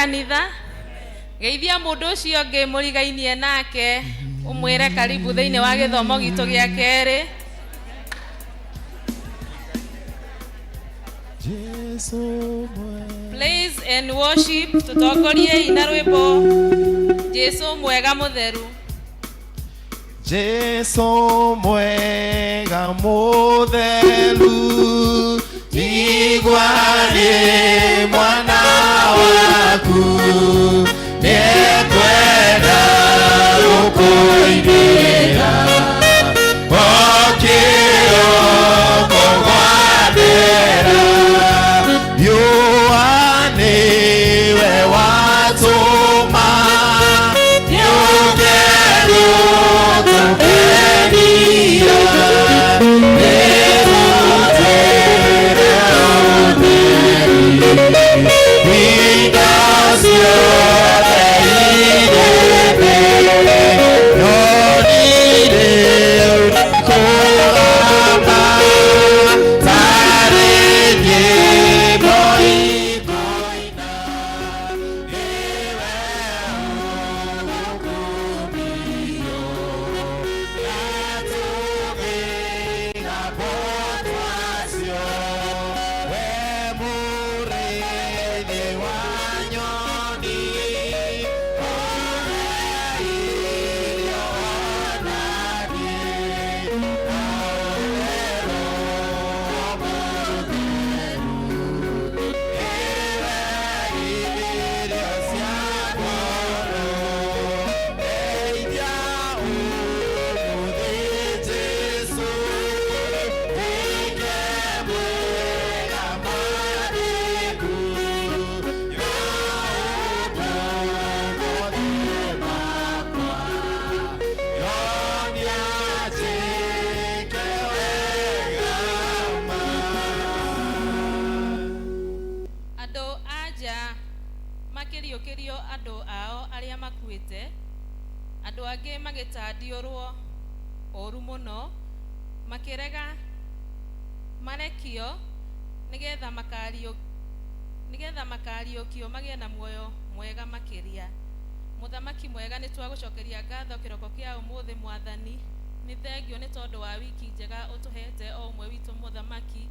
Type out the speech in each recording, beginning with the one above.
Kanitha. Geithia mũndũ ũcio ũngĩ mũrigainie nake, ũmwĩre karibu thĩinĩ wa gĩthomo gitũ gĩa kerĩ. Praise and worship, tũtongoriei na rwĩmbo Jesu mwega mũtheru. Jesu mwega mũtheru, igua nĩ mwana waku, nĩekwenda gũkũinĩra okĩroko gwathera. Riũa nĩwe watũma yũke gũtũkenia, nĩtũtwĩre ũtheri indo ciothe irĩ thĩ, no rĩu kũgamba tarĩ nyĩmbo ikũina, nĩwe ũgũkumio natũgĩgabwo twacio, we mũrĩithi wa nyoni, ũhe irio ona niĩ, nawe Roho Mũtheru, nĩwe irio cia ngoro. Ndeithia ũmũthĩ Jesũ, nduĩke mwega marĩku, maũndũ mothe makwa, nyonia njĩke wega ma. Andũ a nja makĩriũkĩrio andũ ao arĩa makuĩte, andũ angĩ magĩtandiũrwo ũũru mũno, makĩrega marekio nĩgetha makariũkio magĩe na muoyo mwega makĩria. Mũthamaki mwega, nĩ twagũcokeria ngatho kĩroko kĩa ũmũthĩ. Mwathani, nĩ thengio nĩ tondũ wa wiki njega ũtũhete o ũmwe witũ. Mũthamaki,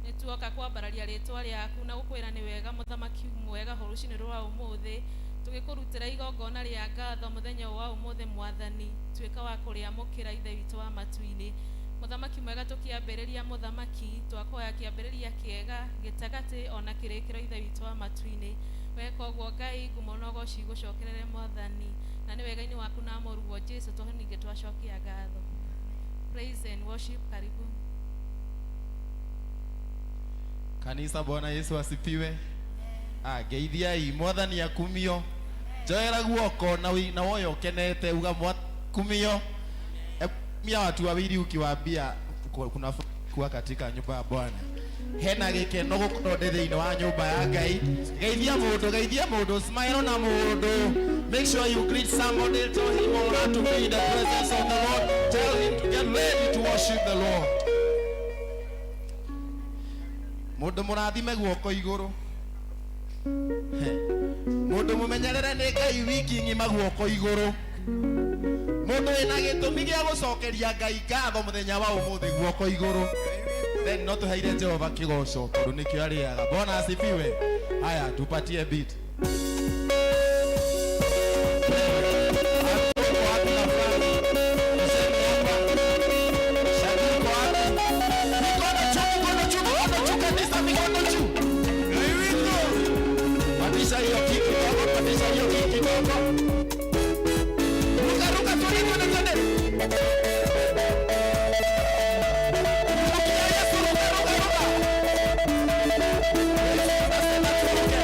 nĩ tuoka kwambararia rĩtwa rĩaku na gũkwĩra nĩ wega. Mũthamaki mwega, rũcinĩ rwa ũmũthĩ tũgĩkũrutĩra igongona rĩa ngatho mũthenya ũyũ wa ũmũthĩ. Mwathani, tuĩka wa kũrĩamũkĩra, Ithe witũ wa matu-inĩ. Mũthamaki mwega, tũkĩambĩrĩria, Mũthamaki, twakũhoya kĩambĩrĩria kĩega, gĩtagatĩ ona kĩrĩkĩro, Ithe witũ wa matu-inĩ. Weka ũguo, Ngai, ngumo na ũgoci igũcokerere, Mwathani, na nĩ wega-inĩ waku na mũruguo Jesu tondũ ningĩ twacokia ngatho. Praise and worship, karibu. Kanisa, Bwana Yesu asifiwe. Ah, ngeithiai, Mwathani akumio. Njoera guoko na na woyo ukenete uga kumio. Mia watu wawili ukiwaambia kuna kuwa katika nyumba ya Bwana. Hena gĩkeno gũkorwo ndĩ thĩinĩ wa nyũmba ya Ngai. Geithia mũndũ, geithia mũndũ, smile na mũndũ. Make sure you greet somebody, tell him or her to be in the presence of the Lord. Tell him to get ready to worship the Lord. Mũndũ mũrathime guoko igũrũ. He. Mũndũ mũmenyerere nĩ Ngai wiki ng'ima guoko igũrũ. Mũndũ wĩna gĩtũmi gĩa gũcokeria Ngai ngatho mũthenya wa ũmũthĩ guoko igũrũ. Then no tũheire Jehova kĩgoco tondũ nĩkĩo arĩaga. Bwana asifiwe. Haya, tupatie beat. Uko wapi na fulani? Tuseme hapa. Shadi uko wapi? Mikono juu, mikono juu, mikono juu kanisa, mikono juu. Pandisha hiyo kitu kidogo, pandisha hiyo kitu kidogo. Ruka, ruka, twende, twende, twende. Rukia Yesu, ruka, ruka, ruka. Yesu anasema turuke.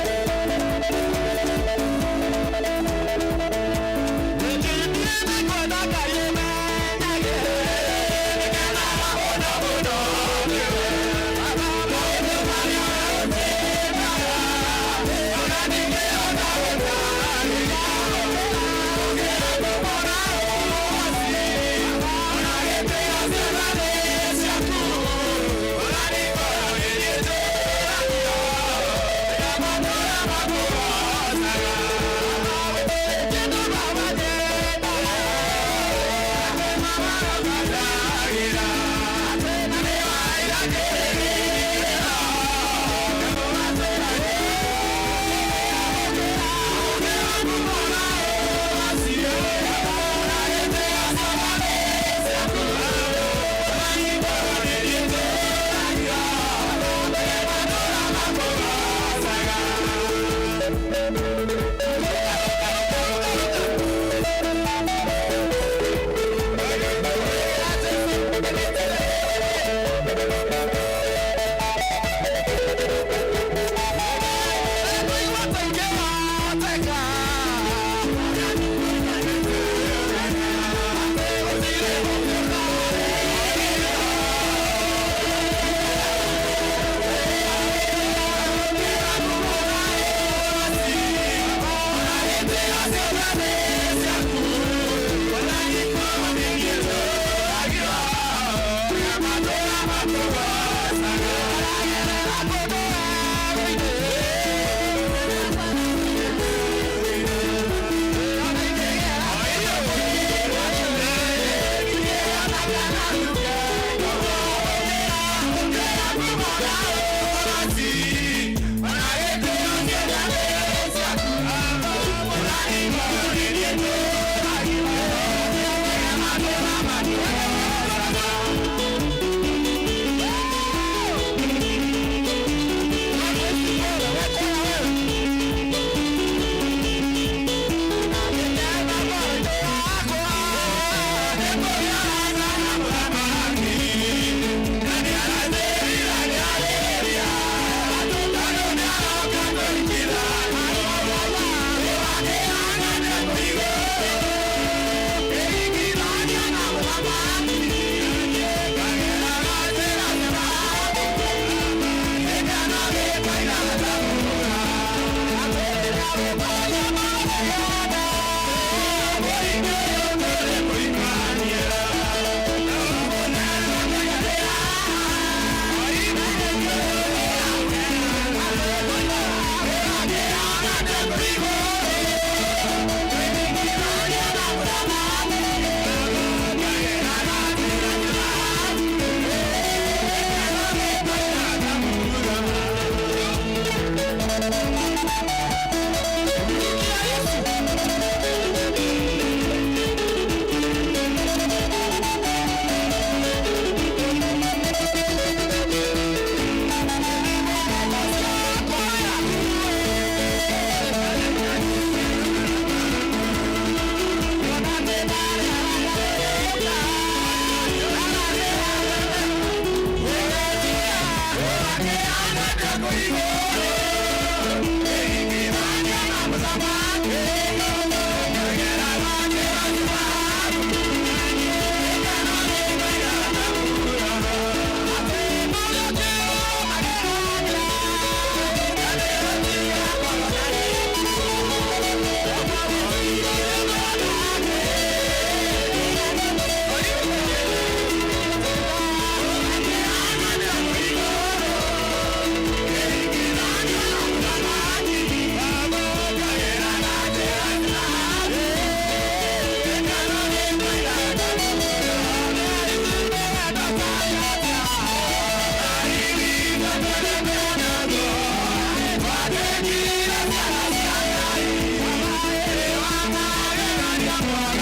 Thank you.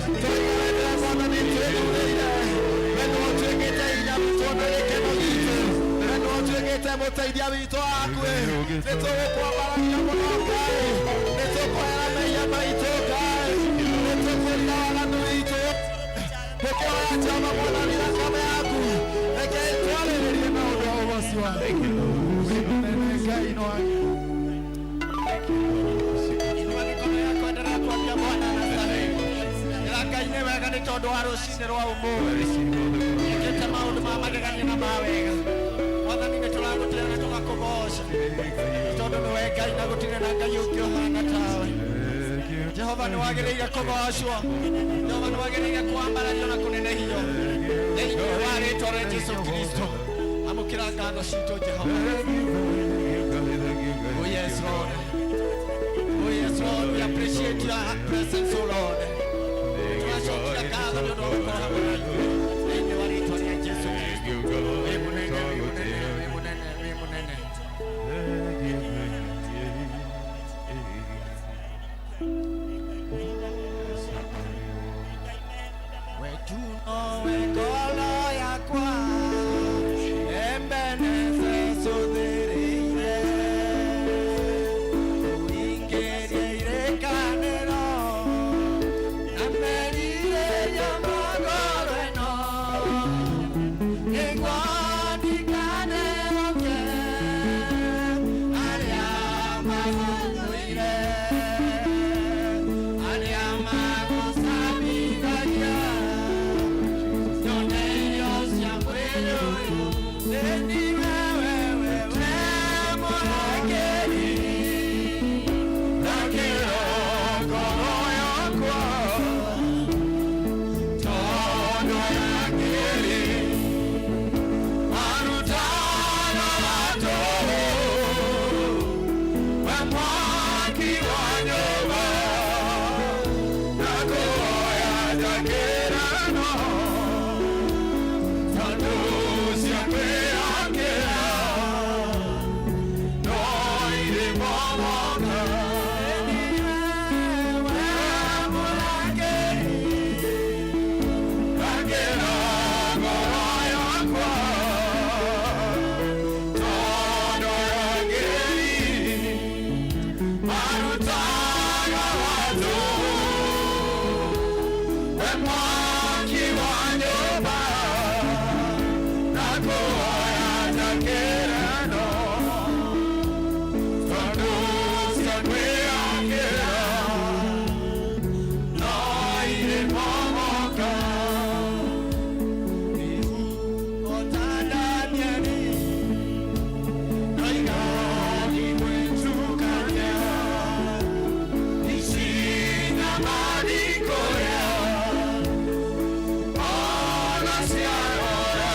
Tũiganĩre Mwathani twĩthurĩire. We nĩwe ũtuĩkĩte hinya witũ na gĩkeno gitũ. We nĩwe ũtuĩkĩte mũteithia witũ wa hakuhĩ. Nĩ tũgũkwambararia mũno Ngai. Nĩ tũkũhera mehia maitũ Ngai. Nĩ tũkwĩrira waganu witũ. Tũkĩhoya Jehova Mwathani thakame yaku. Reke ĩtwarĩrĩrie na ũndũ wa ũgoci waku. Wĩ mũnene Ngai no Inua mĩkono yaku endelea kuambia Bwana anastahili. Ĩra Ngai nĩ wega nĩ tondũ wa rũcinĩ rwa ũmũthĩ. Ekĩte maũndũ ma magegania na ma wega. Mwathani nĩ tũragũtĩa na tũgakũgoca. Tondũ nĩwe Ngai na gũtirĩ na Ngai ũngĩ ũhana tawe. Jehova nĩ wagĩrĩire kũgocwo. Jehova nĩ wagĩrĩire kwambarario na kũnenehio. Thĩinĩ wa rĩtwa rĩa Jesu Kristo. Amũkĩra ngatho citũ Jehova. Oh yes, Lord. Oh yes, Lord, we appreciate your presence, oh Lord. Tũracokia ngatho nĩ ũndũ wa gũkorwo hamwe na ithuĩ. Thĩinĩ wa rĩtwa rĩa Jesu Kristo. Wĩ mũnene, wĩ mũnene, wĩ mũnene, wĩ mũnene. We tu nowe ngoro yakwa, Ebenezer cũthĩrĩire. Ũingĩrie irĩkanĩro, na merirĩria ma ngoro ĩno. Nĩguo ndikanehoke arĩa magũthũire, arĩa magũcambithagia. Nyone irio cia mwĩrĩ ũyũ, ĩni wewe, wewe mũrangĩri. Nakĩra ngoro yakwa, tondũ yakĩrĩ marutano matũhũ, we mwaki wa nyũmba, na kũhoya njakĩrano, tondũ cia kwĩyakĩra no irĩ momoka. We mũrangĩri, rangĩra ngoro yakwa, tondũ rangĩri marutaga watũ, we mwaki wa nyũmba, na kũhoya njakĩrano, tondũ cia kwĩyakĩra no irĩ momoka. O ta Danieli, noiga ndigwĩtukania, Ici na marikũrĩa, ona ciarora.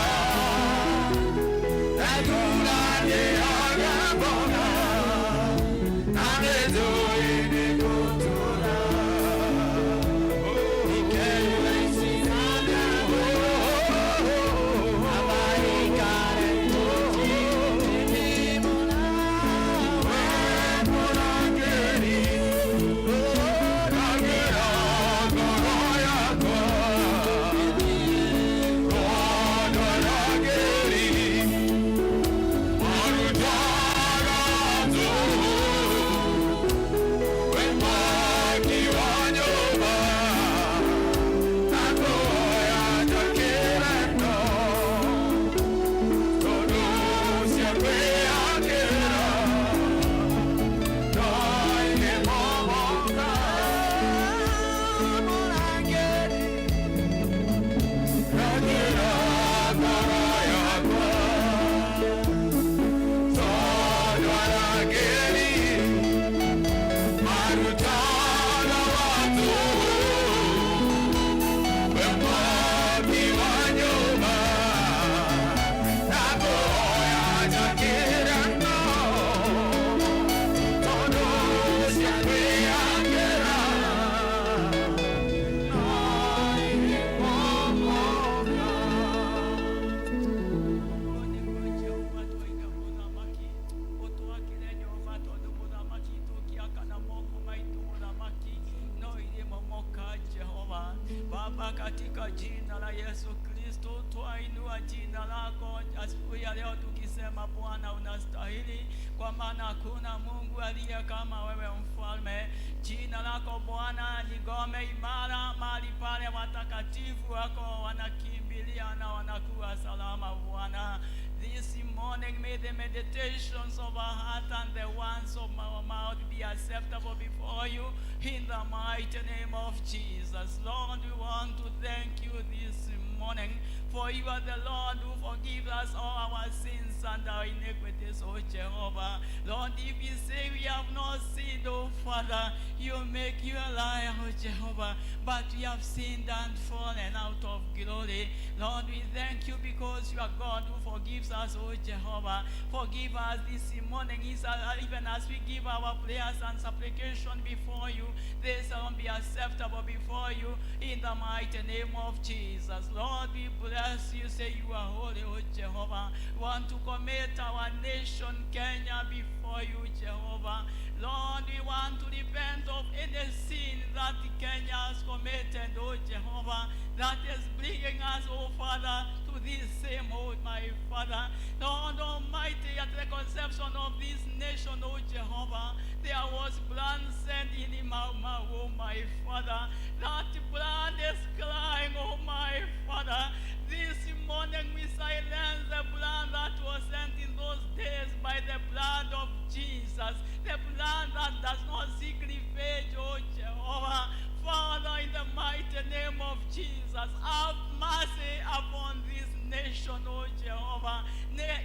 Baba, katika jina la Yesu Kristo, twainua jina lako asubuhi ya leo tukisema, Bwana unastahili, kwa maana hakuna Mungu aliye kama wewe mfalme. Jina lako Bwana ni ngome imara, mahali pale watakatifu wako wanakimbilia na wanakuwa salama. Bwana, this morning may the meditations of our heart and the words of our mouth be acceptable before you in the mighty name of Jesus. Lord, we want to thank you this morning, for you are the Lord who forgives us all our sins and our iniquities, O Jehovah. Lord, if we say we have not sinned, O Father, you make you a liar, O Jehovah. But we have sinned and fallen out of glory. Lord, we thank you because you are God who forgives us, O Jehovah. Forgive us this morning, even as we give our prayers and supplication before you. This will be acceptable before you in the mighty name of Jesus. Lord, we bless you. Say you are holy, O Jehovah. We want to commit our nation, Kenya, before you, Jehovah. Lord, we want to repent of any sin that Kenya has committed, O Jehovah, that is bringing us, O Father, to this same, O my Father. Lord Almighty, at the conception of this nation, O Jehovah, there was blood sent in Mau Mau, O my Father. That blood is crying, O my Father. This morning we silence the blood that was sent in those days by the blood of Jesus, the blood that does not seek revenge, O Jehovah. Father, in the mighty name of Jesus, have mercy upon this nation, O Jehovah.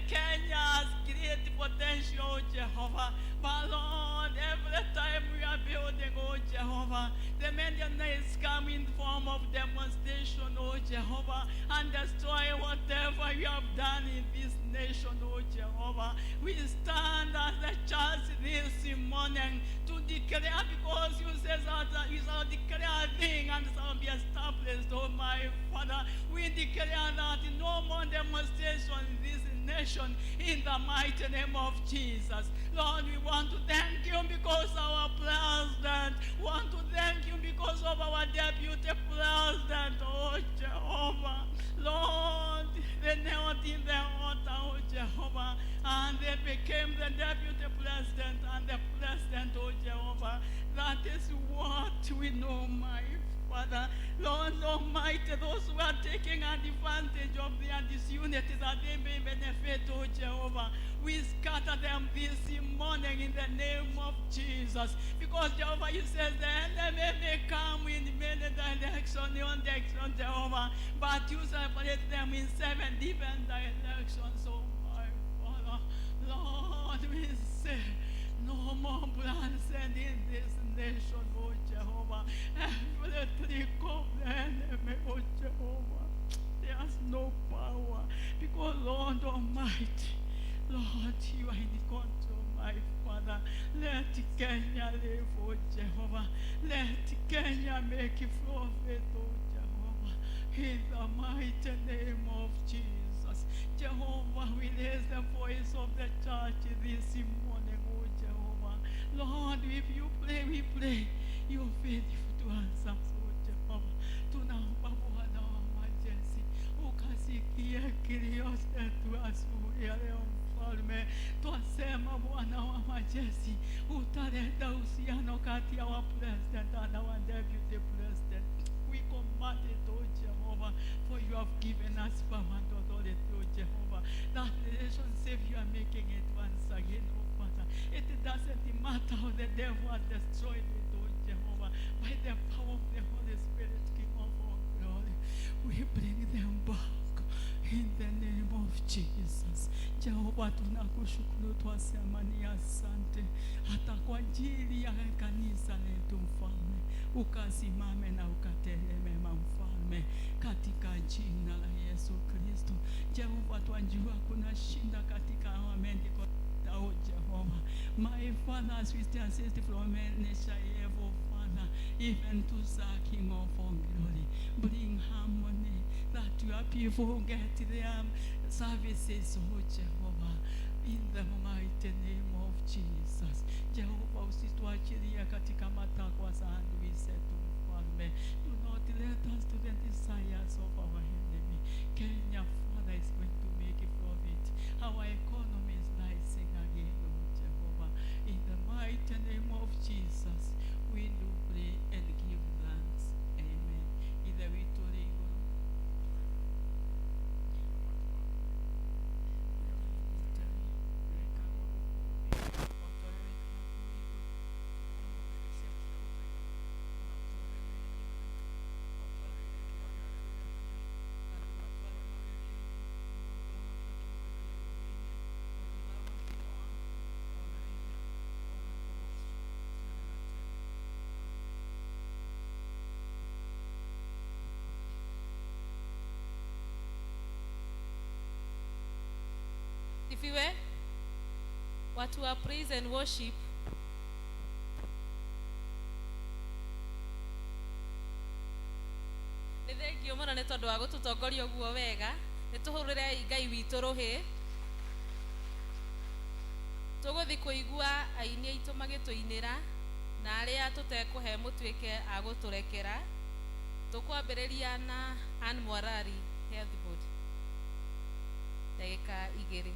Kenya has great potential, O Jehovah. But Lord, every time we are building, O Jehovah, the Midianites come in form of demonstration, O Jehovah, and destroy whatever you have done in this nation, O Jehovah. We stand as the church this morning to declare, because you say that you shall declare a thing and shall be established, O my Father. We declare that no more demonstration in this nation in the mighty name of Jesus. Lord, we want to thank you because our president, want to thank you because of our deputy president, oh Jehovah. Lord, they knelt in the altar, oh Jehovah, and they became the deputy president and the president, oh Jehovah. That is what we know, my Father. Lord Almighty, those who are taking advantage of their disunity that they may benefit, oh Jehovah, we scatter them this morning in the name of Jesus. Because Jehovah, you said the enemy may come in many directions, one direction, Jehovah, but you separate them in 7 different directions, oh my Father. Lord, we say, no more blood sent in this nation, oh Jehovah. Every trick of the enemy, oh Jehovah, there's no power. Because Lord Almighty, Lord, you are in control, my Father. Let Kenya live, oh Jehovah. Let Kenya make profit, oh Jehovah. In the mighty name of Jesus. Jehovah, we raise the voice of the church this morning, oh Jehovah. Lord, if you pray, we pray. You are faithful to answer, oh Jehovah. Tunaomba Bwana wa majeshi, ukasikie kilio chetu asubuhi ya leo Mfalme. Twasema Bwana wa majeshi, utaleta uhusiano kati ya wa president na wa deputy president. We command it, O Jehovah, for you have given us power and authority, O Jehovah. That relationship you are making it once again, O Father. It doesn't matter how the devil has destroyed it, O Jehovah. By the power of the Holy Spirit, King of all glory, we bring them back in the name of Jesus. Jehovah, tunakushukuru, twasema ni asante hata kwa ajili ya kanisa letu Mfalme, ukasimame na ukatende mema Mfalme, katika jina la Yesu Kristo. Jehova, twajua kuna shida katika hawa medical, oh Jehovah. My Father, as we assist from NHIF, oh Father, even to SHA, King of all glory, bring harmony that your people get their services, oh Jehovah, in the mighty name of Jesus. Jehovah, usituachilie katika matakwa za adui zetu Mfalme. Mfalme. Do not let us to the desires of our enemy. Kenya, Father, is going to make a profit. Our economy is rising again, oh Jehovah. In the mighty name of Jesus, we do pray and give thanks. Amen. Ithe witũ ũrĩ igũrũ. Sifiwe. Watu wa praise and worship. Nĩ thengio mũno nĩ tondũ wa gũtũtongoria ũguo wega. Nĩ tũhũrĩrei Ngai witũ rũhĩ. Tũgũthiĩ kũigua aini aitũ magĩtũinĩra na arĩa tũtekũhe mũtuĩke a gũtũrekera. Tũkwambĩrĩria na Ann Mwarari, Health Board. Ndagĩka igĩrĩ.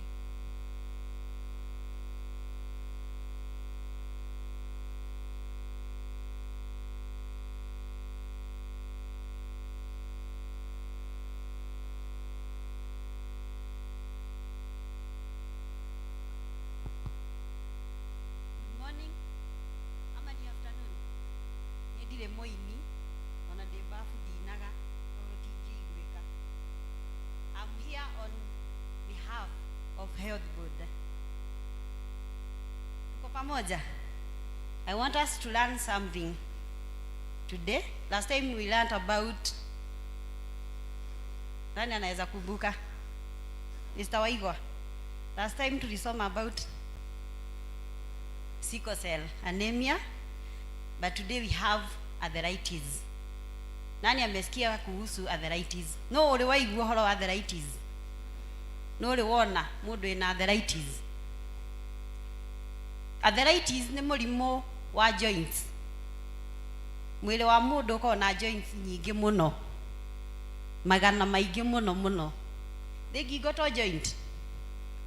Good morning ama ni afternoon. Niĩ ndirĩ mũini ona ndĩ babu ndinaga tondũ ndingĩiguĩka. I'm here on behalf of Health Board. Tuko pamoja? I want us to learn something today. Last time we learned about, nani anaweza kumbuka? Mr. Waigwa. Last time tulisoma about sickle cell anemia, but today we have arthritis. Nani amesikia kuhusu arthritis? No uri waigua ũhoro wa arthritis? No uri wona mũndũ wĩna arthritis? Arthritis nĩ mũrimũ wa joints. Mwĩrĩ wa mũndũ ũkoragwo na joints nyingĩ mũno, magana maingĩ mũno mũno. Thĩ ngingo to joint,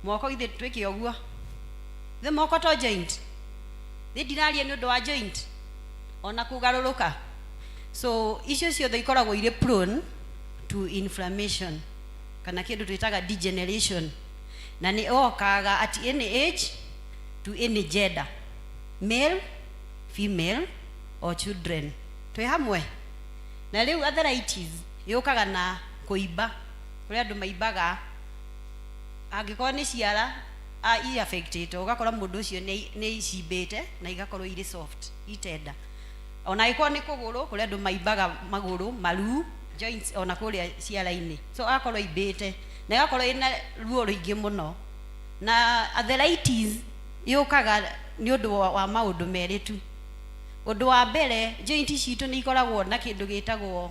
moko ithe twĩke ũguo, thĩ moko to joint, thĩ ndiraria nĩ ũndũ wa joint ona kũgarũrũka. So icio ciothe ikoragwo irĩ prone to inflammation kana kĩndũ twĩtaga degeneration, na nĩ okaga at any age to any gender, male, female or children. Twĩ hamwe? Na rĩu arthritis yũkaga na kũimba, kũrĩ andũ maimbaga angĩkorwo nĩ ciara i affected, ũgakora mũndũ ũcio nĩ icimbĩte na igakorwo irĩ soft itenda. Ona angĩkorwo nĩ kũgũrũ, kũrĩ andũ maimbaga magũrũ, maru, joints ona kũrĩa ciara-inĩ, so agakorwo imbĩte na ĩgakorwo ĩna ruo rũingĩ mũno. Na arthritis yũkaga nĩ ũndũ wa maũndũ merĩ tu. Ũndũ wa mbere, joint citũ nĩ ikoragwo na kĩndũ gĩtagwo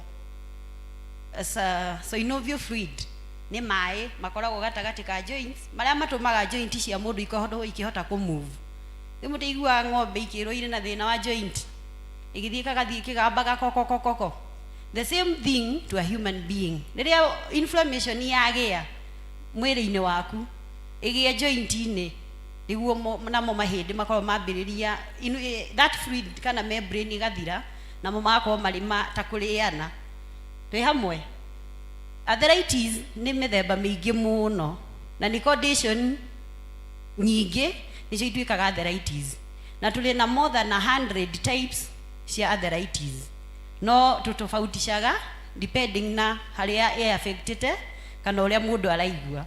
synovial fluid, nĩ maĩ makoragwo gatagatĩ ka joints marĩa matũmaga joint cia mũndũ ikorwo ikĩhota kũ move. Rĩu mũtĩiguaga ng'ombe ikĩrwo irĩ na thĩna wa joint, ĩgĩthiĩ kagathiĩ kĩgambaga koko koko. The same thing to a human being. Rĩrĩa inflammation yagĩa mwĩrĩ-inĩ waku, ĩgĩe joint-inĩ, nĩguo namo mahĩndĩ makorwo mambĩrĩria that fluid kana membrane ĩgathira, namo magakorwo marĩ ma ta kũrĩana. Twĩ hamwe? Arthritis nĩ mĩthemba mĩingĩ mũno na nĩ condition nyingĩ nĩcio ituĩkaga arthritis, na tũrĩ na more than 100 types cia arthritis, no tũtofautishaga depending na harĩa ĩ affectĩte kana ũrĩa mũndũ araigua.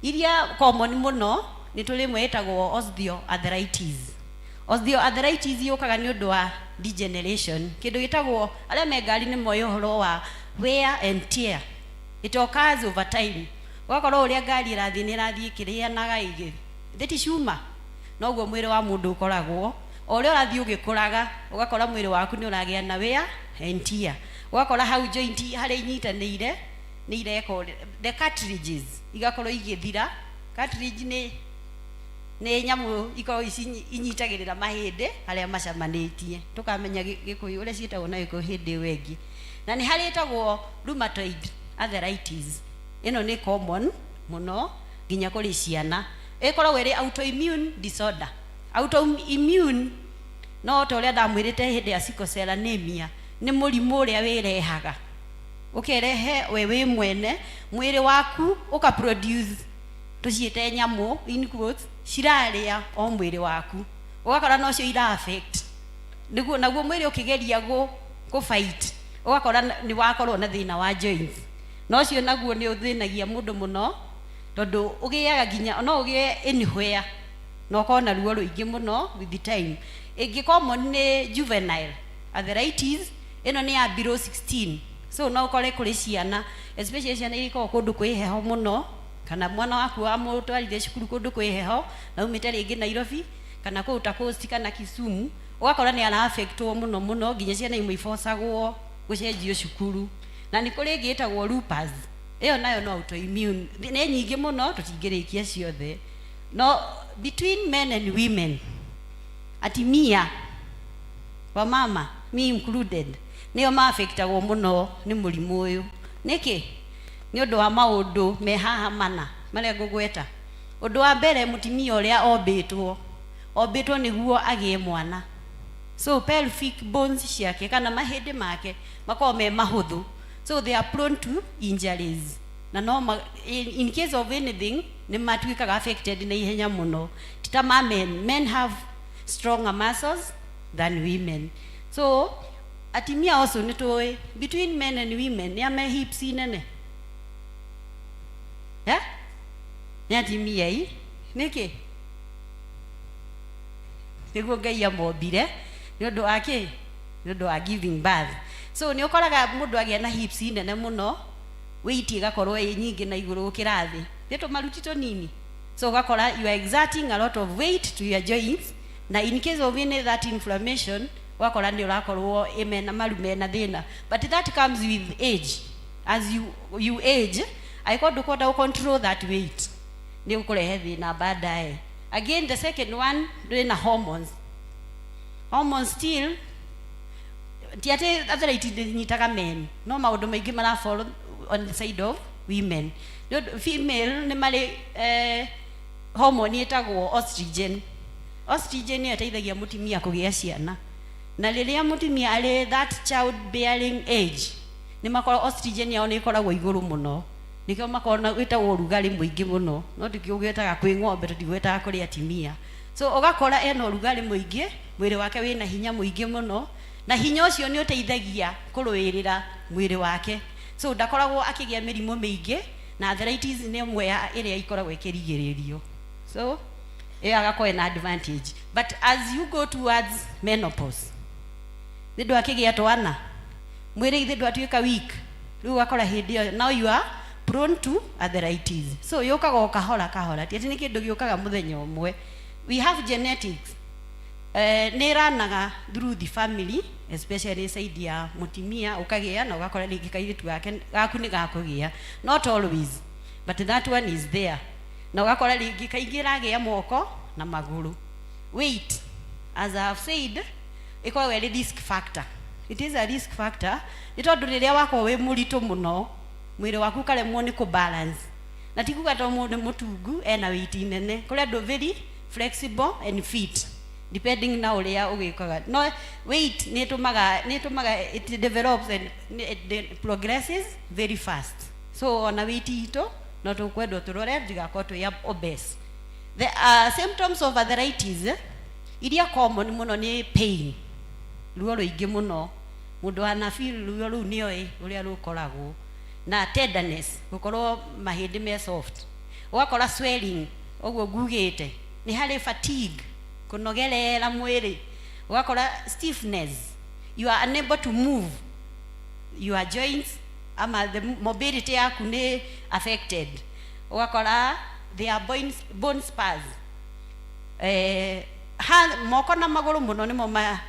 Iria common mũno nĩ tũrĩ ĩmwe ĩtagwo osteoarthritis. Osteoarthritis yũkaga nĩ ũndũ wa degeneration, kĩndũ gĩtagwo, arĩa me ngari nĩ moĩ ũhoro wa wear and tear. It occurs over time. Ũgakorwo ũrĩa ngari ĩrathiĩ nĩ ĩrathiĩ ĩkĩrĩanaga ĩgĩ thĩ ti cuma, noguo mwĩrĩ wa mũndũ ũkoragwo o ũrĩa ũrathiĩ ũgĩkũraga, ũgakora mwĩrĩ waku nĩ ũragĩa na wear and tear. Ũgakora hau joint harĩa inyitanĩire nĩ ireka the cartilages igakorwo igĩthira. Cartilage nĩ Nĩ nyamũ ikoragwo ici inyitagĩrĩra mahĩndĩ harĩa macemanĩtie. Tũkamenya Gĩkũyũ ũrĩa ciĩtagwo na Gĩkũyũ hĩndĩ ĩyo ĩngĩ. Na nĩ harĩ ĩtagwo rheumatoid arthritis. Ĩno nĩ common mũno nginya kũrĩ ciana. Ĩkoragwo ĩrĩ autoimmune disorder. Autoimmune no ta ũrĩa ndamwĩrĩte hĩndĩ ya sickle cell anemia, nĩ mũrimũ ũrĩa wĩrehaga. Ũkerehe we wĩ mwene, mwĩrĩ waku ũka produce tũciĩte nyamũ in quotes, cirarĩa o mwĩrĩ waku. Ũgakora nocio ira affect. Nĩguo naguo mwĩrĩ ũkĩgeria gũ fight, ũgakora nĩ wakorwo na thĩna wa joints. Na ũcio naguo nĩ ũthĩnagia mũndũ mũno, tondũ ũgĩaga nginya, no ũgĩe anywhere, na ũkorwo na ruo rũingĩ mũno with the time. Ĩngĩ common nĩ juvenile arthritis, ĩno nĩ ya below 16. So no ũkore kũrĩ ciana, especially ciana iria ikoragwo kũndũ kwĩ heho mũno, kana mwana waku wamũtwarire cukuru kũndũ kwĩ heho, na aumĩte rĩngĩ Nairobi, kana kũu ta Coast kana Kisumu, ũgakora nĩ ara affectwo mũno mũno, nginya ciana imwe ibocagwo gũcenjio cukuru. Na nĩ kũrĩ ĩngĩ ĩtagwo lupus, ĩyo nayo no autoimmune. Nĩ nyingĩ mũno tũtingĩrĩkia ciothe. No between men and women, atimia, wamama, me included, nĩo ma-affectagwo mũno nĩ mũrimũ ũyũ. Nĩkĩ? Nĩ ũndũ wa maũndũ me haha mana marĩa ngũgweta. Ũndũ wa mbere, mũtimia ũrĩa ombĩtwo, ombĩtwo nĩguo agĩe mwana. So pelvic bones ciake kana mahĩndĩ make makoragwo me mahũthũ. So they are prone to injuries. Na no ma, in case of anything, nĩ matuĩkaga affected na ihenya mũno. Ti ta ma men. Men have stronger muscles than women. So atimia also nĩ tũĩ between men and women nĩ a me hips nene. Yeah? Nĩ atimia i. Nĩkĩ? Nĩguo Ngai amombire nĩ ũndũ wa kĩ? Nĩ ũndũ wa giving birth. So nĩ ũkoraga mũndũ agĩa na hips nene mũno, weight ĩgakorwo ĩ nyingĩ na igũrũ gũkĩra thĩ. Nĩ tũmaruti tũnini. So ũgakora you are exerting a lot of weight to your joints, na in case of any that inflammation, ũgakora nĩ ũrakorwo ĩ mena maru mena thĩna. But that comes with age. As you age, angĩkorwo ndũkũhota gũ control that weight, nĩ ũkũrehe thĩna baadaye. Again, the second one, ndĩ na hormones. Hormones still, ti atĩ arthritis ndĩnyitaga men, no maũndũ maingĩ mara fall on the side of women. Nĩ ũndũ female nĩ marĩ hormone ĩtagwo estrogen. Estrogen nĩyo ĩteithagia mũtumia kũgĩa ciana. Na rĩrĩa mũtumia arĩ that child bearing age, nĩ makoragwo estrogen yao nĩ ĩkoragwo igũrũ mũno. Nĩkĩo makoragwo na wĩtagwo ũrugarĩ mũingĩ mũno. No tũtiũgwetaga kwĩ ng'ombe, tũtigwetaga kũrĩ atimia. So ũgakora ena ũrugarĩ mũingĩ, mwĩrĩ wake wĩna hinya mũingĩ mũno, na hinya ũcio nĩ ũteithagia kũrũĩrĩra mwĩrĩ wake. So ndakoragwo akĩgĩa mĩrimũ mĩingĩ, na arthritis nĩ ĩmwe ya ĩrĩa ikoragwo ĩkĩrigĩrĩrio. So ĩyo agakorwo ena advantage. But as you go towards menopause, nĩ ndwakĩgĩa twana, mwĩrĩ ithe ndwatuĩka weak, rĩu ũgakora hĩndĩ ĩyo now you are prone to arthritis. So yũkaga o kahora kahora, ti atĩ nĩ kĩndũ gĩũkaga mũthenya ũmwe. We have genetics. Nĩ ĩranaga through the family, especially side ya mũtimia ũkagĩa na ũgakora rĩngĩ kairĩtu gake gaku nĩ gakũgĩa. Not always, but that one is there. Na ũgakora rĩngĩ kaingĩ ĩragĩa moko na magũrũ. Weight, as I have said, ĩkoragwo ĩrĩ risk factor. It is a risk factor, nĩ tondũ rĩrĩa wakorwo wĩ mũritũ mũno, mwĩrĩ waku ũkaremwo nĩ kũ balance. Na ti kuga to mũndũ mũtungu ena weight nene. Kũrĩ andũ very flexible and fit, depending na ũrĩa ũgĩkaga. No weight nĩ ĩtũmaga it develops and it progresses very fast. So ona weight itũ no tũkwendwo tũrore tũtigakorwo twĩ obese. The symptoms of arthritis iria common mũno nĩ pain, ruo rũingĩ mũno. Mũndũ wana feel ruo rũu nĩoĩ ũrĩa rũkoragwo. Na tenderness, gũkorwo mahĩndĩ me soft. Ũgakora swelling, ũguo ngugĩte. Nĩ harĩ fatigue, kũnogerera mwĩrĩ. Ũgakora stiffness, you are unable to move your joints, ama the mobility yaku nĩ affected. Ũgakora there are bone spurs. Moko na magũrũ mũno nĩmo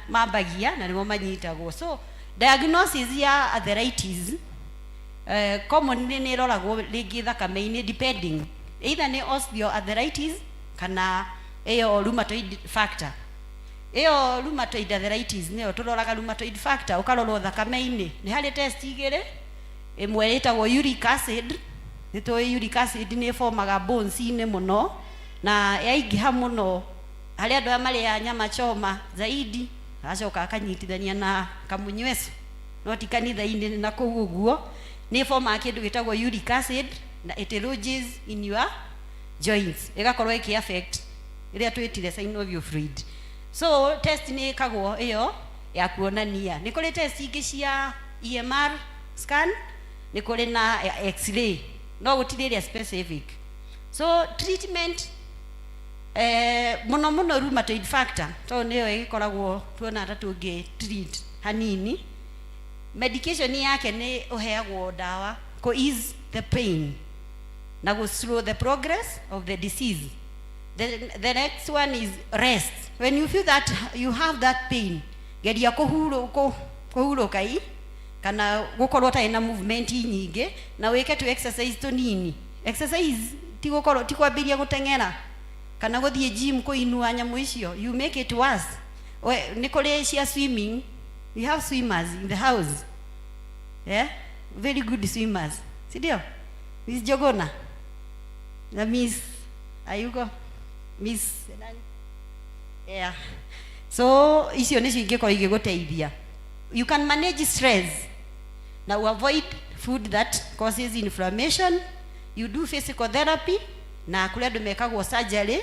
mambagia na nĩmo manyitagwo. So diagnosis ya arthritis commonly nĩ ĩroragwo rĩngĩ thakame-inĩ, depending either nĩ osteoarthritis kana Ĩyo rheumatoid factor, ĩyo rheumatoid arthritis nĩyo tũroraga. Rheumatoid factor ũkarorwo thakame-inĩ. Nĩ harĩ test igĩrĩ, ĩmwe ĩtagwo uric acid. Nĩ tũĩ uric acid nĩ ĩformaga bones-inĩ mũno, na yaingĩha mũno harĩ andũ arĩa marĩaga nyama choma zaidi, agacoka akanyitithania na kamunyweco, no ti kanitha-inĩ na kũu ũguo, nĩ ĩformaga kĩndũ gĩtagwo uric acid na it lodges in your joints, ĩgakorwo ĩkĩ affect ĩrĩa twĩtire synovial fluid. So test nĩ ĩkagwo ĩyo ya kuonania. Nĩ kũrĩ test ingĩ cia EMR scan, nĩ kũrĩ na ya x-ray, no gũtirĩ ĩrĩa specific. So treatment, mũno mũno rheumatoid factor, tondũ nĩyo ĩgĩkoragwo tuona ta tũngĩ treat hanini. Medication yake nĩ ũheagwo ndawa kũ ease the pain na gũ slow the progress of the disease. The next one is rest. When you feel that you have that pain, geria kũhurũka i kana gũkorwo ũtarĩ na movement nyingĩ, na wĩke tu exercise tũnini. Exercise ti gũkorwo ti kwambĩrĩria gũteng'era kana gũthiĩ gym kũinua nyamũ icio, you make it worse. Nĩ kũrĩ cia swimming. We have swimmers in the house, yeah, very good swimmers, si ndio, Miss Jogona na Miss Ayugo, Miss nani? Yeah, so icio nĩcio ingĩkorwo igĩgũteithia. You can manage stress na avoid food that causes inflammation. You do physical therapy, na kũrĩ andũ mekagwo surgery,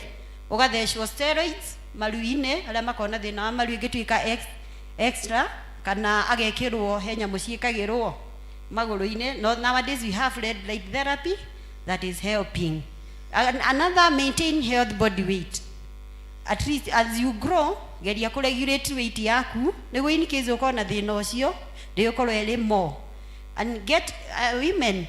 ũgathecwo steroids maru-inĩ, arĩa makoragwo na thĩna wa maru ĩngĩtuĩka extra, kana agekĩrwo he nyamũ ciĩkagĩrwo magũrũ-inĩ. No nowadays we have red light therapy that is helping. Another, maintain health body weight. At least as you grow, geria kũ regulate weight yaku nĩguo in case ũkorwo na thĩna ũcio ndĩgũkorwo ĩrĩ more. And get women,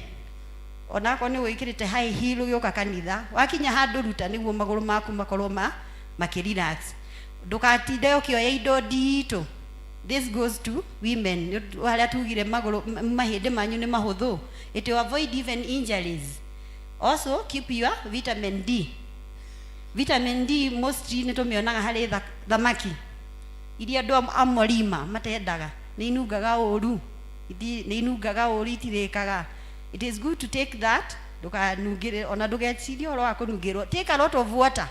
onakorwo nĩ wĩkĩrĩte high heel ũgĩũka kanitha, wakinya handũ ruta nĩguo magũrũ maku makorwo ma makĩrelax. Ndũgatinde ũkĩoya indo nditũ. This goes to women. Nĩ ũndũ harĩa tugire magũrũ mahĩndĩ manyu nĩ mahũthũ, it will avoid even injuries. Also keep your vitamin D. Vitamin D mostly nĩ tũmĩonaga harĩ thamaki iria andũ a Mlima matendaga, nĩ inungaga ũru. Nĩ inungaga ũru, itirĩkaga. It is good to take that, ndũkanungĩre ona ndũgecirie ũhoro wa kũnungĩrwo. Take a lot of water,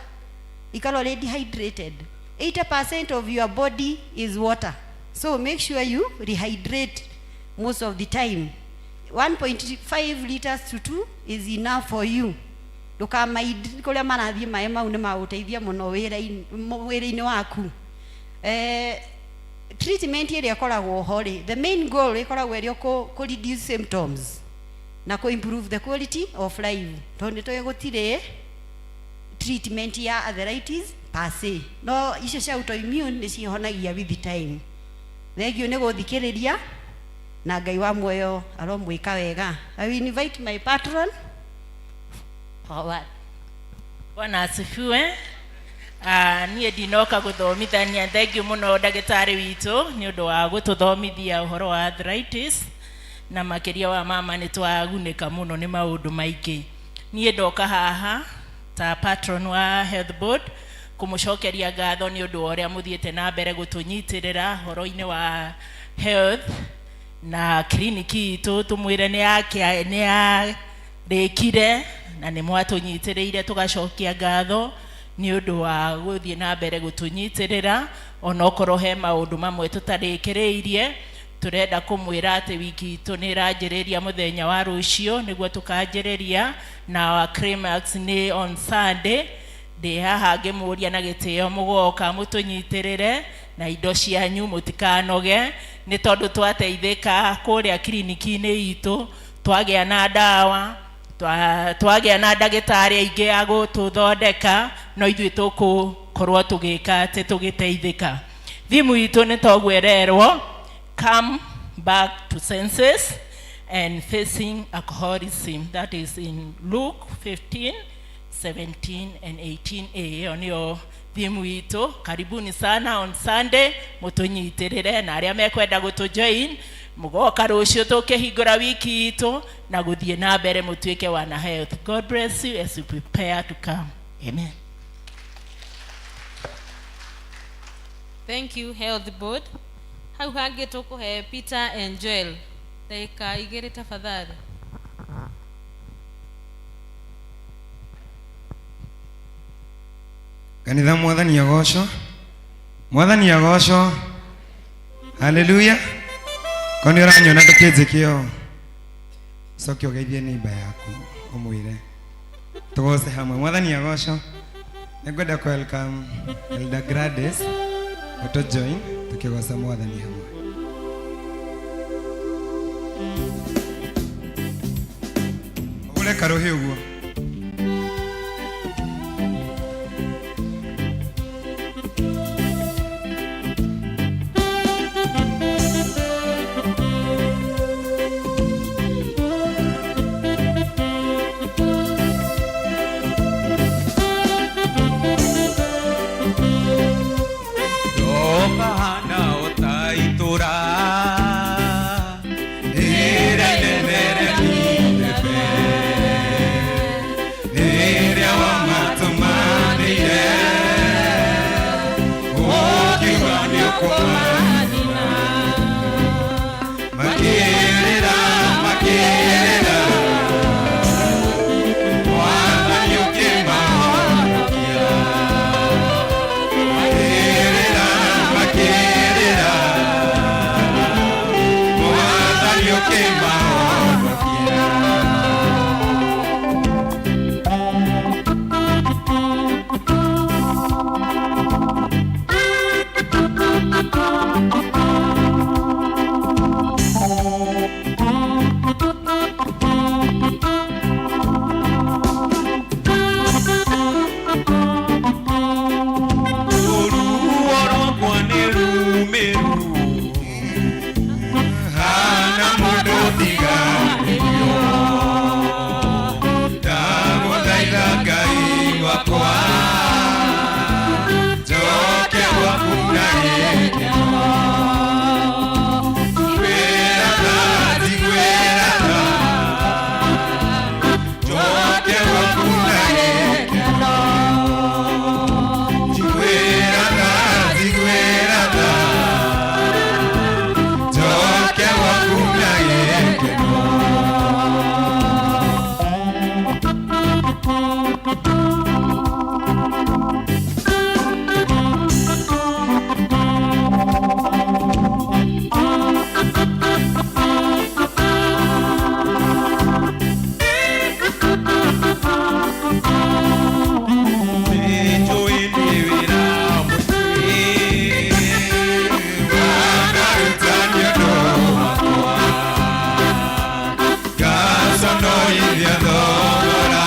ikara ũrĩ dehydrated. 80% of your body is water, so make sure you rehydrate most of the time. 1.5 liters to 2 is enough for you. Ndũkamaindi kũrĩa marathiĩ maĩ mau, nĩ magũteithia mũno wĩra-inĩ waku. Treatment ĩrĩa ĩkoragwo ho rĩ, the main goal ĩkoragwo ĩrĩ kũ reduce symptoms na kũ improve the quality of life, tondũ nĩ tũĩ gũtirĩ treatment ya arthritis per se, no icio cia autoimmune nĩ cihonagia with time. Thank you nĩ gũthikĩrĩria, na Ngai wa muoyo aromwĩka wega. I will invite my patron forward. Bwana asifiwe. Niĩ ndinoka gũthomithania. Thank you mũno, ndagĩtarĩ witũ, nĩ ũndũ wa gũtũthomithia ũhoro wa arthritis, na makĩria wa mama nĩ twagunĩka mũno nĩ maũndũ maingĩ. Niĩ ndoka haha ta patron wa health board kũmũcokeria ngatho nĩ ũndũ wa ũrĩa mũthiĩte na mbere gũtũnyitĩrĩra ũhoro-inĩ wa health na kiriniki itũ. Tũmwĩre nĩ yarĩkire na nĩ mwatũnyitĩrĩire. Tũgacokia ngatho nĩ ũndũ wa gũthiĩ na mbere gũtũnyitĩrĩra onokorwo he maũndũ mamwe tũtarĩkĩrĩirie. Tũrenda kũmwĩra atĩ wiki itũ nĩ ĩranjĩrĩria mũthenya wa rũciũ, nĩguo tũkanjĩrĩria, na our climax nĩ on Sunday. Ndĩ haha ngĩmũria na gĩtĩo mũgoka mũtũnyitĩrĩre na indo cianyu, mũtikanoge, nĩ tondũ twateithĩka kũrĩa kiriniki-inĩ itũ, twagĩa na ndawa, twagĩa na ndagĩtarĩ aingĩ a gũtũthondeka, no ithuĩ tũkũkorwo tũgĩka atĩ tũgĩteithĩka. Thimu itũ nĩ toguo ĩrerwo, "Come back to senses and facing alcoholism." That is in Luke 15 17 and 18a. Ĩyo nĩyo thimu itũ. Karibuni sana on Sunday, mũtũnyitĩrĩre, na arĩa mekwenda gũtũjoin mũgoka rũciũ tũkĩhingũra wiki itũ na gũthiĩ na mbere mũtuĩke wana health. God bless you as you prepare to come. Amen. Thank you Health Board. Hau hangĩ tũkũhe Peter and Joel ndagĩka igĩrĩ tafadhali. Kanitha mwathani agocwo, mwathani agocwo, haleluya. Ko nĩ ũranyona ndũkĩnjĩke ũũ, coke ũgeithie neighbor yaku ũmwĩre tũgoce hamwe. Mwathani agocwo. Nĩngwenda kũ welcome Elder Gladys ũtũ join tũkĩgoca mwathani hamwe. Ũhũre karũhĩ ũguo. Ndokahana ota itũra rĩrĩa inene rĩathire rĩrĩa wamatũmanĩire ũkiuga nĩũkũmanina makĩrĩra makĩrĩra Mwathani ũkĩmahonokia makĩrĩra makĩrĩra Mwathani ũkĩmahonokia. Ruo rwakwa nĩ rumĩru hana mũndũ tiganĩrio ndagũthaitha Ngai wakwa njoke gwaku na gĩkeno njiguĩra tha njiguĩra tha njoke gwaku na gĩkeno njiguĩra tha njiguĩra tha njoke gwaku na gĩkeno. Nĩnjũĩ nĩ wĩra mũingĩ wanaruta nĩ ũndũ wakwa ngaconorithia thogora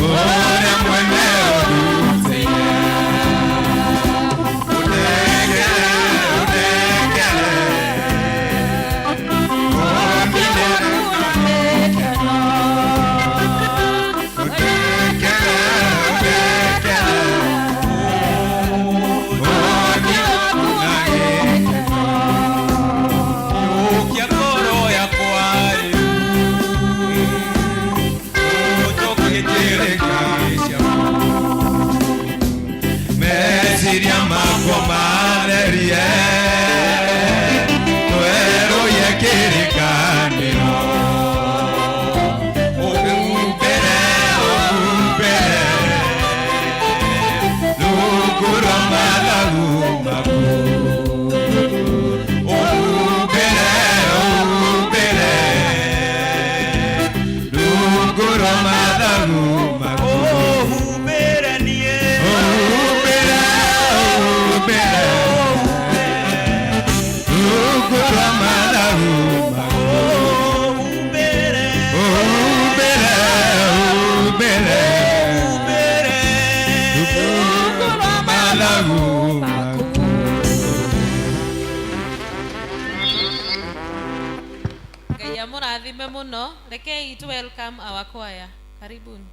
ũrĩa mwene ũrutĩire ũnengere ũnengere ũnengere ũnengere ũnengere ngoro yakwa rĩu ũnjokie njĩra-inĩ ciaku meciria makwa matherie twerũhie kĩrĩkanĩro ũhumbĩre ũhumbĩre rungu rwa mathagu maku ũhumbĩre ũhumbĩre rungu rwa mathagu maku ũhumbĩre niĩ ũhumbĩre ũhumbĩre rungu rwa mathagu maku ũhumbĩre ũhumbĩre rungu rwa mathagu maku. Ngai amũrathime mũno. Rekei tu welcome our choir. Karibuni.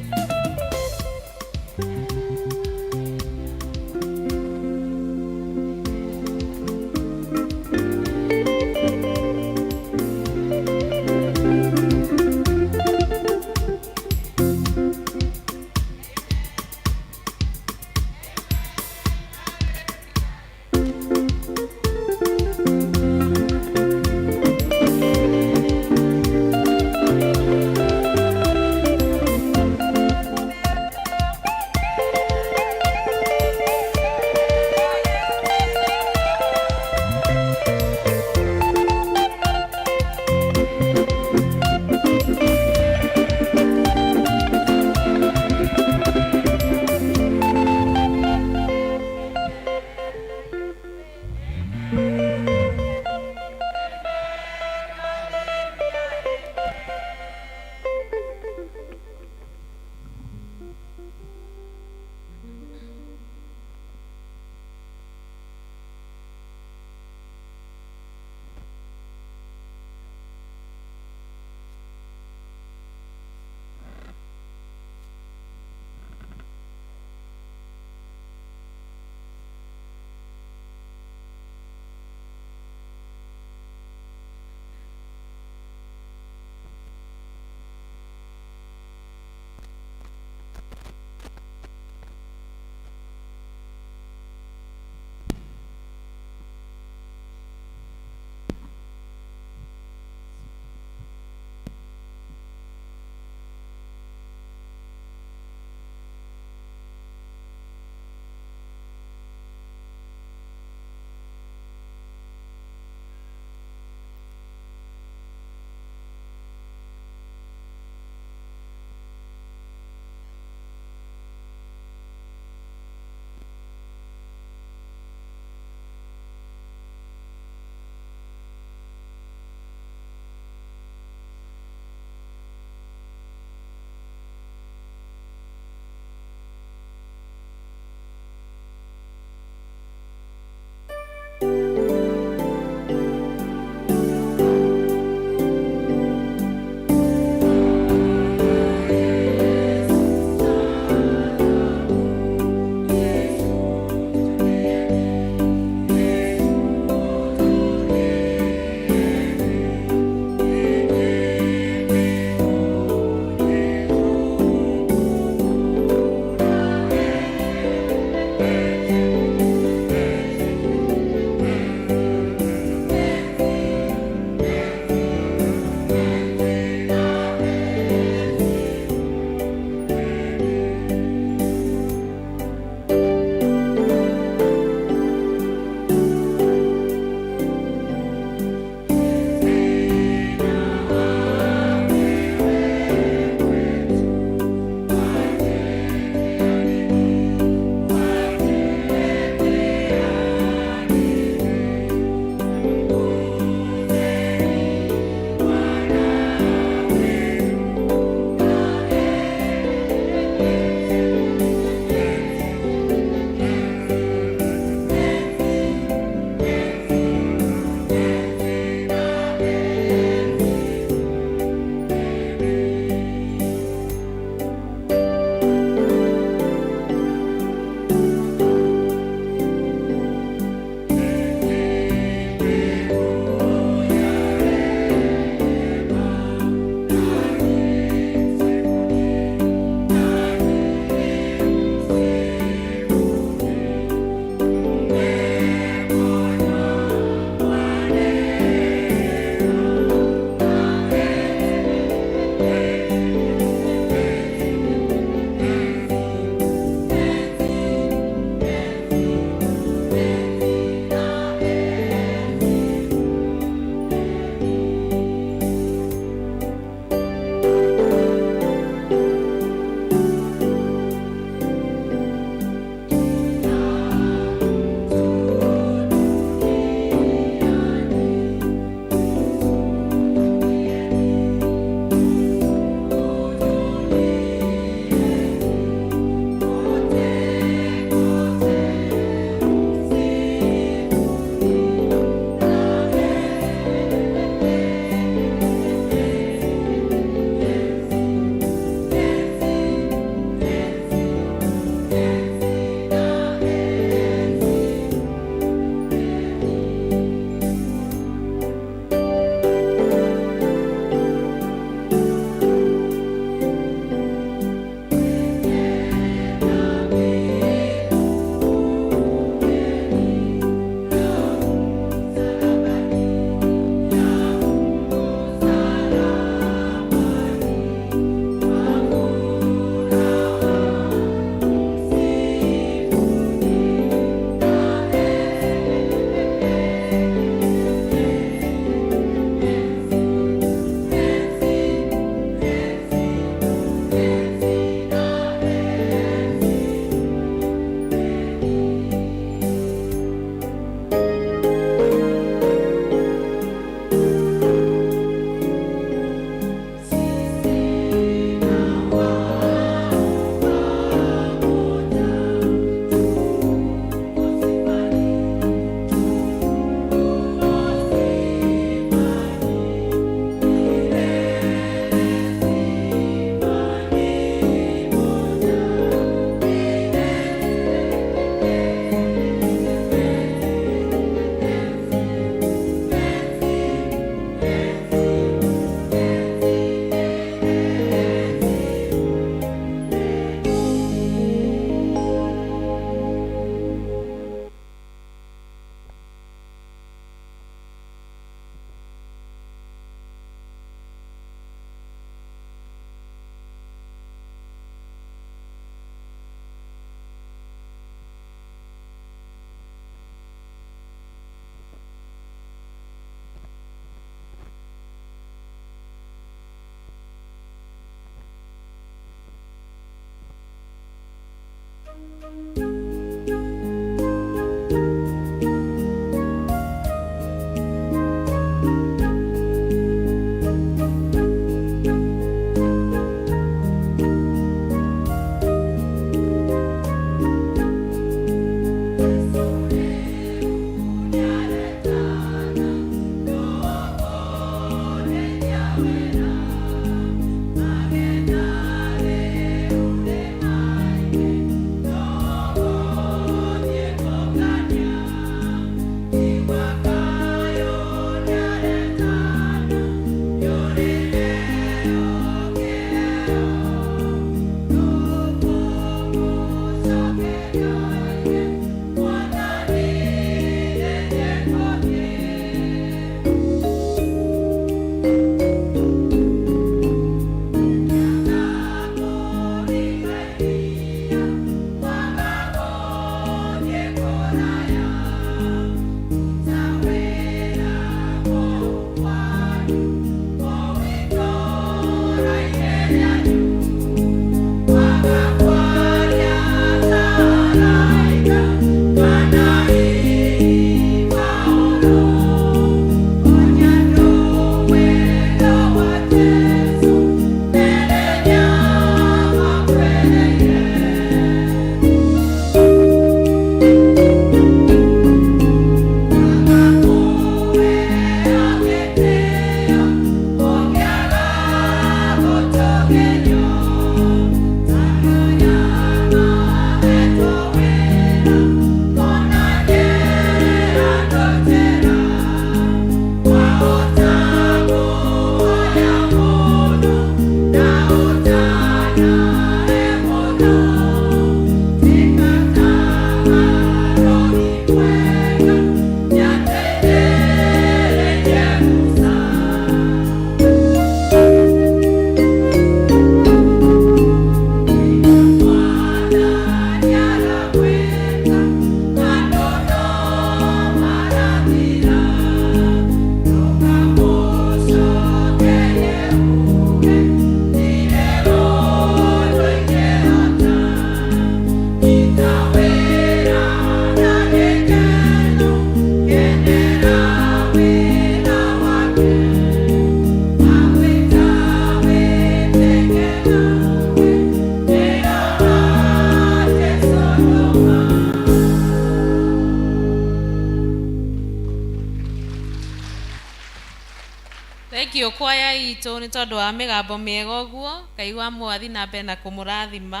Thank you kwaya itũ nĩ tondũ wa mĩgambo mĩega ũguo. Ngai wa mwathi na mbere na kũmũrathima.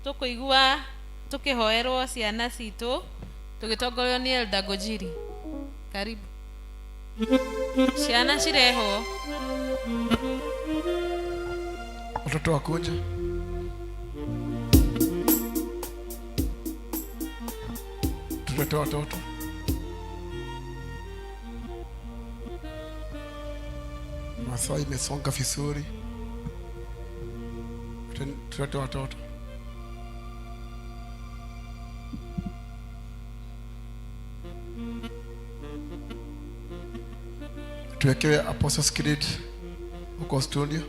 Tũkũigua tũkĩhoerwo ciana citũ tũgĩtongorio nĩ Elda Ngũnjiri. Karibu. Ciana cirehwo. Watoto wakuja. Tulete watoto. Masaa imesonga vizuri. Tulete watoto. Tuwekewe Apostles Creed huko studio.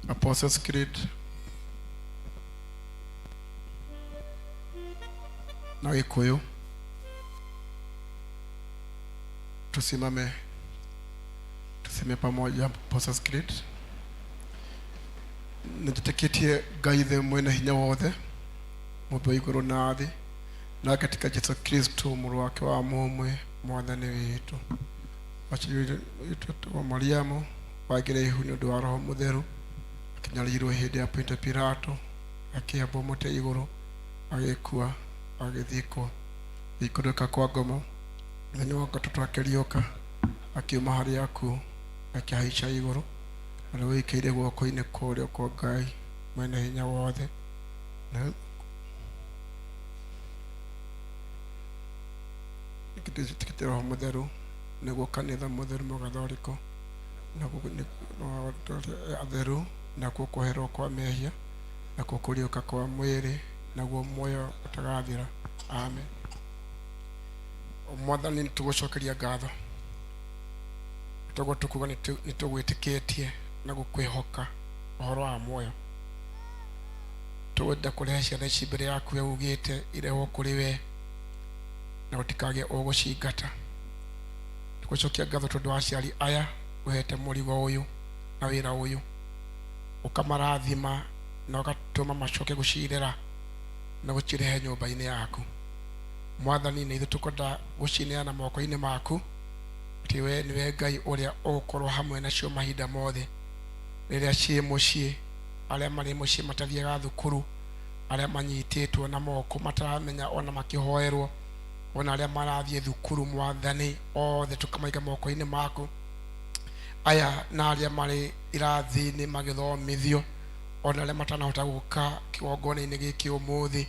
Apostles Creed na Gikuyu. Tusimame tuseme pamoja Apostles Creed. Nĩnjĩtĩkĩtie Ngai Ithe mwene hinya wothe, mũmbi wa igũrũ na thĩ, na katika Jesu Kristo mũrũ wake wa mũmwe mwathani witũ, waciarirwo wa Mariamu, wagĩre ihu nĩ ũndũ wa Roho Mũtheru, akĩnyarirwo hĩndĩ ya Ponto Pilato, akĩambwo mũtĩ igũrũ, agĩkua, agĩthikwo, agĩikũrũka kwa ngoma, mũthenya wa gatatũ akĩriũka, akiuma harĩa akuũ, akĩhaica igũrũ, na rĩu ũikaire guoko-inĩ kwa ũrĩo kwa Ngai mwene hinya wothe. Na nĩtwĩtĩkĩtie Roho Mũtheru, nĩguo kanitha mũtheru mũgathoriko, naguo atheru, nakuo kũherwo kwa mehia, nakuo kũriũka kwa mwĩrĩ, naguo muoyo ũtagathira. Amen. Mwathani, nĩtũgũcokeria ngatho toguo tũkuga nĩtũgwĩtĩkĩtie na gũkwĩhoka ũhoro wa muoyo. Tũgwenda kũrehe ciana ici mbere yaku we ugĩte irehwo kũrĩ we na gũtikagĩe ũgũcingata. Tũgũcokia ngatho tondũ wa aciari aya ũhete mũrigo ũyũ na wĩra ũyũ, ũkamarathima na ũgatũma macoke gũcirera na gũcirehe nyũmba-inĩ yaku. Mwathani, nĩ ithuĩ tũkwenda gũcineana moko-inĩ maku, atĩ we nĩwe Ngai ũrĩa ũgũkorwo hamwe nacio mahinda mothe rĩrĩa ciĩ mũciĩ, arĩa marĩ mũciĩ matathiaga thukuru, arĩa manyitĩtwo na moko mataramenya ona makĩhoerwo, ona arĩa marathiĩ thukuru. Mwathani, othe tũkamaiga moko-inĩ maku, aya na arĩa marĩ irathi-inĩ magĩthomithio, ona arĩa matanahota gũka kĩgongona-inĩ gĩkĩ ũmũthĩ,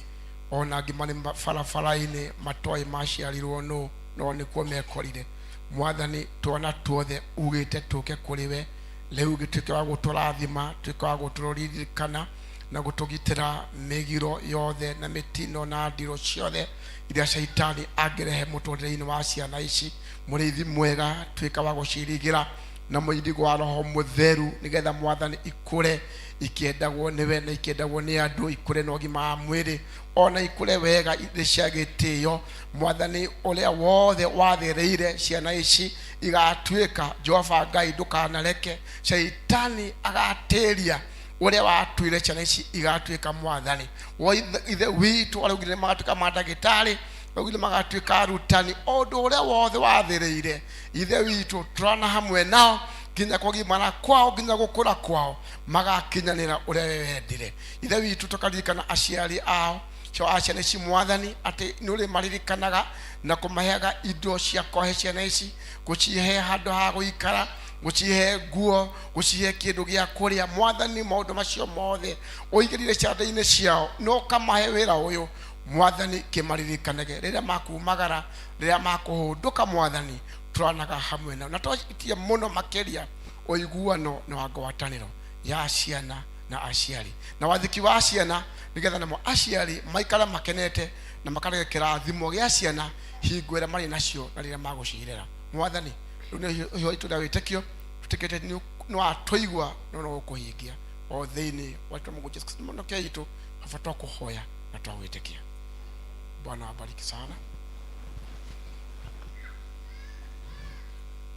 ona angĩ marĩ barabara-inĩ matoĩ maciarirwo nũ no nĩkuo mekorire. Mwathani, twana tuothe ugĩte tũke kũrĩ we rĩu, gĩtuĩke wa gũtũrathima, tuĩke wa gũtũririkana na gũtũgitĩra mĩgiro yothe na mĩtino na ndiro ciothe iria caitani angĩrehe mũtũrĩre-inĩ wa ciana ici. Mũrĩithi mwega, tuĩka wa gũcirigĩra na mũirigo wa Roho Mũtheru, nĩgetha Mwathani ikũre ikĩendagwo nĩwe na ikĩendagwo nĩ andũ, ikũre na ũgima wa mwĩrĩ ona ikũre wega irĩ cia gĩtĩo. Mwathani, ũrĩa wothe wathĩrĩire ciana ici igatuĩka, Jehova Ngai, ndũkanareke caitani agatĩria ũrĩa watuire ciana ici igatuĩka. Mwathani wa ithe witũ, araugire magatuĩka mandagĩtarĩ, araugire magatuĩka arutani, ũndũ ũrĩa wothe wathĩrĩire, ithe witũ, tũrana hamwe nao nginya kũgimara kwao, nginya gũkũra kwao, magakinyanĩra ũrĩa we wendire. Ithe witũ, tũkaririkana aciari ao cio a ciana ici, Mwathani, atĩ nĩ ũrĩ maririkanaga na kũmaheaga indo cia kũhe ciana ici, gũcihe handũ ha gũikara, gũcihe nguo, gũcihe kĩndũ gĩa kũrĩa. Mwathani, maũndũ macio mothe ũigĩrĩire ciande-inĩ ciao na ũkamahe wĩra ũyũ. Mwathani, kĩmaririkanage rĩrĩa makumagara, rĩrĩa makũhũndũka. Mwathani, tũranaga hamwe nao na twacitie mũno makĩria ũiguano na wa ngwatanĩro ya ciana na aciari na wathĩki wa ciana, nĩgetha namo aciari maikare makenete na makarege kĩrathimo gĩa ciana hingo ĩrĩa marĩ nacio na rĩrĩa magũcirera. Mwathani, rĩu nĩ ũhoro itũ rĩa wĩtĩkio, tũtĩkĩte nĩ watũigua no no ũkũhingia o thĩinĩ wa rĩtwa Mungu Yesu Kristo mũnokia witũ. Baba, twakũhoya na twagwĩtĩkia. Bwana awabariki sana.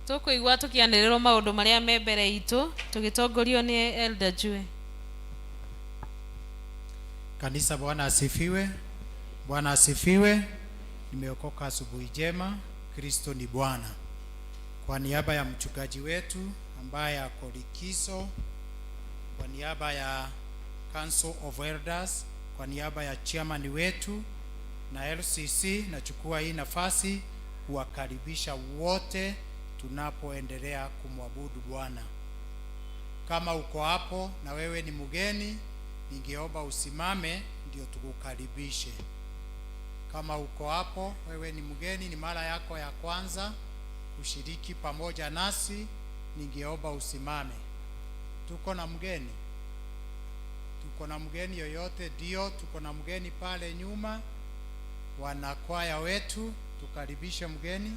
Tũkũigua tũkĩanĩrĩrwo maũndũ marĩa me mbere itũ tũgĩtongorio nĩ Elder Jue. Kanisa, Bwana asifiwe. Bwana asifiwe. Nimeokoka asubuhi njema. Kristo ni Bwana. Kwa niaba ya mchungaji wetu ambaye ako likizo, kwa niaba ya Council of Elders, kwa niaba ya chairman wetu na LCC, nachukua hii nafasi kuwakaribisha wote tunapoendelea kumwabudu Bwana. Kama uko hapo na wewe ni mgeni, ningeomba usimame ndio tukukaribishe. Kama uko hapo wewe ni mgeni, ni mara yako ya kwanza kushiriki pamoja nasi, ningeomba usimame. Tuko na mgeni? Tuko na mgeni yoyote? Ndio, tuko na mgeni pale nyuma, wanakwaya wetu, tukaribishe mgeni.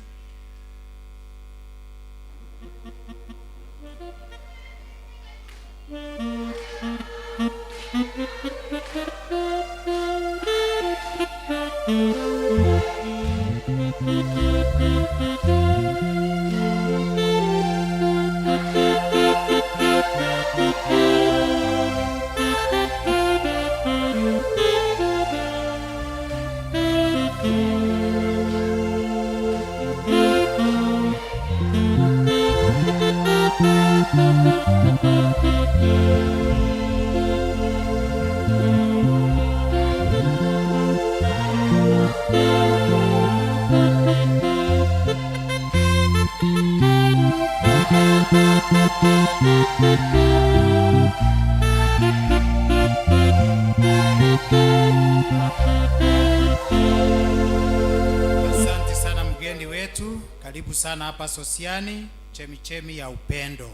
Asante sana mgeni wetu, karibu sana hapa Sosiani, chemichemi ya upendo.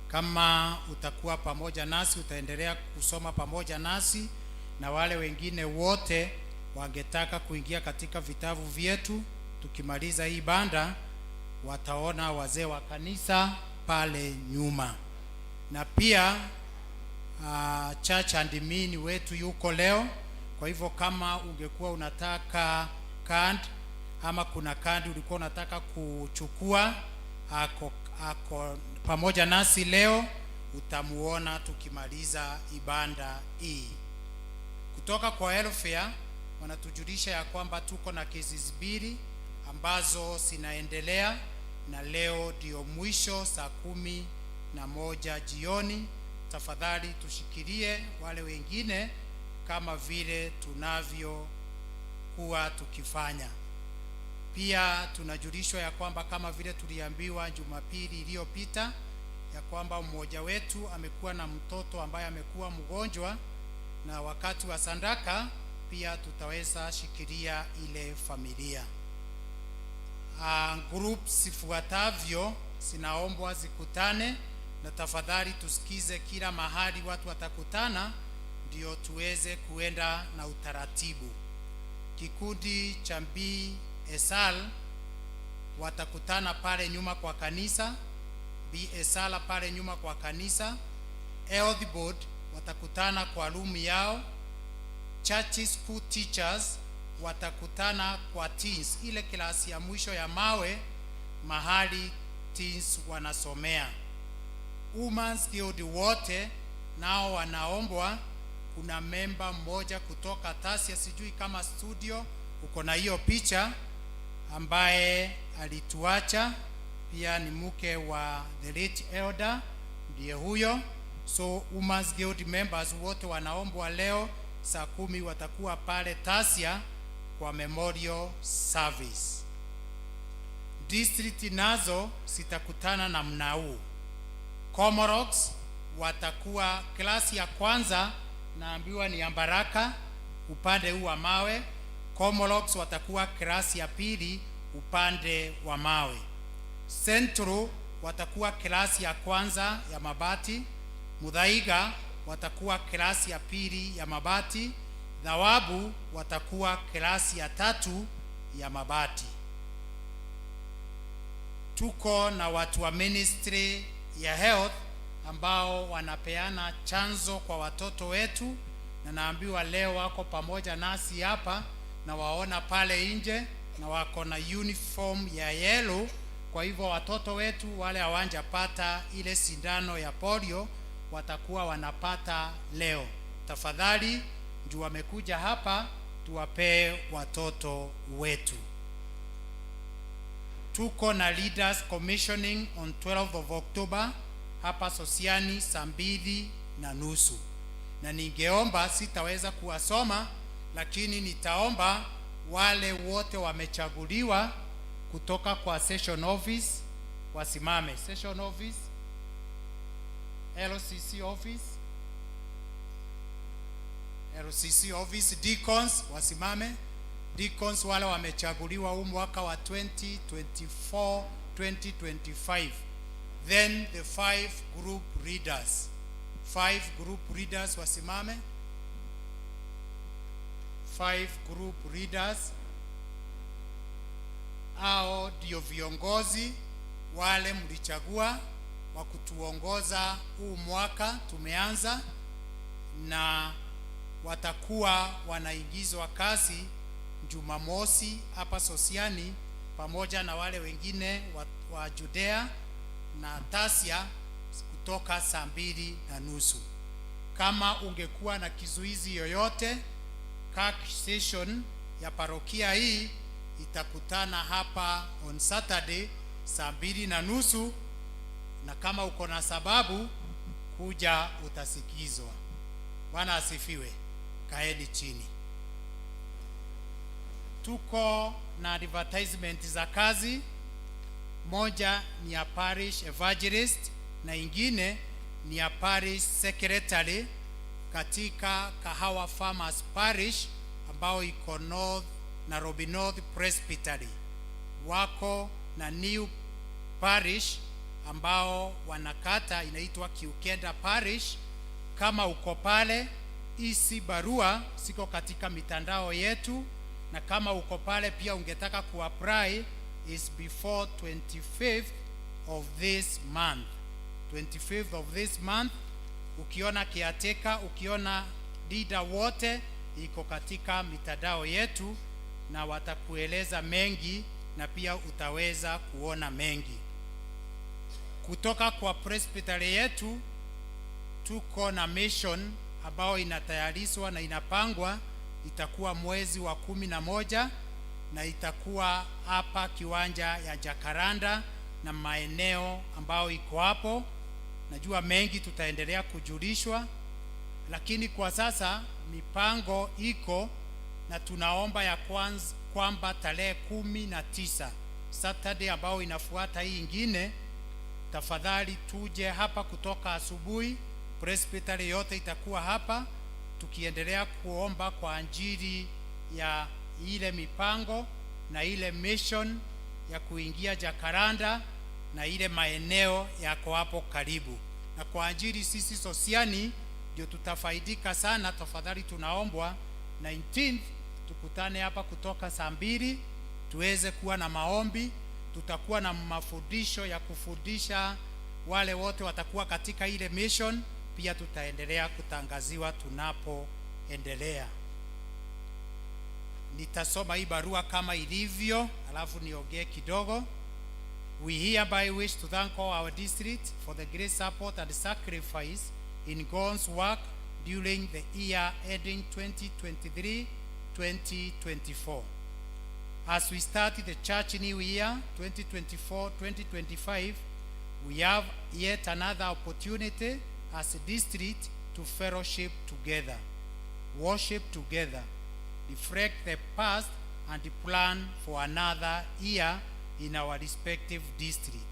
Kama utakuwa pamoja nasi, utaendelea kusoma pamoja nasi, na wale wengine wote wangetaka kuingia katika vitabu vyetu, tukimaliza hii banda wataona wazee wa kanisa pale nyuma, na pia Church admin wetu yuko leo. Kwa hivyo kama ungekuwa unataka card ama kuna card ulikuwa unataka kuchukua, ako pamoja nasi leo, utamuona tukimaliza ibada hii. Kutoka kwa welfare wanatujulisha ya kwamba tuko na kesi mbili ambazo zinaendelea na leo ndio mwisho saa 11 jioni. Tafadhali tushikilie wale wengine kama vile tunavyokuwa tukifanya. Pia tunajulishwa ya kwamba kama vile tuliambiwa Jumapili iliyopita ya kwamba mmoja wetu amekuwa na mtoto ambaye amekuwa mgonjwa, na wakati wa sadaka pia tutaweza shikilia ile familia. Group zifuatavyo zinaombwa zikutane, na tafadhali tusikize kila mahali watu watakutana, ndio tuweze kuenda na utaratibu. Kikundi cha BSL watakutana pale nyuma kwa kanisa, BSL pale nyuma kwa kanisa. Health Board watakutana kwa room yao. Church School Teachers watakutana kwa teens, ile klasi ya mwisho ya mawe mahali teens wanasomea. Women's Guild wote nao wanaombwa. Kuna memba mmoja kutoka Tasia, sijui kama studio uko na hiyo picha, ambaye alituacha, pia ni mke wa the late elder, ndiye huyo. So Women's Guild members wote wanaombwa leo saa 10 watakuwa pale Tasia kwa memorial service. District nazo zitakutana namna huu. Comoros watakuwa klasi ya kwanza, naambiwa ni ya Baraka upande huu wa mawe. Comoros watakuwa klasi ya pili upande wa mawe. Central watakuwa klasi ya kwanza ya mabati. Muthaiga watakuwa klasi ya pili ya mabati. Thawabu watakuwa klasi ya tatu ya mabati. Tuko na watu wa ministry ya health ambao wanapeana chanjo kwa watoto wetu, na naambiwa leo wako pamoja nasi hapa na waona pale nje, na wako na uniform ya yellow. Kwa hivyo watoto wetu wale hawajapata ile sindano ya polio watakuwa wanapata leo. Tafadhali juu wamekuja hapa, tuwapee watoto wetu. Tuko na leaders commissioning on 12th of October hapa Sosiani saa 2:30, na ningeomba, sitaweza kuwasoma, lakini nitaomba wale wote wamechaguliwa kutoka kwa session office wasimame. Session office, LCC office, LCC office, deacons wasimame. Deacons wale wamechaguliwa huu mwaka wa 2024 2025. Then the five group leaders, five group leaders wasimame. Five group leaders hao ndio viongozi wale mlichagua wa kutuongoza huu mwaka tumeanza, na watakuwa wanaingizwa kazi Jumamosi hapa Sosiani pamoja na wale wengine wa Judea na Tasia kutoka saa 2:30. Kama ungekuwa na kizuizi yoyote, CAC session ya parokia hii itakutana hapa on Saturday saa 2:30, na kama uko na sababu kuja utasikizwa. Bwana asifiwe. Kaeni chini. Tuko na advertisement za kazi. Moja ni ya parish evangelist na ingine ni ya parish secretary katika Kahawa Farmers Parish ambao iko North Nairobi North Presbytery. Wako na new parish ambao wanakata inaitwa Kiukenda Parish. Kama uko pale, hizi barua ziko katika mitandao yetu, na kama uko pale pia ungetaka kuapply is before 25th of this month. 25th of this month Ukiona kiateka, ukiona leader wote iko katika mitandao yetu, na watakueleza mengi na pia utaweza kuona mengi kutoka kwa presbytery yetu. Tuko na mission ambayo inatayarishwa na inapangwa, itakuwa mwezi wa 11 na itakuwa hapa kiwanja ya Jacaranda na maeneo ambayo iko hapo. Najua mengi tutaendelea kujulishwa, lakini kwa sasa mipango iko na tunaomba ya kwanza kwamba tarehe 19 Saturday ambayo inafuata hii ingine, tafadhali tuje hapa kutoka asubuhi. Presbytery yote itakuwa hapa tukiendelea kuomba kwa ajili ya ile mipango na ile mission ya kuingia Jacaranda na ile maeneo yako hapo karibu, na kwa ajili sisi Sosiani ndio tutafaidika sana. Tafadhali tunaombwa 19th tukutane hapa kutoka saa 2 tuweze kuwa na maombi. Tutakuwa na mafundisho ya kufundisha wale wote watakuwa katika ile mission. Pia tutaendelea kutangaziwa tunapoendelea. Nitasoma hii barua kama ilivyo, alafu niongee kidogo. We hereby wish to thank all our district for the great support and sacrifice in God's work during the year ending 2023-2024. As we start the church new year 2024-2025, we have yet another opportunity as a district to fellowship together, worship together, reflect the past and plan for another year in our respective district.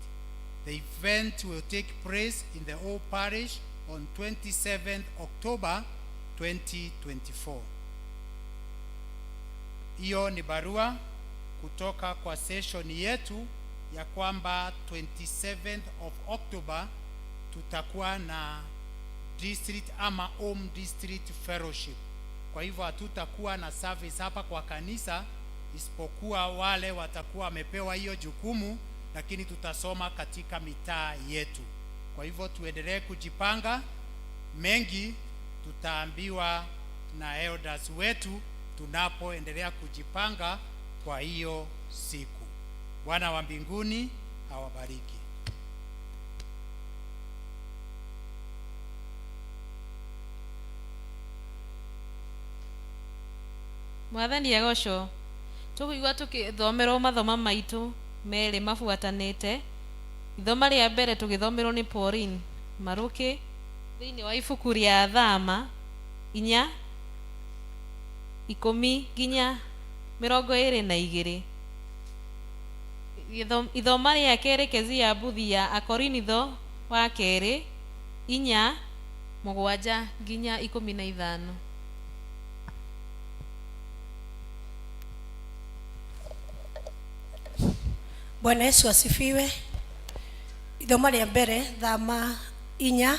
The event will take place in the old parish on 27th October 2024. Hiyo ni barua kutoka kwa session yetu ya kwamba 27th of October tutakuwa na district ama home district fellowship. Kwa hivyo hatutakuwa na service hapa kwa kanisa, isipokuwa wale watakuwa wamepewa hiyo jukumu, lakini tutasoma katika mitaa yetu. Kwa hivyo tuendelee kujipanga, mengi tutaambiwa na elders wetu tunapoendelea kujipanga kwa hiyo siku. Bwana wa mbinguni awabariki. Mwathani agocwo. Tũkũigua tũgĩthomerwo mathoma maitũ merĩ mabuatanĩte. Ithoma rĩa mbere tũgĩthomerwo nĩ Pauline Marũkĩ thĩinĩ wa ibuku rĩa Thama 4:10 nginya 22. Ithoma rĩa kerĩ Kezia Mbuthi ya Akorinitho wa kerĩ 4:7 nginya 15. Bwana Yesu asifiwe. Ithoma rĩa mbere Thama 4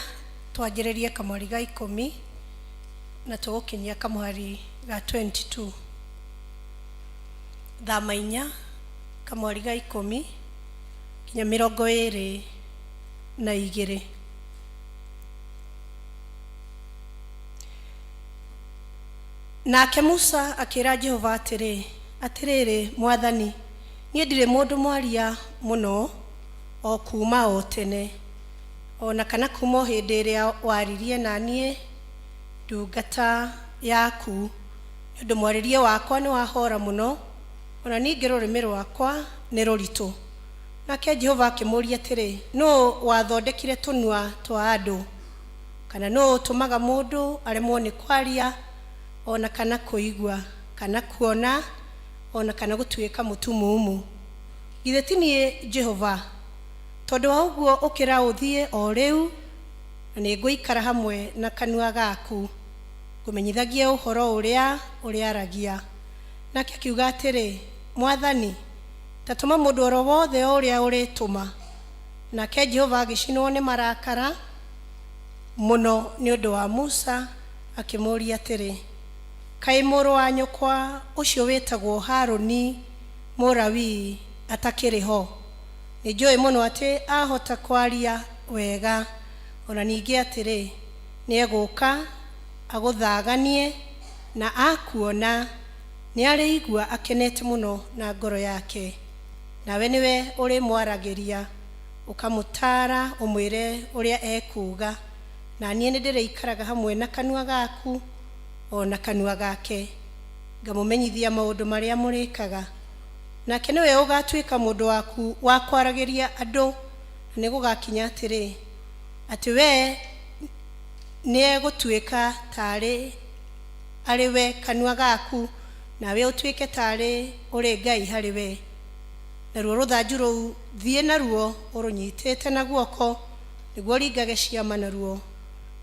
twanjĩrĩrie kamwari ga 10 na tũgũkinyia kamwari ga 22. Thama 4 kamwari ga 10 nginya 22. Nake Musa akĩra Jehova atĩrĩ, atĩrĩrĩ Mwathani, niĩ ndirĩ mũndũ mwaria mũno o kuma o tene, o na kana kuma o hĩndĩ ĩrĩa waririe na niĩ ndungata yaku, nĩ ũndũ mwarĩrie wakwa nĩ wahora mũno, ona ningĩ rũrĩmĩ rwakwa nĩ rũritũ. Nake Jehova akĩmũũria atĩrĩ, nũũ wathondekire tũnua twa andũ? Kana nũũ ũtũmaga mũndũ aremwo nĩ kwaria, ona kana kũigua, kana kuona, ona kana gũtuĩka mũtumumu? Githĩ ti niĩ Jehova? Tondũ wa ũguo ũkĩra ũthiĩ o rĩu, na nĩngũikara hamwe na kanua gaku, ngũmenyithagie ũhoro ũrĩa ũrĩaragia. Nake akiuga atĩrĩ, Mwathani, ta tũma mũndũ oro wothe o ũrĩa ũrĩtũma. Nake Jehova agĩcinwo nĩ marakara mũno nĩ ũndũ wa Musa, akĩmũũria atĩrĩ, kaĩ mũrũ wa nyũkwa ũcio wĩtagwo Harũni Mũlawii atakĩrĩ ho? Nĩnjũĩ mũno atĩ ahota kwaria wega, ona ningĩ atĩrĩ, Nĩegũũka agũthaganie, na akuona nĩarĩigua akenete mũno na ngoro yake. Nawe nĩwe ũrĩmwaragĩria, ũkamũtaara ũmwĩre ũrĩa ekuuga, na niĩ nĩndĩrĩikaraga hamwe na kanua gaku o na kanua gake, ngamũmenyithia maũndũ marĩa mũrĩkaga. Nake nĩwe ũgatuĩka mũndũ waku wa kwaragĩria andũ, na nĩgũgakinya atĩrĩ, atĩ we nĩegũtuĩka taarĩ arĩ we kanua gaku, nawe ũtuĩke taarĩ ũrĩ Ngai harĩ we. Naruo rũthanju rũu thiĩ naruo ũrũnyitĩte na guoko, nĩguo ũringage ciama naruo.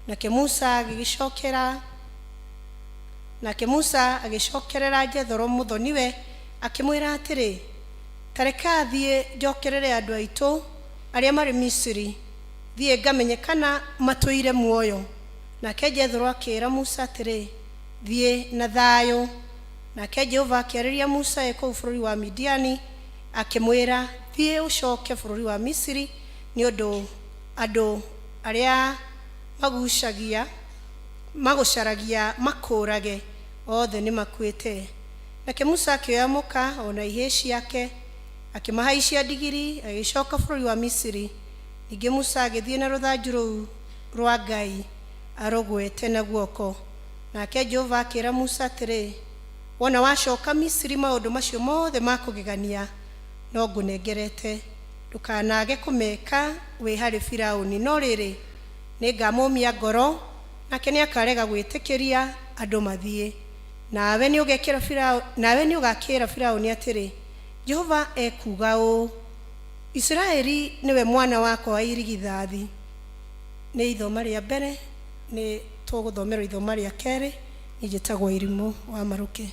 Nake Musa agĩgĩcokera Nake Musa agĩcokerera Jethero mũthoniwe, akĩmwĩra atĩrĩ, Ta reka thiĩ njokerere andũ aitũ arĩa marĩ Misiri, thiĩ ngamenye kana matũire muoyo. Nake Jethero akĩĩra Musa atĩrĩ, Thiĩ na thayũ. Nake Jehova akĩarĩria Musa e kũu bũrũri wa Midiani, akĩmwĩra, Thiĩ ũcoke bũrũri wa Misiri, nĩ ũndũ andũ arĩa magucagia magũcaragia makũũrage othe nĩmakuĩte. Nake Musa akĩoya mũka o na ihĩĩ ciake, akĩmahaicia ndigiri, agĩgĩcoka bũrũri wa Misiri. Ningĩ Musa agĩthiĩ na rũthanju rũu rwa Ngai arũgwete na guoko. Nake Jehova akĩĩra Musa atĩrĩ, Wona wacoka Misiri maũndũ macio mothe ma kũgegania no ngũnengerete, ndũkanaage kũmeka wĩ harĩ Firauni, no rĩrĩ, nĩngamũũmia ngoro, nake nĩakarega gwĩtĩkĩria andũ mathiĩ. Nawe nĩũgakĩĩra Firauni atĩrĩ, Jehova ekuuga ũũ, Isiraeli nĩwe mwana wakwa wa irigithathi. Nĩ ithoma rĩa mbere, nĩ tũgũthomerwo ithoma rĩa kerĩ. Niĩ njĩtagwo Irimũ wa Marũke.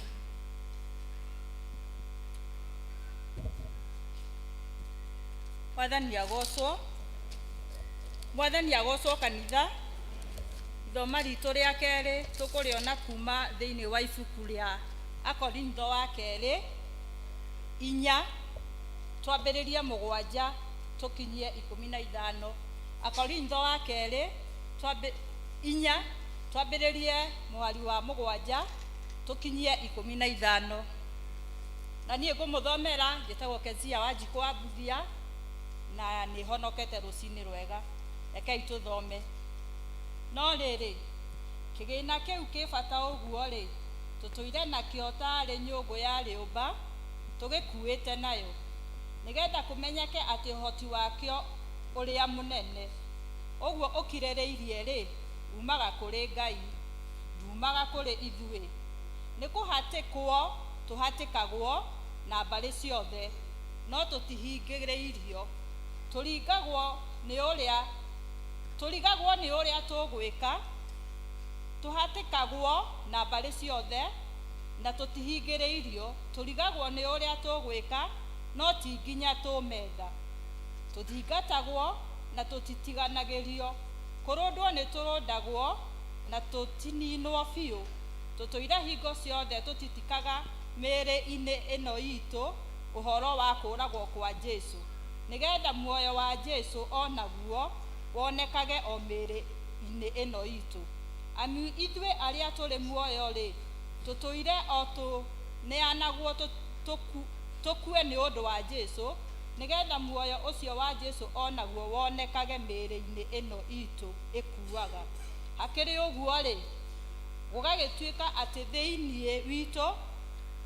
Mwathani agocwo. Mwathani agocwo kanitha. Ithoma ritũ rĩa kerĩ tũkũrĩona kuma thĩinĩ wa ibuku rĩa Akorintho wa kerĩ inya twambĩrĩrie mũgwanja tũkinyie ikũmi na ithano. Akorintho wa kerĩ inya twambĩrĩrie mũhari wa mũgwanja tũkinyie ikũmi na ithano. Na niĩ ngũmũthomera njĩtagwo Kezia Wanjikũ wa Mbuthia na nĩ honokete rũcinĩ rwega. Rekei tũthome. No rĩrĩ, kĩgĩna kĩu kĩ bata ũguo-rĩ, tũtũire nakĩo taarĩ nyũngũ ya rĩũmba tũgĩkuĩte nayo, nĩ getha kũmenyeke atĩ ũhoti wakĩo ũrĩa mũnene, ũguo ũkirĩrĩirie-rĩ, uumaga kũrĩ Ngai, nduumaga kũrĩ ithuĩ. Nĩ kũhatĩkwo tũhatĩkagwo na mbarĩ ciothe, no tũtihingĩrĩirio. Tũringagwo nĩ ũrĩa Tũrigagwo nĩ ũrĩa tũgwĩka, tũhatĩkagwo na mbarĩ ciothe, na tũtihingĩrĩirio. Tũrigagwo nĩ ũrĩa tũgwĩka, no ti nginya tũmetha. Tũthingatagwo, na tũtitiganagĩrio. Kũrũndwo nĩtũrũndagwo, na tũtininwo biũ. Tũtũire hingo ciothe tũtitikaga mĩĩrĩ-inĩ ĩno iitũ ũhoro wa kũũragwo kwa Jesu, nĩ getha muoyo wa Jesu o naguo wonekage o mĩĩrĩ-inĩ ĩno iitũ. Amu ithuĩ arĩa tũrĩ muoyo-rĩ, tũtũire o tũneanagwo tũkue nĩ ũndũ wa Jesu, nĩ getha muoyo ũcio wa Jesu o naguo wonekage mĩĩrĩ-inĩ ĩno iitũ ĩkuaga. Hakĩrĩ ũguo-rĩ, gũgagĩtuĩka atĩ thĩinĩ witũ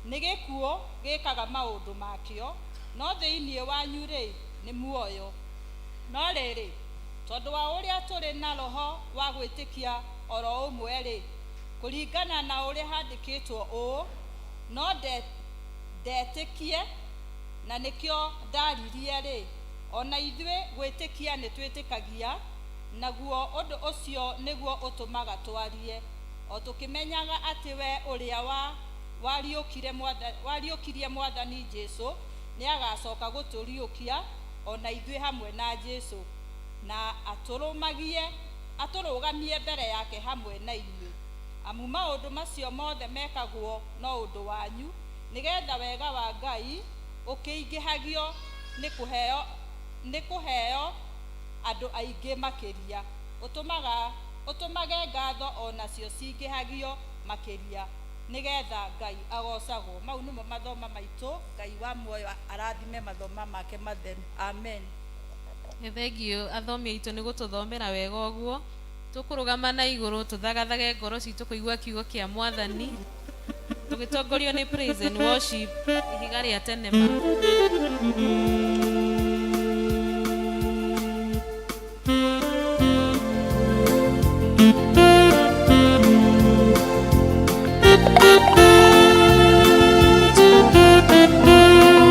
nĩ gĩkuũ gĩĩkaga maũndũ makĩo, no thĩinĩ wanyu-rĩ, nĩ muoyo. No rĩrĩ, tondũ wa ũrĩa tũrĩ na roho wa gwĩtĩkia o ro ũmwe-rĩ, kũringana na ũrĩa haandĩkĩtwo ũũ, No ndetĩkie, na nĩkĩo ndaaririe-rĩ, o na ithuĩ gwĩtĩkia nĩtwĩtĩkagia, naguo ũndũ ũcio nĩguo ũtũmaga twarie, o tũkĩmenyaga atĩ we ũrĩa wariũkirie Mwathani Jesu nĩagacoka gũtũriũkia o na ithuĩ hamwe na Jesu, na atũrũgamie mbere yake hamwe na inyuĩ. Amu maũndũ macio mothe mekagwo no ũndũ wanyu, nĩ getha wega wa Ngai ũkĩingĩhagio nĩ kũheo andũ aingĩ makĩria, ũtũmaga Ũtũmage ngatho o nacio cingĩhagio makĩria, nĩgetha Ngai agocagwo. Mau nĩmo mathoma maitũ. Ngai wa muoyo arathime mathoma make matheru. Amen. Nĩ thengiũ athomi aitũ nĩ gũtũthomera wega ũguo. Tũkũrũgama na igũrũ tũthagathage ngoro citũ kũigua kiugo kĩa Mwathani tũgĩtongorio nĩ praise and worship ihiga rĩa tene ma.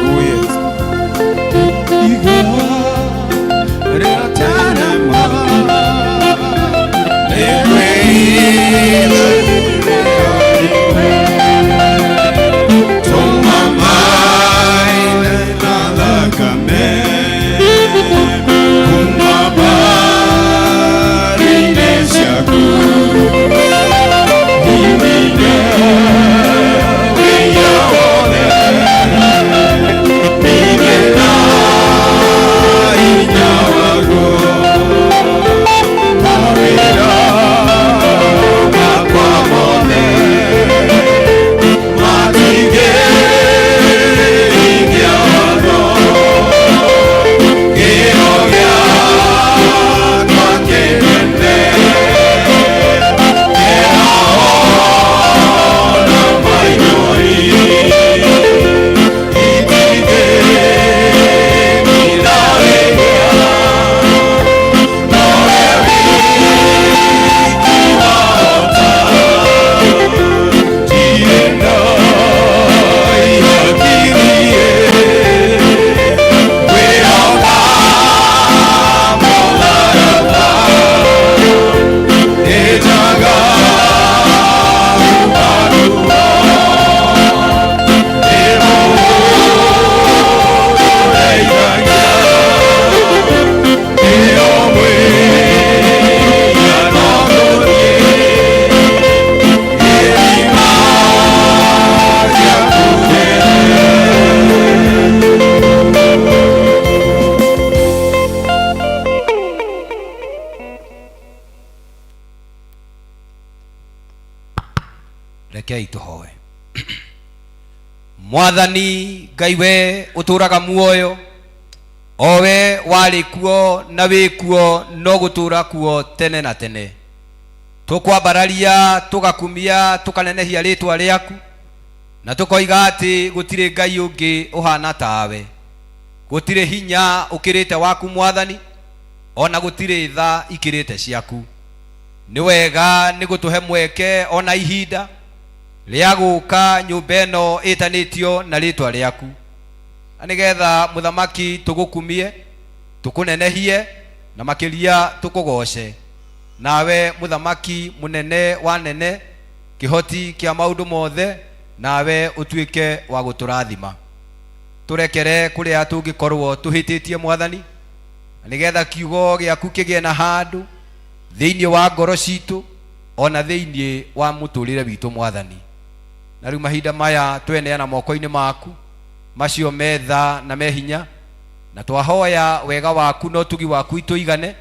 Oh yes. Ihiga rĩa tene ma, Tũma maĩ na thakame kuma mbaru-inĩ ciaku. Hihinye wĩya wothe, ningĩ na hinya waguo. Mawĩra makwa mothe matingĩhingia watho. Kĩo gĩakwa kĩnene kĩraona maithori, itingĩthira wĩhia, nowe wiki wahota. Ndirĩ na ihaki niĩ, kwĩhoka mũtharaba. Nĩ njagagu waguo, nĩ mũndũ ũreithagia, nĩo mwĩhia no gũthiĩ gĩthima gĩaku kĩnene. Rekei tũhoe. Mwathani Ngai, we ũtũraga muoyo, o we warĩ kuo na wĩ kuo no gũtũra kuo tene na tene, tũkwambararia, tũgakumia, tũkanenehia rĩtwa rĩaku, na tũkoiga atĩ gũtirĩ Ngai ũngĩ ũhana tawe, gũtirĩ hinya ũkĩrĩte waku Mwathani, ona gũtirĩ tha ikĩrĩte ciaku. Nĩ wega nĩ gũtũhe mweke ona ihinda rĩa gũka nyũmba ĩno ĩtanĩtio na rĩtwa rĩaku, na nĩgetha mũthamaki tũgũkumie, tũkũnenehie, na makĩria tũkũgoce. Nawe mũthamaki mũnene wa nene, kĩhoti kĩa maũndũ mothe, nawe ũtuĩke wa gũtũrathima. Tũrekere kũrĩa tũngĩkorwo tũhĩtĩtie Mwathani, na nĩgetha kiugo gĩaku kĩgĩe na handũ thĩinĩ wa ngoro citũ ona thĩinĩ wa mũtũrĩre witũ Mwathani. Na rĩu mahinda maya tweneana moko-inĩ maku macio metha na me hinya, na twahoya wega waku na ũtugi waku itũigane,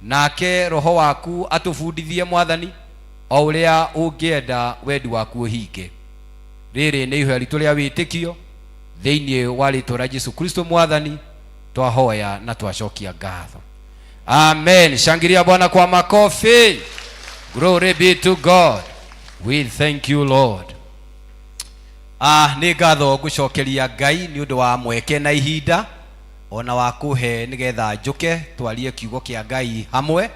nake roho waku atũbundithie Mwathani o ũrĩa ũngĩenda wendi waku ũhinge. Rĩrĩ nĩ ihoya ritũ rĩa wĩtĩkio thĩinĩ wa rĩtwa rĩa Jesu Kristo Mwathani, twahoya na twacokia ngatho. Amen. Shangilia Bwana kwa makofi. Glory be to God. We thank you, Lord. Ah, nĩ ngatho ngũcokeria Ngai nĩ ũndũ wa mweke na ihinda ona wa kũhe nĩgetha njũke twarie kiugo kĩa Ngai hamwe,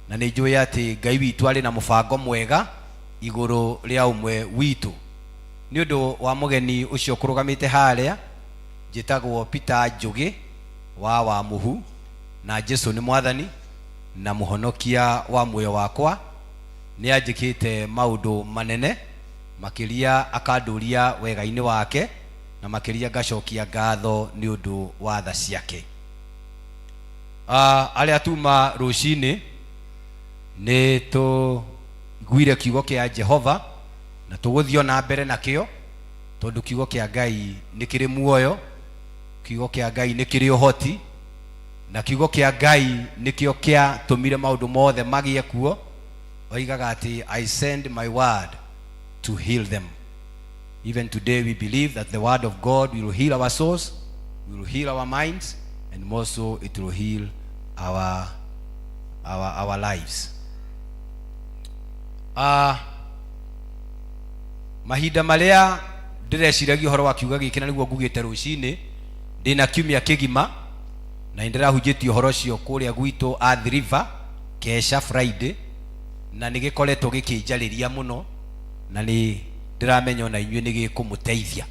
na nĩ njũĩ atĩ Ngai witũ arĩ na mũbango mwega igũrũ rĩa ũmwe witũ. Nĩ ũndũ wa mũgeni ũcio kũrũgamĩte harĩa, njĩtagwo Peter Njũgĩ wa Wamuhu, na Jesu nĩ Mwathani na mũhonokia wa muoyo wakwa. Nĩ anjĩkĩte maũndũ manene makĩria, akandũria wega-inĩ wake, na makĩria ngacokia ngatho nĩ ũndũ wa tha ciake. Arĩa tuma rũcinĩ nĩ tũiguire kiugo kĩa Jehova, na tũgũthiĩ na mbere nakĩo, tondũ kiugo kĩa Ngai nĩ kĩrĩ muoyo, kiugo kĩa Ngai nĩ kĩrĩ ũhoti, na kiugo kĩa Ngai nĩkĩo kĩatũmire maũndũ mothe magĩe kuo. Oigaga atĩ I send my word to heal them. Even today we believe that the word of God will heal our souls, will heal our minds, and more so it will heal our, our, our lives. Mahinda marĩa ndĩreciragia ũhoro wa kiuga gĩkĩ na nĩguo ngugĩte rũcinĩ ndĩna kiumia kĩgima na nĩndĩrahunjĩtie ũhoro ũcio kũrĩa gwitũ Athi River Kesha Friday, na nĩ gĩkoretwo gĩkĩnjarĩria mũno na nĩ ndĩramenya ona inyuĩ nĩ gĩkũmũteithia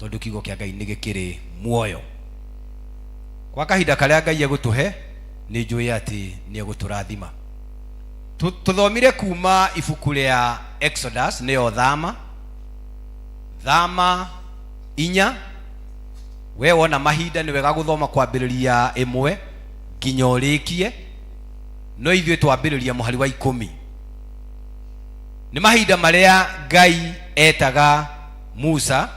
tondũ kiugo kĩa Ngai nĩ gĩkĩrĩ muoyo. Kwa kahinda karĩa Ngai egũtũhe nĩ njũĩ atĩ nĩ egũtũrathima. Tũthomire kuma ibuku rĩa Exodus, nĩyo Thama, Thama 4. We wona mahinda nĩ wega gũthoma kwambĩrĩria 1 nginya ũrĩkie, no ithuĩ twambĩrĩria mũhari wa 10. Nĩ mahinda marĩa Ngai etaga Musa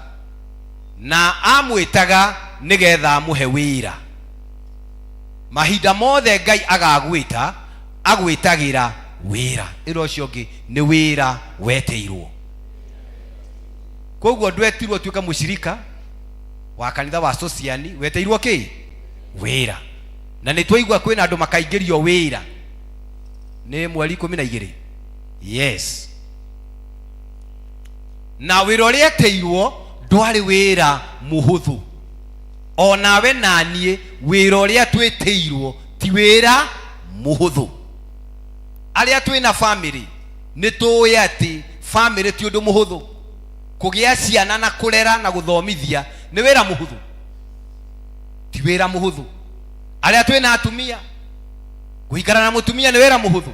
na amwĩtaga nĩgetha amũhe wĩra. Mahinda mothe Ngai agagwĩta, agwĩtagĩra wĩra. Ĩra ũcio ũngĩ nĩ wĩra wetĩirwo. Koguo ndwetirwo ũtuĩke mũcirika wa kanitha wa Sociani, wetĩirwo kĩ? Wĩra. Na nĩ twaigua kwĩna andũ makaingĩrio wĩra nĩ mweri 12. Yes. Na wĩra ũrĩa etĩirwo ndwarĩ wĩra mũhũthũ. Onawe na niĩ wĩra ũrĩa twĩtĩirwo ti wĩra mũhũthũ. Arĩa twĩna family nĩ tũĩ atĩ family ti ũndũ mũhũthũ. Kũgĩa ciana na kũrera na gũthomithia nĩ wĩra mũhũthũ, ti wĩra mũhũthũ. Arĩa twĩna atumia, gũikara na mũtumia nĩ wĩra mũhũthũ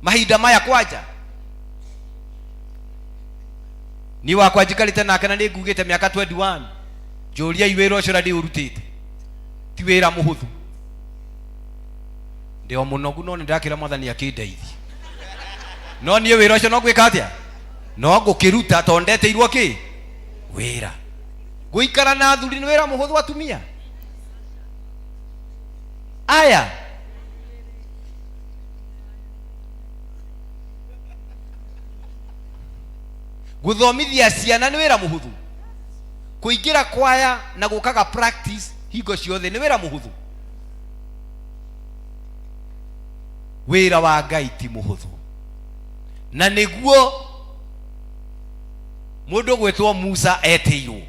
mahinda maya kwanja. Niĩ wakwa njikarĩte nake na nĩ ngugĩte mĩaka 21, njũriai wĩra ũcio ũrĩa ndĩũrutĩte, ti wĩra mũhũthũ. Ndĩ o mũnogu no nĩ ndakĩra Mwathani akĩndeithie. No niĩ wĩra ũcio no ngwĩka atĩa? No ngũkĩruta tondũ ndetĩirwo kĩ? Wĩra. Gũikara na athuri nĩ wĩra mũhũthũ atumia aya? Gũthomithia ciana nĩ wĩra mũhũthũ? Kũingĩra kwaya na gũkaga practice hingo ciothe nĩ wĩra mũhũthũ? Wĩra wa Ngai ti mũhũthũ. Na nĩguo mũndũ gwĩtwo Musa etĩirwo.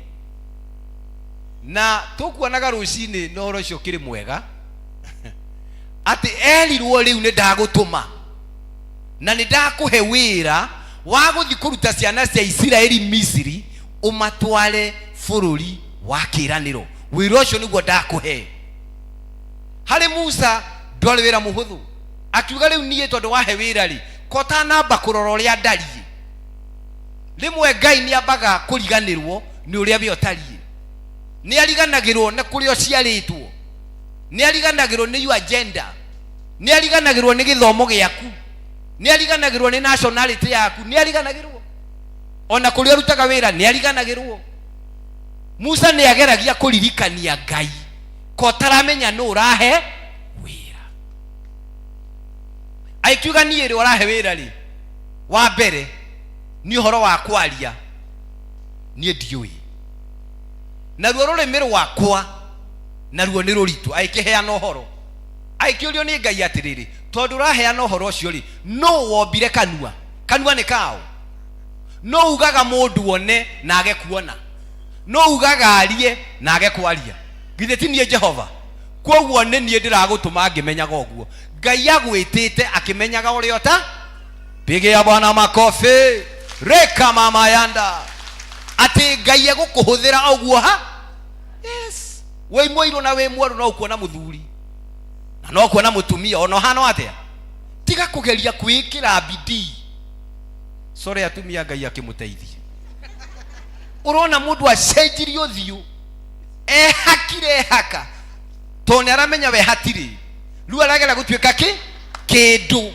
Na tũkuonaga rũcinĩ na ũhoro ũcio ũkĩrĩ mwega atĩ erirwo rĩu nĩ ndagũtũma na nĩ ndakũhe wĩra wa gũthiĩ kũruta ciana cia Isiraeli Misiri ũmatware bũrũri wa kĩĩranĩro. Wĩra ũcio nĩguo ndakũhe. Harĩ Musa ndwarĩ wĩra mũhũthũ. Akiuga rĩu niĩ tondũ wahe wĩra rĩ, ko ũtanamba kũrora ũrĩa ndariĩ. Rĩmwe Ngai nĩ ambaga kũriganĩrwo nĩ ũrĩa we ũtariĩ. Nĩ ariganagĩrwo nĩ kũrĩa ũciarĩtwo. Nĩ ariganagĩrwo nĩ your agenda. Nĩ ariganagĩrwo nĩ gĩthomo gĩaku. Nĩ ariganagĩrwo nĩ nationality yaku. Nĩ ariganagĩrwo. Ona kũrĩa ũrutaga wĩra nĩ ariganagĩrwo. Musa nĩ ageragia kũririkania Ngai ko ũtaramenya nũ ũrahe wĩra. Agĩkiuga niĩ rĩ ũrahe wĩra rĩ, wa mbere nĩ ũhoro wa kwaria niĩ ndiũĩ, naruo rũrĩmĩ rwakwa naruo nĩ rũritũ. Agĩkĩheana ũhoro, agĩkĩũrio nĩ Ngai atĩrĩrĩ, tondũ ũraheana ũhoro ũcio rĩ, nũ wombire kanua? Kanua nĩ kao? Nũ ugaga mũndũ one na age kuona? Nũ ugaga arie na age kwaria? Githĩ ti niĩ Jehova? Kwoguo nĩ niĩ ndĩragũtũma ngĩmenyaga ũguo. Ngai agwĩtĩte akĩmenyaga ũrĩa ũta. Pigia Bwana makofi. Reka mama yanda. Atĩ Ngai egũkũhũthĩra ũguo ha? Yes. Wĩ mũirũ na wĩ mwerũ no ũkuona mũthuri na no ũkuona mũtumia ona ũhana atĩa. Tiga kũgeria kwĩĩkĩra bidii. Sorry atumia, Ngai akĩmũteithie. Ũrona mũndũ acenjirie ũthiũ, ehakire ehaka tondũ nĩ aramenya we hatirĩ. Rĩu aragera gũtuĩka kĩ? Kĩndũ.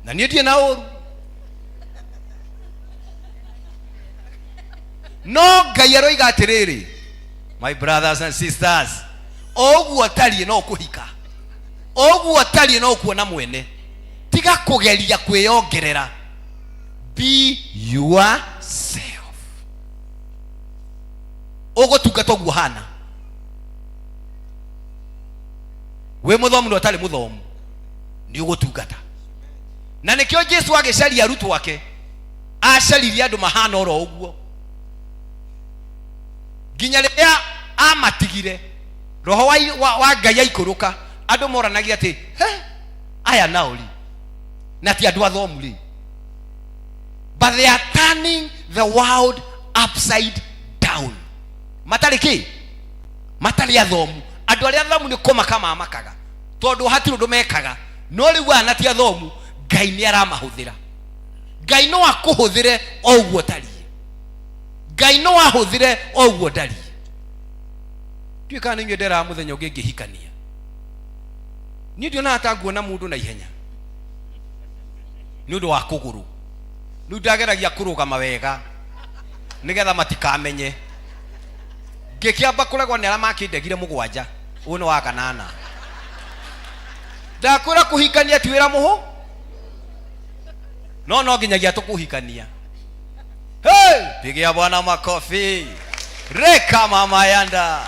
Na niĩ ndirĩ na ũru. No Ngai aroiga atĩrĩrĩ, my brothers and sisters, o ũguo ũtariĩ no ũkũhika, o ũguo ũtariĩ no ũkuona mwene. Tiga Tiga kũgeria kwĩyongerera. Be yourself. Ũgũtungata ũguo hana. Wĩ mũthomu na ũtarĩ mũthomu, nĩ ũgũtungata. Na nĩkĩo Jesu agĩcaria arutwo ake, acaririe andũ mahana oro ũguo. Nginya rĩrĩa amatigire, roho wa, wa, wa Ngai aikũrũka, andũ moranagia atĩ, he, aya nao rĩ, na ti andũ athomu rĩ. But they are turning the world upside down. Matarĩ kĩ? Matarĩ athomu. Andũ arĩa athomu nĩ kũmaka mamakaga, tondũ hatirĩ ũndũ mekaga. No rĩu aya na ti athomu, Ngai nĩ aramahũthĩra. Ngai no akũhũthĩre o ũguo ũtariĩ. Ngai no ahũthĩre o ũguo ndariĩ. Ndiũĩ kana nĩ inyuĩ nderaga mũthenya ũngĩ ngĩhikania. Niĩ ndionaga ta nguona mũndũ na ihenya nĩ ũndũ wa kũgũrũ. Rĩu ndageragia kũrũgama wega nĩgetha matikamenye. Ngĩkĩamba kũregwo nĩ arĩa makĩndegire mũgwanja, ũyũ nĩ wa kanana. Ndakwĩra kũhikania ti wĩra mũhũ, no no nginyagia tũkũhikania. Hey, pigia Bwana makofi. Reka mama yanda.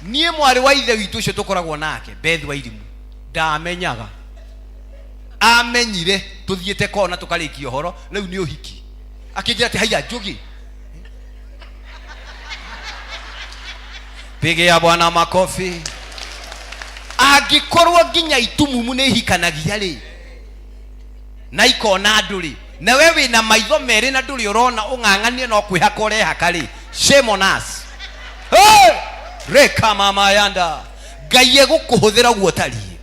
Niĩ mwarĩ wa ithe witũ ũcio tũkoragwo nake Beth wa Irimu ndamenyaga. Amenyire tũthiĩte kona tũkarĩkia ũhoro rĩu nĩ ũhiki. Akĩnjĩra atĩ haiya Njũgĩ. Pigia Bwana makofi. Angĩkorwo nginya itumumu nĩ ihikanagia rĩ, na ikona andũ rĩ, na we wĩna maitho merĩ na ndũrĩ ũrona ũng'ang'anie no kwĩhaka ũrehaka rĩ, shame on us. Hey! Reka mama yanda. Ngai egũkũhũthĩra ũguo ũtariĩ.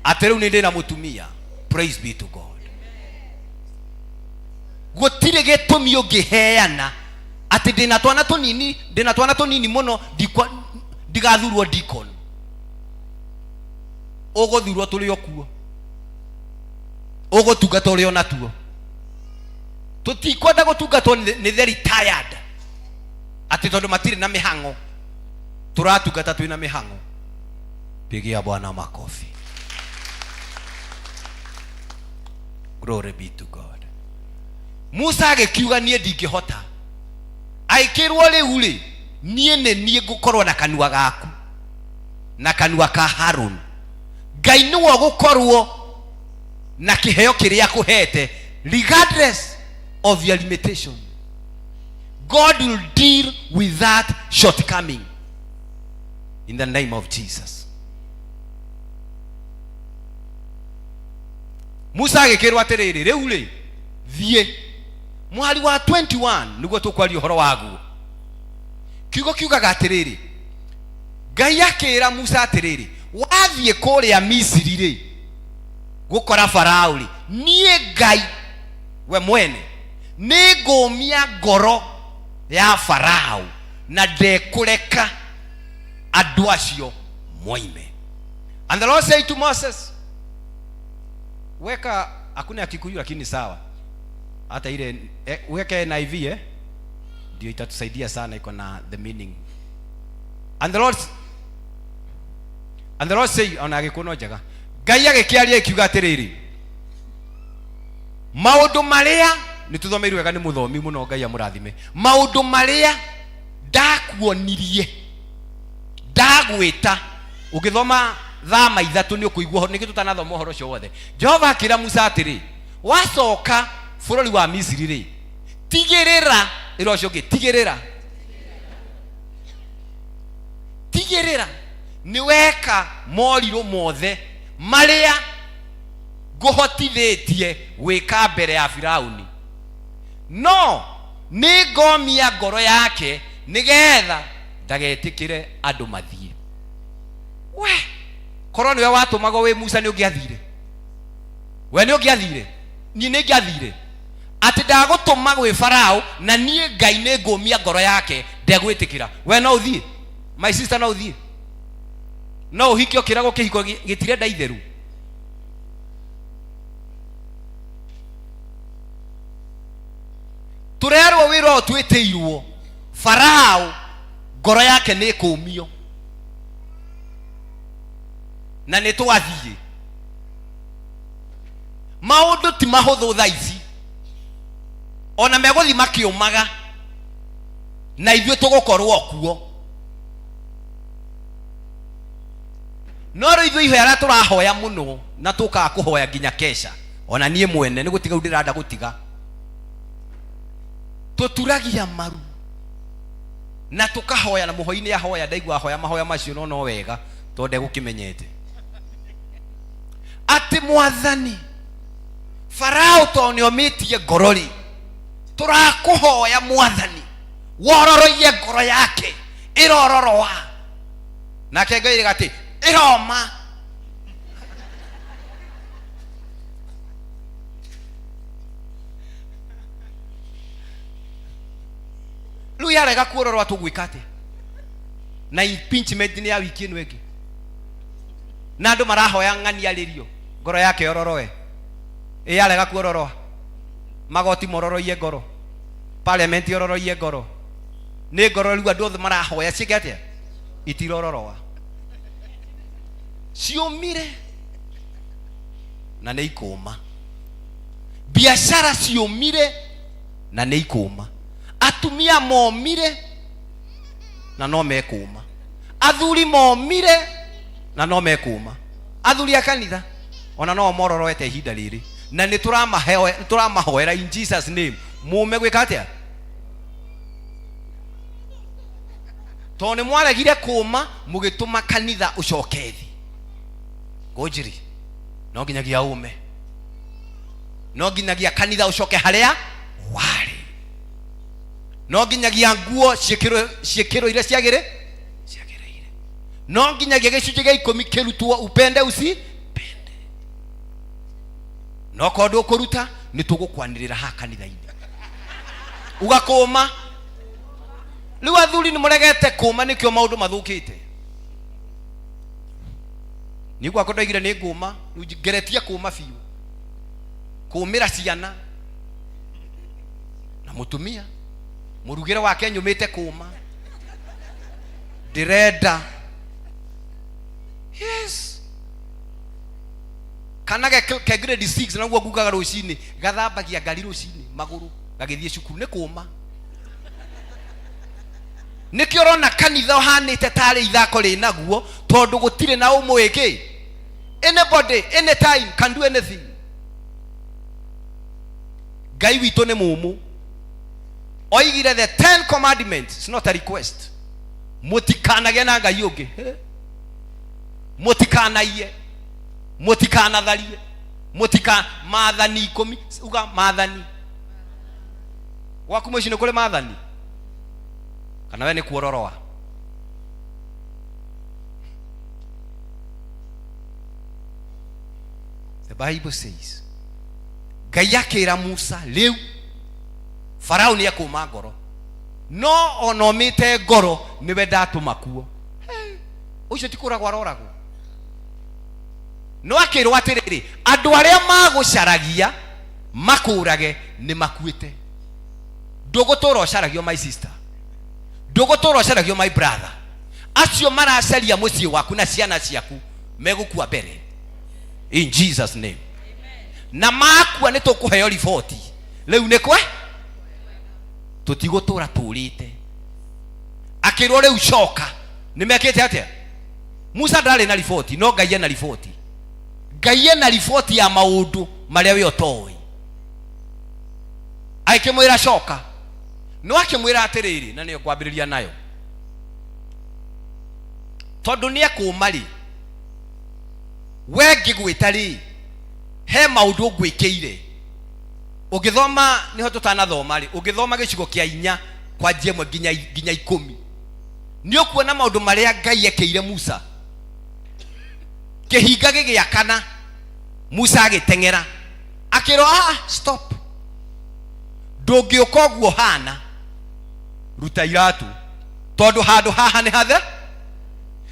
Atĩ rĩu nĩ ndĩ na mũtumia. Praise be to God. Gũtirĩ gĩtũmi ũngĩheana atĩ ndĩna twana tũnini, ndĩna twana tũnini mũno, ndigathurwo deacon. Ũgũthurwo tũrĩ o kuo. Ũgũtungata ũrĩ o natuo. Tũtikwenda gũtungatwo nĩ the retired atĩ tondũ matirĩ na mĩhang'o. Tũratungata twĩna mĩhang'o. Pigia Bwana makofi. Glory be to God. Musa agĩkiuga niĩ ndingĩhota. Agĩkĩrwo rĩu rĩ, niĩ nĩ niĩ ngũkorwo na kanua gaku na kanua ka Harun. Ngai nĩwe ũgũkorwo na kĩheo kĩrĩa akũhete regardless of your limitation. God will deal with that shortcoming in the name of Jesus. Musa agĩkĩrwo atĩrĩrĩ, rĩu rĩ, thiĩ. Mũhari wa 21 nĩguo tũkwaria ũhoro waguo. Kiugo kiugaga atĩrĩrĩ, Ngai akĩra Musa atĩrĩrĩ, wathiĩ kũrĩa Misiri rĩ, gũkora Farao rĩ, niĩ Ngai we mwene nĩ ngũmia ngoro ya Farao na ndekũreka andũ acio moime. And the Lord said to Moses, weka hakuna ya Kikuyu lakini sawa, hata ile weke NIV ndio itatusaidia sana, iko na the meaning. And the Lord, and the Lord say, ona Gĩkũyũ no njega. Ngai agĩkĩaria akiuga atĩrĩrĩ, maũndũ marĩa nĩ tũthomeirwo wega nĩ mũthomi mũno, Ngai amũrathime. Maũndũ marĩa ndakuonirie ndagwĩta, ũngĩthoma thama ithatũ nĩ ũkũigua ũhoro, nĩkĩo tũtanathoma ũhoro ũcio wothe. Jehova akĩra Musa atĩrĩ, wacoka bũrũri wa Misiri rĩ, tigĩrĩra, ĩra ũcio ũngĩ, tigĩrĩra, tigĩrĩra nĩ weka morirũ mothe marĩa ngũhotithĩtie gwĩka mbere ya Firauni, no nĩ ngomia ngoro yake nĩgetha ndagetĩkĩre andũ mathiĩ. We korwo nĩwe watũmagwo wĩ Musa nĩ ũngĩathire? We nĩ ũngĩathire? Niĩ nĩ ingĩathire atĩ ndagũtũma gwĩ Farao na niĩ Ngai nĩ ngũmia ngoro yake ndegwĩtĩkĩra. We no ũthiĩ? My sister, no ũthiĩ? No ũhike ũkĩragwo kĩhiko gĩtirenda itheru? Tũrerwo wĩra ũyũ twĩtĩirwo, Farao ngoro yake nĩ ĩkũmio na nĩ twathiĩ. Maũndũ ti mahũthũ thaa ici, ona megũthiĩ makĩũmaga, na ithuĩ tũgũkorwo kuo. No rĩu ithuĩ ihoya rĩrĩa tũrahoya mũno na tũkaga kũhoya nginya kesha, ona niĩ mwene nĩ gũtiga rĩu ndĩrenda gũtiga, tũturagia maru na tũkahoya, na mũhoi nĩ ahoya, ndaigua ahoya mahoya macio, no no wega tondũ ndegũkĩmenyete atĩ Mwathani Farao tondũ nĩ omĩtie ngoro rĩ, tũrakũhoya Mwathani wororoiye ngoro yake ĩrororoa, nake Ngai oigaga atĩ ĩroma. Rĩu yarega kuororoa tũgwĩka atĩa? Na impeachment nĩ ya wiki ĩno ĩngĩ, na andũ marahoya ng'ani arĩrio ngoro yake yororoe, ĩ yarega kuororoa, magoti mororoiye ngoro, parliament yororoiye ngoro, nĩ ngoro rĩu andũ othe marahoya ciĩke atĩa? Itirororoa, ciũmire na nĩ ikũma. Biashara ciũmire na nĩ ikũma. Atumia momire na no mekũma. Athuri momire na no mekũma. Athuri a kanitha ona no mororoete ihinda rĩrĩ, na nĩ tũramahoera in Jesus name mume gwĩka atĩa? Tondũ nĩ mwaregire kũma, mũgĩtũma kanitha ũcoke thĩ. Ngũnjiri no nginyagia ume, no nginyagia kanitha ũcoke harĩa warĩ, no nginyagia nguo ciĩkĩrwo ciĩkĩrwo iria ciagĩrĩ ciagĩrĩire, no nginyagia gĩcunjĩ gĩa ikũmi kĩrutwo upende usipende. No korwo ndũkũruta nĩ tũgũkwanĩrĩra haha kanitha-inĩ ugakũma. Rĩu athuri nĩ mũregete kũma, nĩkĩo maũndũ mathũkĩte. Niĩ gwakwa ndoigire nĩ ngũma, rĩu ngeretie kũma biũ, kũmĩra ciana na mũtumia mũrugĩre wake nyũmĩte kũma, ndĩrenda yes kana ge, ke grade 6 naguo ngugaga rũcinĩ gathambagia ngari rũcinĩ magũrũ gagĩthiĩ cukuru nĩ kũma. Nĩkĩo ũrona kanitha ũhanĩte tarĩ ithako rĩnaguo, tondũ gũtirĩ na ũmwe ĩkĩ, anybody anytime can do anything. Ngai witũ nĩ mũmũ, oigire the 10 commandments is not a request. Mũtikanagĩe na ngai ũngĩ, mũtikanaiye, mũtikanatharie, mũtika maathani ikũmi. Uga maathani gwaku mũciĩ nĩ kũrĩ maathani kana we nĩ kuororoa? The Bible says Ngai akĩra Musa, rĩu Farao nĩ ekũma ngoro, no ona ũmĩte ngoro nĩwe ndatũma kuo. Hey, ũcio ti kũragwo aroragwo. No akĩrwo atĩrĩrĩ, andũ arĩa magũcaragia makũrage nĩ makuĩte. Ndũgũtũra ũcaragio my sister, ndũgũtũra ũcaragio my brother. Acio maracaria mũciĩ waku na ciana ciaku megũkua mbere in Jesus name. Na makua nĩ tũkũheo riboti rĩu nĩ kwe tũtigũtũra tũrĩte. Akĩrwo rĩu coka. Nĩ mekĩte atĩa? Musa ndarĩ na riboti, no Ngai ena riboti. Ngai ena riboti ya maũndũ marĩa we ũtoĩ. Agĩkĩmwĩra coka, no akĩmwĩra atĩrĩrĩ, na nĩyo ngwambĩrĩria nayo, tondũ nĩ ekũma rĩ, we ngĩgwĩta rĩ, he maũndũ ngwĩkĩire. Ũngĩthoma, nĩho tũtanathoma rĩ, ũngĩthoma gĩcigo kĩa 4 kwanjia 1 nginya 10, nĩ ũkuona maũndũ marĩa Ngai ekĩire Musa. Kĩhinga gĩgĩakana, Musa agĩteng'era, akĩrwo ah, stop, ndũngĩũka ũguo hana, ruta iratũ, tondũ handũ haha nĩ hathe,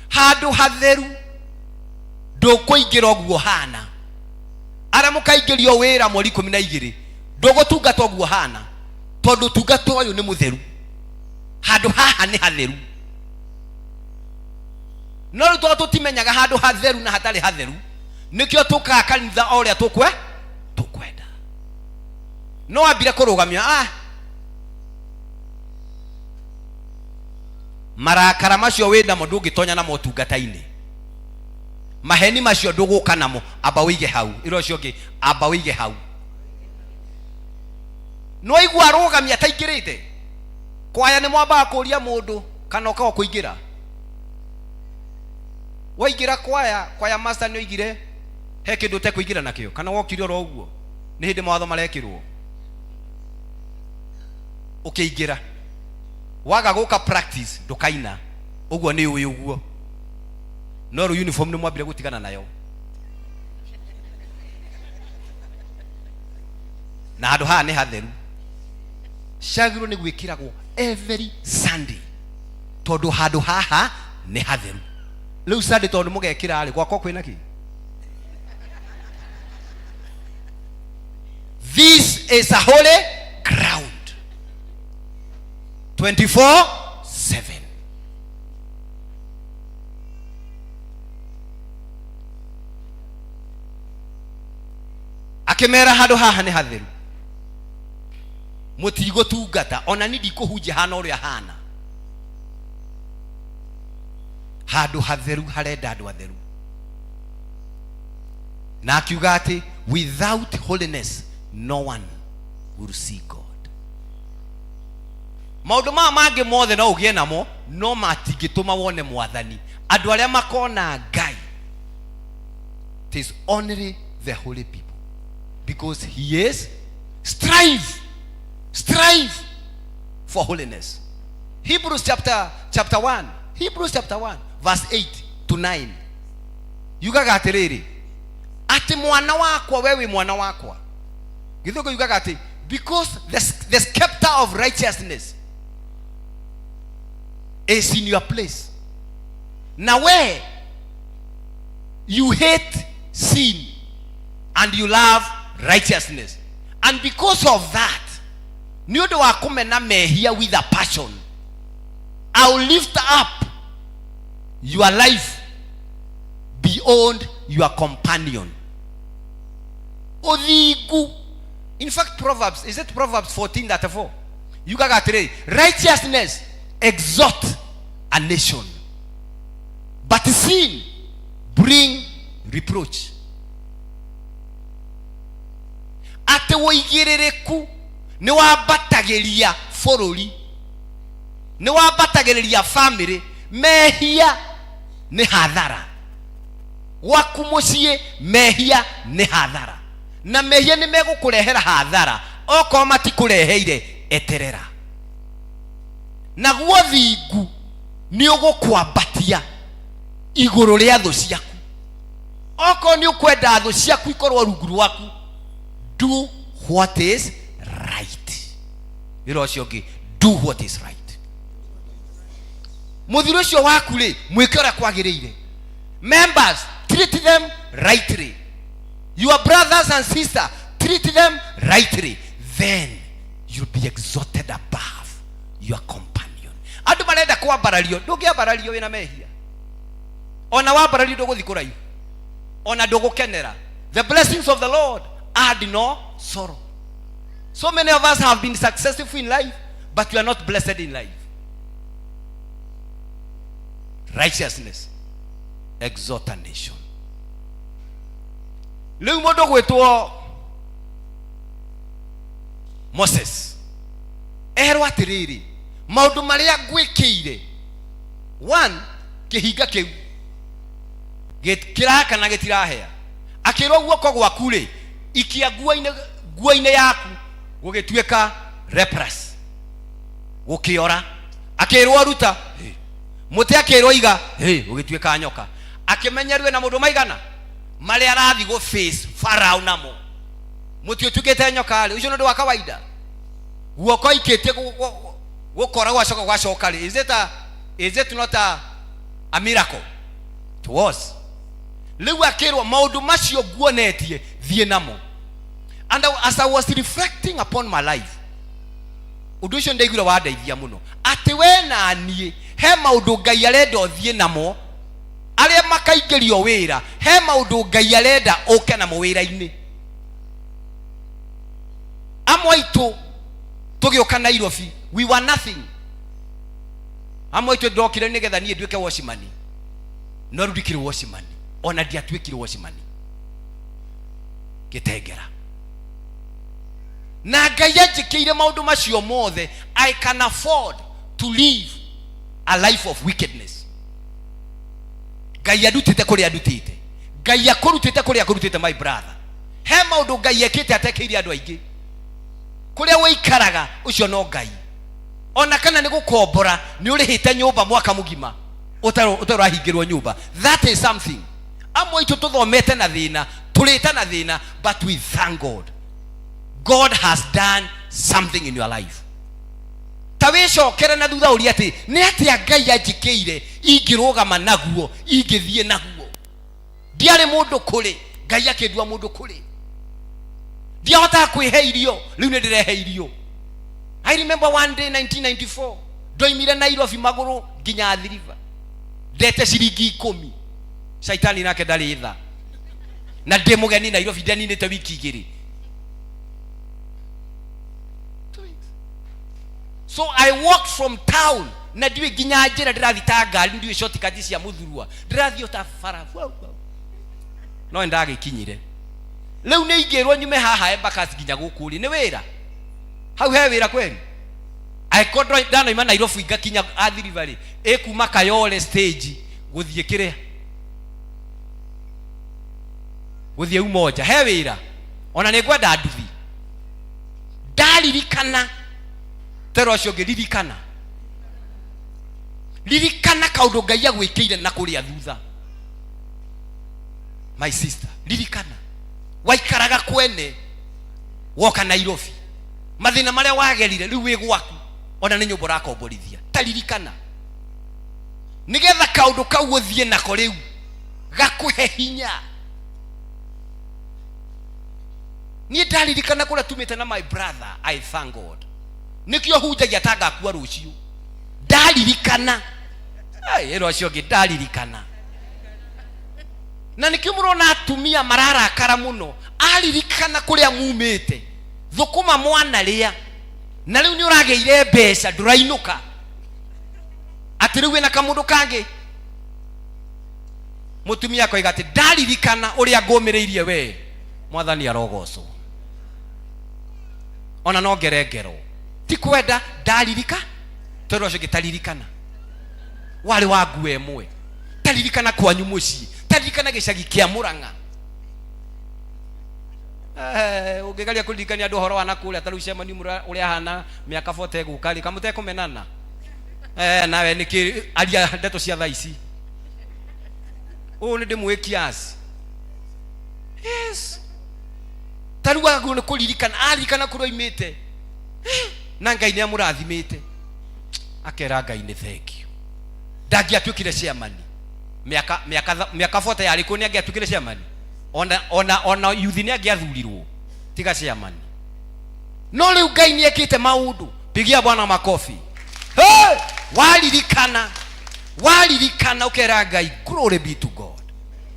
handũ hatheru, ndũkũingĩra ũguo hana. Arĩa mũkaingĩrio wĩra mweri 12, ndũgũtungata ũguo hana, tondũ ũtungata ũyũ nĩ mũtheru, handũ haha nĩ hatheru. No rĩu tondũ tũtimenyaga handũ hatheru na hatarĩ hatheru, nĩkĩo tũkaga kanitha o ũrĩa tũkwe. No ambire kũrũgamia ah marakara macio wĩ namo ndũngĩtonya namo ũtungata-inĩ maheni macio ndũgũka namo amba wĩige hau ĩra ũcio ũngĩ amba wĩige hau nĩwaigua arũgamia ataingĩrĩte kwaya nĩ mwambaga kũria mũndũ kana ũkaga kũingĩra waingĩra kwaya kwaya master nĩ oigire he kĩndũ ũtekũingĩra nakĩo kana wokire oro ũguo nĩ hĩndĩ mawatho marekĩrwo ũkĩingĩra waga gũka practice ndũkaina ũguo nĩ ũĩ ũguo no rĩu uniform nĩ mwambire gũtigana nayo na handũ haha nĩ hatheru ciagĩrĩirwo nĩ gwĩkĩragwo every Sunday tondũ handũ haha nĩ hatheru rĩu Sunday tondũ mũgekĩra rĩ gwakwa kwĩna kĩ this is a holy ground 24/7 akĩmera handũ haha nĩ hatheru mũtigũtungata ona ni ndikũhunjia hana ũrĩa hana handũ hatheru harenda andũ atheru na akiuga atĩ without holiness no one will see God maũndũ maya mangĩ mothe no ũgĩe namo no matingĩtũma wone mwathani andũ arĩa makona ngai it is only the holy people because he is strive strive for holiness Hebrews chapter chapter 1 Hebrews chapter 1 verse 8 to 9 yugaga atĩrĩrĩ atĩ mwana wakwa we wĩ mwana wakwa gĩthũngũ yugaga atĩ because the, the scepter of righteousness is in your place na we you hate sin and you love righteousness and because of that nĩ ũndũ wa kũmena mehia with a passion I will lift up your life beyond your companion ũthingu in fact proverbs is it proverbs 14:34 yugaga atĩrĩrĩ righteousness exhort a nation but sin bring reproach atĩ ũigĩrĩrĩku nĩ wambatagĩria bũrũri nĩ wambatagĩrĩria famĩlĩ mehia nĩ hathara gwaku mũciĩ mehia nĩ hathara na mehia nĩ megũkũrehera hathara okorwo matikũreheire eterera naguo thingu nĩ ũgũkwambatia igũrũ rĩa thũ ciaku okorwo nĩ ũkwenda thũ ciaku ikorwo rungu rwaku do what is right wĩra ũcio ũngĩ do what is right mũthiro ũcio waku rĩ mwĩke ũrĩa kwagĩrĩire members treat them rightly your brothers and sister treat them rightly then you'll be exalted above your companion andũ marenda kwambarario ndũngĩambarario wĩna mehia ona wambarario ndũgũthiĩ kũraihu ona ndũgũkenera the blessings of the lord add no sorrow so many of us have been successful in life but we are not blessed in life righteousness exalt a nation rĩu mũndũ gwĩtwo moses erwo atĩrĩrĩ maũndũ marĩa ngwĩkĩire one kĩhinga kĩu kĩraka na gĩtirahĩa akĩrwo guoko gwaku rĩ ikia nguo-inĩ nguo-inĩ yaku gũgĩtuĩka leprous gũkĩora akĩrwo ruta Hĩ. Mũtĩ akĩrwo iga Hĩ, ũgĩtuĩka nyoka akĩmenyerio na mũndũ maigana marĩa arathiĩ gũ face farao namo mũtĩ ũtuĩkĩte nyoka rĩ ũcio nĩ ũndũ wa kawaida guoko aikĩtie gũkora gwacoka gwacoka rĩ is it a, is it not a, a miracle it was rĩu akĩrwo maũndũ macio nguonetie thiĩ namo and as I was reflecting upon my life ũndũ ũcio ndaiguire wandeithia mũno atĩ we na niĩ he maũndũ ngai arenda ũthiĩ namo arĩa makaingĩrio wĩra he maũndũ ngai arenda ũke namo wĩra-inĩ Amwe aitũ tũgĩũka Nairobi, we were nothing. Amwe aitũ ndokire nĩgetha niĩ nduĩke watchman, no rĩu ndikĩrĩ watchman, ona ndiatuĩkire watchman ngĩtengera. Na Ngai anjĩkĩire maũndũ macio mothe, I can afford to live a life of wickedness. Ngai andutĩte kũrĩa andutĩte, Ngai akũrutĩte kũrĩa akũrutĩte. My brother, he maũndũ Ngai ekĩte atekĩire andũ aingĩ. Kũrĩa ũikaraga ũcio no Ngai, ona kana nĩ gũkombora nĩ ũrĩhĩte nyũmba mwaka mũgima ũtarĩ ũrahingĩrwo nyũmba. That is something. Amwe aitũ tũthomete na thĩna, tũrĩte na thĩna, but we thank God. God has done something in your life. Ta wĩcokere na thutha ũria atĩ nĩ atĩa Ngai anjĩkĩire ingĩrũgama naguo, ingĩthiĩ naguo. Ndiarĩ mũndũ kũrĩ Ngai akĩndua mũndũ kũrĩ. Ndiahotaga kwĩhe irio, rĩu nĩ ndĩrehe irio. I remember one day 1994 ndoimire Nairobi magũrũ nginya Athi River ndete ciringi 10. Caitani nake ndarĩ tha, na ndĩ mũgeni Nairobi, ndianinĩte wiki 2. So I walked from town na ndiũĩ nginya njĩra ndĩrathiĩ ta ngari, ndiũĩ shortcut cia mũthurua, ndĩrathiĩ o ta bara wau, wau. No nĩndagĩkinyire. Rĩu nĩ ingĩrwo nyume haha Embakasi nginya gũkũ rĩ, nĩ wĩra hau, he wĩra kweli. Angĩkorwo ndanoima Nairobi ngakinya Athi River rĩ, ĩkuma Kayole stage gũthiĩ kĩrĩa, gũthiĩ Umoja, he wĩra. Ona nĩ ngwenda nduthi. Ndaririkana tero ũcio ũngĩ, ririkana, ririkana kaũndũ Ngai agwĩkĩire na kũrĩa thutha. My sister, ririkana waikaraga kwene woka Nairobi, mathĩna marĩa wagerire, rĩu wĩ gwaku, ona nĩ nyũmba ũrakomborithia. Ta ririkana, nĩgetha kaũndũ kau ũthiĩ nako rĩu gakũhe hinya. Niĩ ndaririkana kũrĩa tumĩte na my brother, I thank God. Nĩkĩo hunjagia ta ngakua rũciũ. Ndaririkana ĩro ũcio ũngĩ, ndaririkana. Na nĩkĩo mũrona atumia mararakara mũno, aririkana kũrĩa mumĩte, thũkũma mwana rĩa, na rĩu nĩ ũragĩire mbeca, ndũrainũka atĩ rĩu wĩna kamũndũ kangĩ. Mũtumia akoiga atĩ ndaririkana ũrĩa ngũmĩrĩirie we, Mwathani arogocwo, ona no ngere ngero ti kwenda. Ndaririka tondũ ũcio ũngĩ, taririkana warĩ wa nguo ĩmwe, taririkana kwanyu mũciĩ, taririkana gĩcagi kĩa Mũrang'a. Ũngĩgeria kũririkania andũ ũhoro wa nakũrĩa, ta rĩu cemani ũrĩa ahana mĩaka 40 ĩgũka rĩ, kamũtekũmenana. Nawe nĩkĩ aria ndeto cia thaa ici ũũ nĩ ndĩmũĩ kiasi. Yes, ta rĩu agĩrĩirwo nĩ kũririkana, aririkana kũrĩa oimĩte, na Ngai nĩ amũrathimĩte, akera Ngai nĩ thank you. Ndangĩatuĩkire chairman mĩaka 40 yarĩ kuo, nĩ angĩatuĩkire chairman? Ona youth nĩ angĩathurirwo tiga chairman. No rĩu Ngai nĩ ekĩte maũndũ. Pigia Bwana makofi. Hey! Waririkana, waririkana ũkera Ngai glory be to God,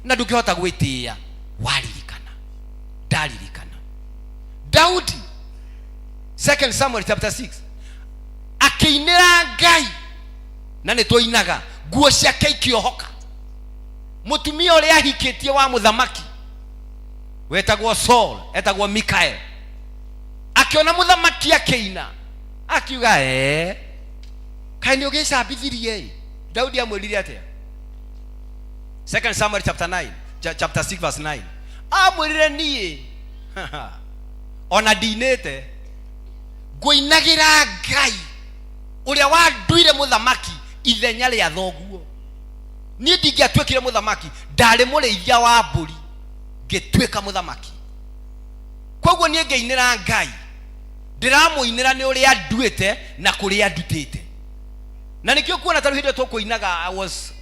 na ndũngĩhota gwĩtĩĩa waririkana. Ndaririkana Daudi, 2 Samuel chapter 6, akĩinĩra Ngai, na nĩ tũinaga, nguo ciake ikĩohoka. Mũtumia ũrĩa ahikĩtie wa mũthamaki wetagwo Saul, etagwo Mikael, akĩona mũthamaki akĩina, akiuga, ee, kaĩ nĩ ũgĩcambithirie ĩ? Daudi amwĩrire atĩa? 2 Samuel chapter 9, chapter 6 verse 9. Amwĩrire, niĩ ona ndinĩte, ngũinagĩra Ngai ũrĩa wanduire mũthamaki ithenya rĩa thoguo. Niĩ ndingĩatuĩkire mũthamaki, ndarĩ mũrĩithia wa mbũri ngĩtuĩka mũthamaki. Koguo niĩ ngĩinĩra Ngai, ndĩramũinĩra nĩ ũrĩa nduĩte na kũrĩa ndutĩte. Na nĩkĩo kuona ta rĩu hĩndĩ ĩyo tũkũinaga, I was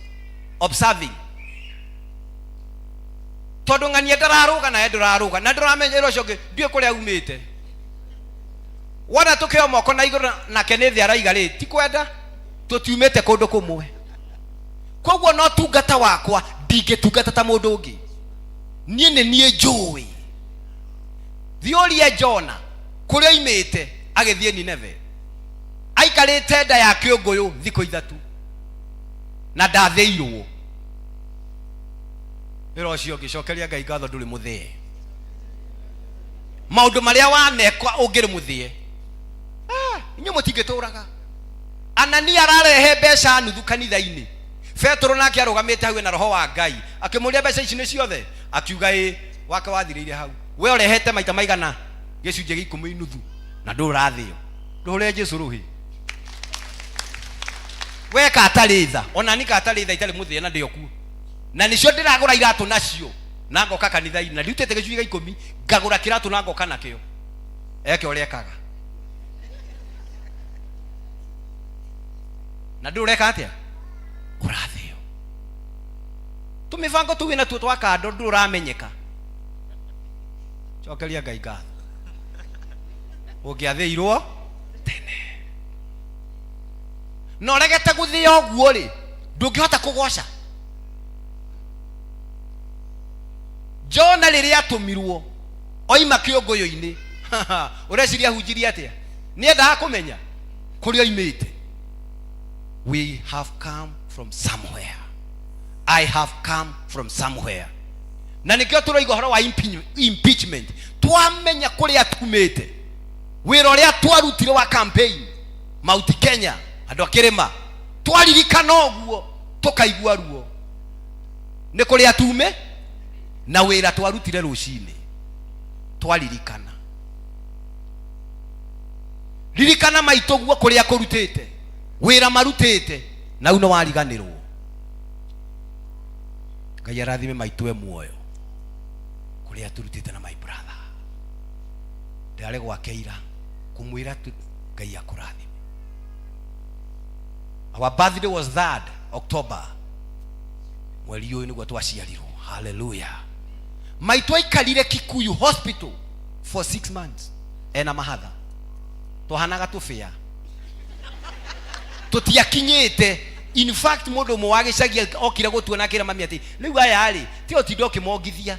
observing, tondũ ng'ania ndararũga nawe ndũrarũga na ndũramenya ĩra ũcio ũngĩ ndiũĩ kũrĩa umĩte. Wona tũkĩoya moko na igũrũ nake nĩ thĩ araiga rĩ, ti kwenda, tũtiumĩte kũndũ kũmwe. Koguo no tungata wakwa ndingĩtungata ta mũndũ ũngĩ. Niĩ nĩ niĩ njũĩ. Thiĩ ũrie Jona. Kũrĩa oimĩte agĩthiĩ Nineve, aikarĩte nda ya kĩũngũyũ thikũ 3 na ndathĩirwo. Wĩra ũcio ũngĩcokeria Ngai ngatho ndũrĩ mũthĩe. Maũndũ marĩa wanekwa ũngĩrĩ mũthĩe, inyuĩ mũtingĩtũraga. Anania ararehe mbeca nuthu kanitha-inĩ, Petero nake arũgamĩte hau ena roho wa Ngai, akĩmũria mbeca ici nĩ ciothe, akiuga ĩ, wake wathirĩire hau. We ũrehete maita maigana gĩcunjĩ gĩa ikũmi nuthu na ndũrathĩo. Ndũhũrĩre Jesu rũhĩ. We ka atarĩ tha, ona ni ka atarĩ tha itarĩ mũthĩe na ndĩ o kuo. Na nĩcio ndĩragũra iratũ nacio na ngoka kanitha-inĩ, na ndirutĩte gĩcunjĩ gĩa ikũmi, ngagũra kĩratũ na ngoka nakĩo. Eke ũrĩa ekaga. Na ndũrĩ ũreka atĩa? Ũrathĩo. Tũmĩbango tũu wĩna tuo twa kando ndũrĩ ũramenyeka. Cokeria Ngai ngatho. Ũngĩathĩirwo tene. Na ũregete gũthĩa ũguo rĩ, ndũngĩhota kũgoca. Jona rĩrĩa atũmirwo oima kĩũngũyũ-inĩ, ũreciria ahunjirie atĩa? Nĩendaga kũmenya kũrĩa oimĩte. We have come from somewhere. I have come from somewhere. Na nĩkĩo tũroiga ũhoro wa impeachment. Twamenya kũrĩa tumĩte, wĩra ũrĩa twarutire wa campaign Mount Kenya, andũ a kĩrĩma, twaririkana ũguo tũkaigua ruo nĩ kũrĩa tume na wĩra twarutire rũcinĩ. Twaririkana, ririkana maitũ guo kũrĩa kũrutĩte wĩra marutĩte, na u nĩ wariganĩrwo. Ngai arathime maitũ e muoyo kũrĩa turutĩte na my brother ndĩrarĩ gwake ira kũmwĩra tu Ngai akũrathime. Our birthday was 3rd October, mweri ũyũ nĩguo twaciarirwo. Hallelujah. Maitũ aikarire Kikuyu hospital for 6 months ena mahatha, twahanaga tũbĩa, tũtiakinyĩte. In fact mũndũ ũmwe wa gĩcagi okire gũtuona akĩra mami atĩ rĩu aya rĩ ti ũtinda ũkĩmongithia,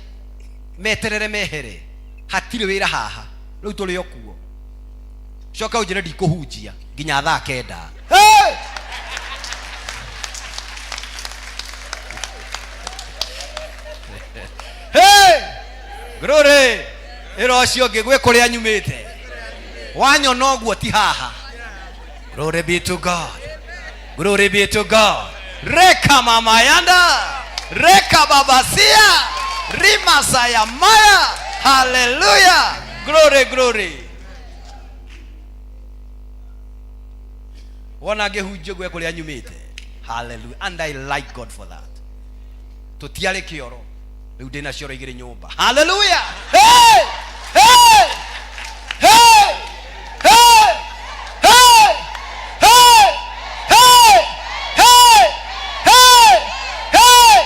meterere mehere, hatirĩ wĩra haha, rĩu tũrĩ o kuo. Coka ũnjĩre ndikũhunjia nginya thaa 9. Hey! Hey! Glory! Ĩra ũcio ũngĩ gwĩ kũrĩa nyumĩte, wanyona ũguo ti haha. Glory be to God. Glory be to God. Reka mama yanda, reka babasia, rima saya maya. Hallelujah. Glory, glory. Wona ngĩhunjia gwĩ kũrĩa nyumĩte. Hallelujah. And I like God for that. Tũtiarĩ kĩoro. Rĩu ndĩna cioro igĩrĩ nyũmba. Hallelujah. Hey! Hey! Hey! Hey! Hey! Hey! Hey! Hey! Hey! Hey!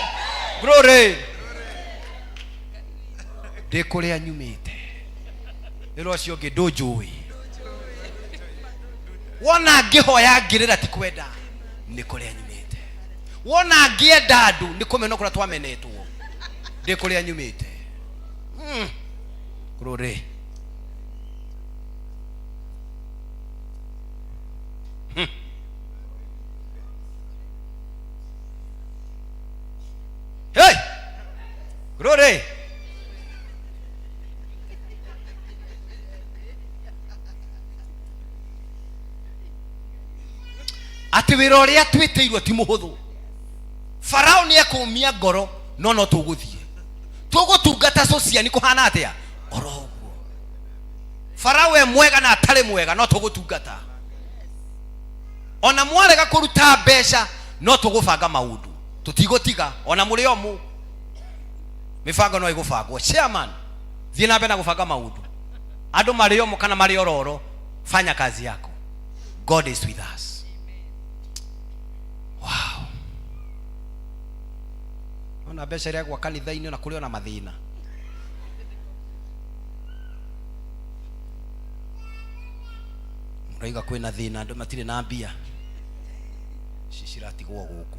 Glory. Ndĩ kũrĩa nyumĩte. Rĩrĩa ũcio ũngĩ ndũnjũĩ. Wona ngĩhoya ngĩrĩra ti kwenda, nĩ kũrĩa nyumĩte. Wona ngĩenda andũ nĩ kũmena kũrĩa twamenetwo. Ndĩ kũrĩa nyumĩte. Glory. Hey! Glory. Atĩ wĩra ũrĩa twĩtĩirwo ti mũhũthũ. Farao nĩ ekũmia ngoro, no no tũgũthiĩ. Tũgũtungata cũciani kũhana atĩa? Oro ũguo. Farao e mwega na atarĩ mwega, no tũgũtungata. Ona mwarega kũruta mbeca, no tũgũbanga maũndũ. Tũtigũtiga, ona mũrĩ o mũ. Mĩbango no ĩgũbangwo. Chairman, thiĩ na mbere na gũbanga maũndũ. Andũ marĩ o mũ kana marĩ ororo, fanya kazi yako. God is with us. Wow. Ona mbeca iria gwa kanitha-inĩ ona kũrĩ ona mathĩna. Mũraiga kwĩna thĩna, andũ matirĩ na mbia. Ici ciratigwo gũkũ.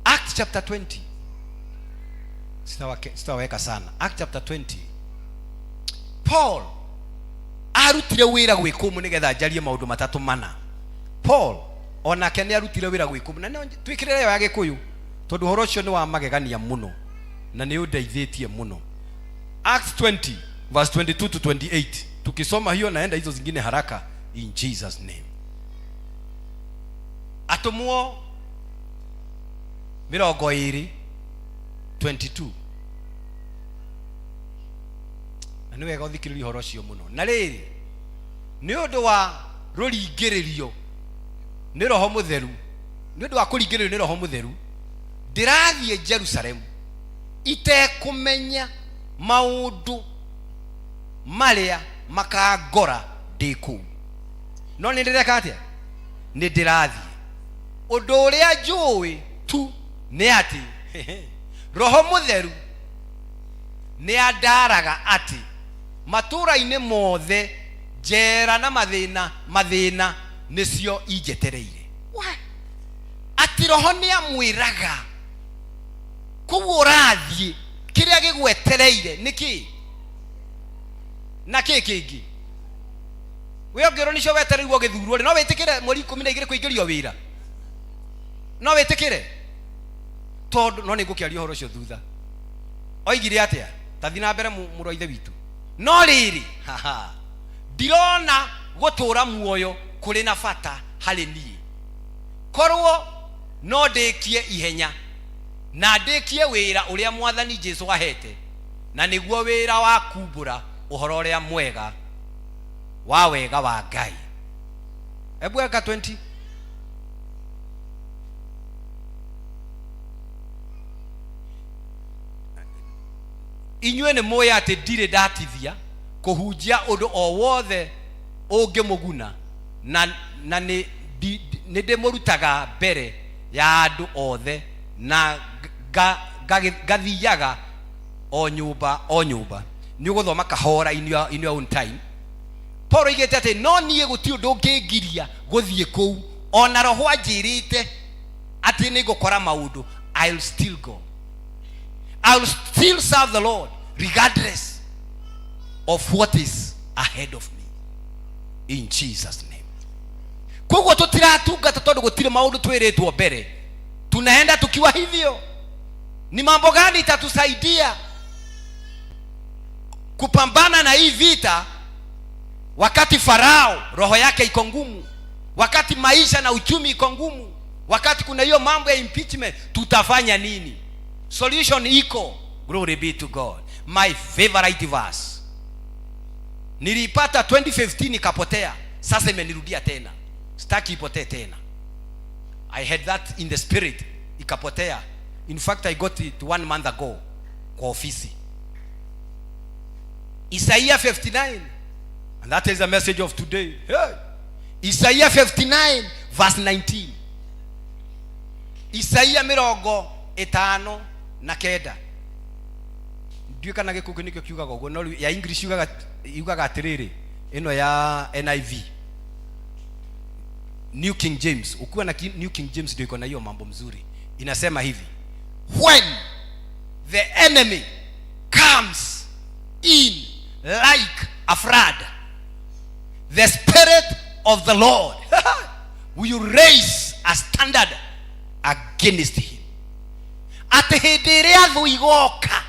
Acts chapter 20. Sitaweka sana. Act chapter 20. Paul arutire wĩra gwĩkũmũ nĩgetha njarie maũndũ matatũ mana. Paul onake nĩ arutire wĩra gwĩkũmũ na twĩkĩrĩre ĩyo ya gĩkũyũ tondũ ũhoro ũcio nĩ wa magegania mũno na nĩ ũndeithĩtie mũno. Acts 20 verse 22 to 28. Tukisoma hiyo naenda hizo zingine haraka in Jesus name. Atũmwo mĩrongo ĩrĩ 22. Na nĩ wega ũthikĩrĩrie ũhoro ũcio mũno. Na rĩrĩ, nĩ ũndũ wa rũringĩrĩrio nĩ Roho Mũtheru, nĩ ũndũ wa kũringĩrĩrio nĩ Roho Mũtheru, ndĩrathiĩ Jerusalemu itekũmenya maũndũ marĩa makangora ndĩ kũu. No nĩ ndĩreka atĩa? Nĩ ndĩrathiĩ. Ũndũ ũrĩa njũĩ tu nĩ atĩ Roho Mũtheru nĩ andaraga atĩ matũũra-inĩ mothe njera na mathĩna mathĩna nĩcio injetereire. Atĩ Roho nĩ amwĩraga kũu ũrathiĩ kĩrĩa gĩgwetereire nĩ kĩ na kĩ kĩngĩ. We ũngĩrwo nĩcio wetereirwo gĩthurwo rĩ, no wĩtĩkĩre mweri 12 kũingĩrio wĩra? No wĩtĩkĩre? Tondũ no nĩngũkĩaria ũhoro ũcio thutha. Oigire atĩa? Tathi na mbere mũrũ wa ithe witũ. No rĩrĩ, haha, ndirona gũtũũra muoyo kũrĩ na bata harĩ niĩ. Korwo no ndĩkie ihenya na ndĩkie wĩra ũrĩa Mwathani Jesu ahete, na nĩguo wĩra wa kumbũra ũhoro ũrĩa mwega wa wega wa Ngai. Hebu weka 20. Inyuĩ nĩ mũĩ atĩ ndirĩ ndatithia kũhunjia ũndũ o wothe ũngĩmũguna, na nĩ ndĩmũrutaga mbere ya andũ othe na ngathiaga o nyũmba o nyũmba. Nĩ ũgũthoma kahora in your, in your own time. Paul oigĩte atĩ no niĩ gũtirĩ ũndũ ũngĩngiria gũthiĩ kũu, ona roho anjĩrĩte atĩ nĩ ngũkora maũndũ, I'll still go. I'll still serve the Lord regardless of what is ahead of me in Jesus name. Koguo tũtiratungata tondũ gũtirĩ maũndũ twĩrĩtwo mbere, tunaenda tukiwa hivyo. Ni mambo gani itatusaidia kupambana na hii vita wakati Farao roho yake iko ngumu, wakati maisha na uchumi iko ngumu, wakati kuna hiyo mambo ya impeachment, tutafanya nini? Solution iko. Glory be to God. My favorite verse nilipata 2015 ikapotea, sasa imenirudia tena, sitaki ipotee tena. I had that in the spirit, ikapotea. In fact I got it 1 month ago kwa ofisi. Isaiah 59, and that is the message of today. Hey. Isaiah 59 verse 19. Isaiah 59. Ndiũĩ kana gĩkũngũ nĩkĩo kiugaga ũguo, no ya English yugaga atĩrĩrĩ, ĩno ya NIV, New King James. Ukiwa na New King James ndio iko na hiyo mambo mzuri. Inasema hivi: when the enemy comes in like a flood, the Spirit of the Lord will raise a standard against him. Atĩ hĩndĩ ĩrĩa thũ igoka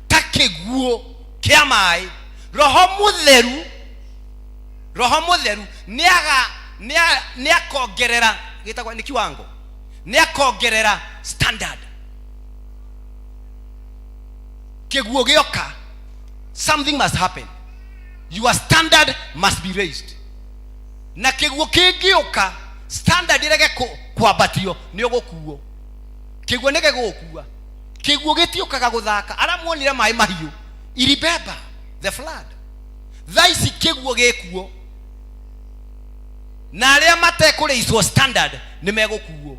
ta kĩguũ kĩa maĩ, Roho Mũtheru, Roho Mũtheru nĩakongerera, gĩtagwo nĩ kiwango, nĩakongerera standard. Kĩguũ gĩoka, something must happen. Your standard must be raised. Na kĩguũ kĩngĩũka, standard ĩrege kwambatio, nĩ ũgũkuo. Kĩguũ nĩ gĩgũkua. Kĩguũ gĩtiũkaga gũthaka. Arĩa muonire maĩ mahiũ, iribeba the flood. Thaa ici kĩguũ gĩkuo, na arĩa matekũrĩicwo standard nĩ megũkuo.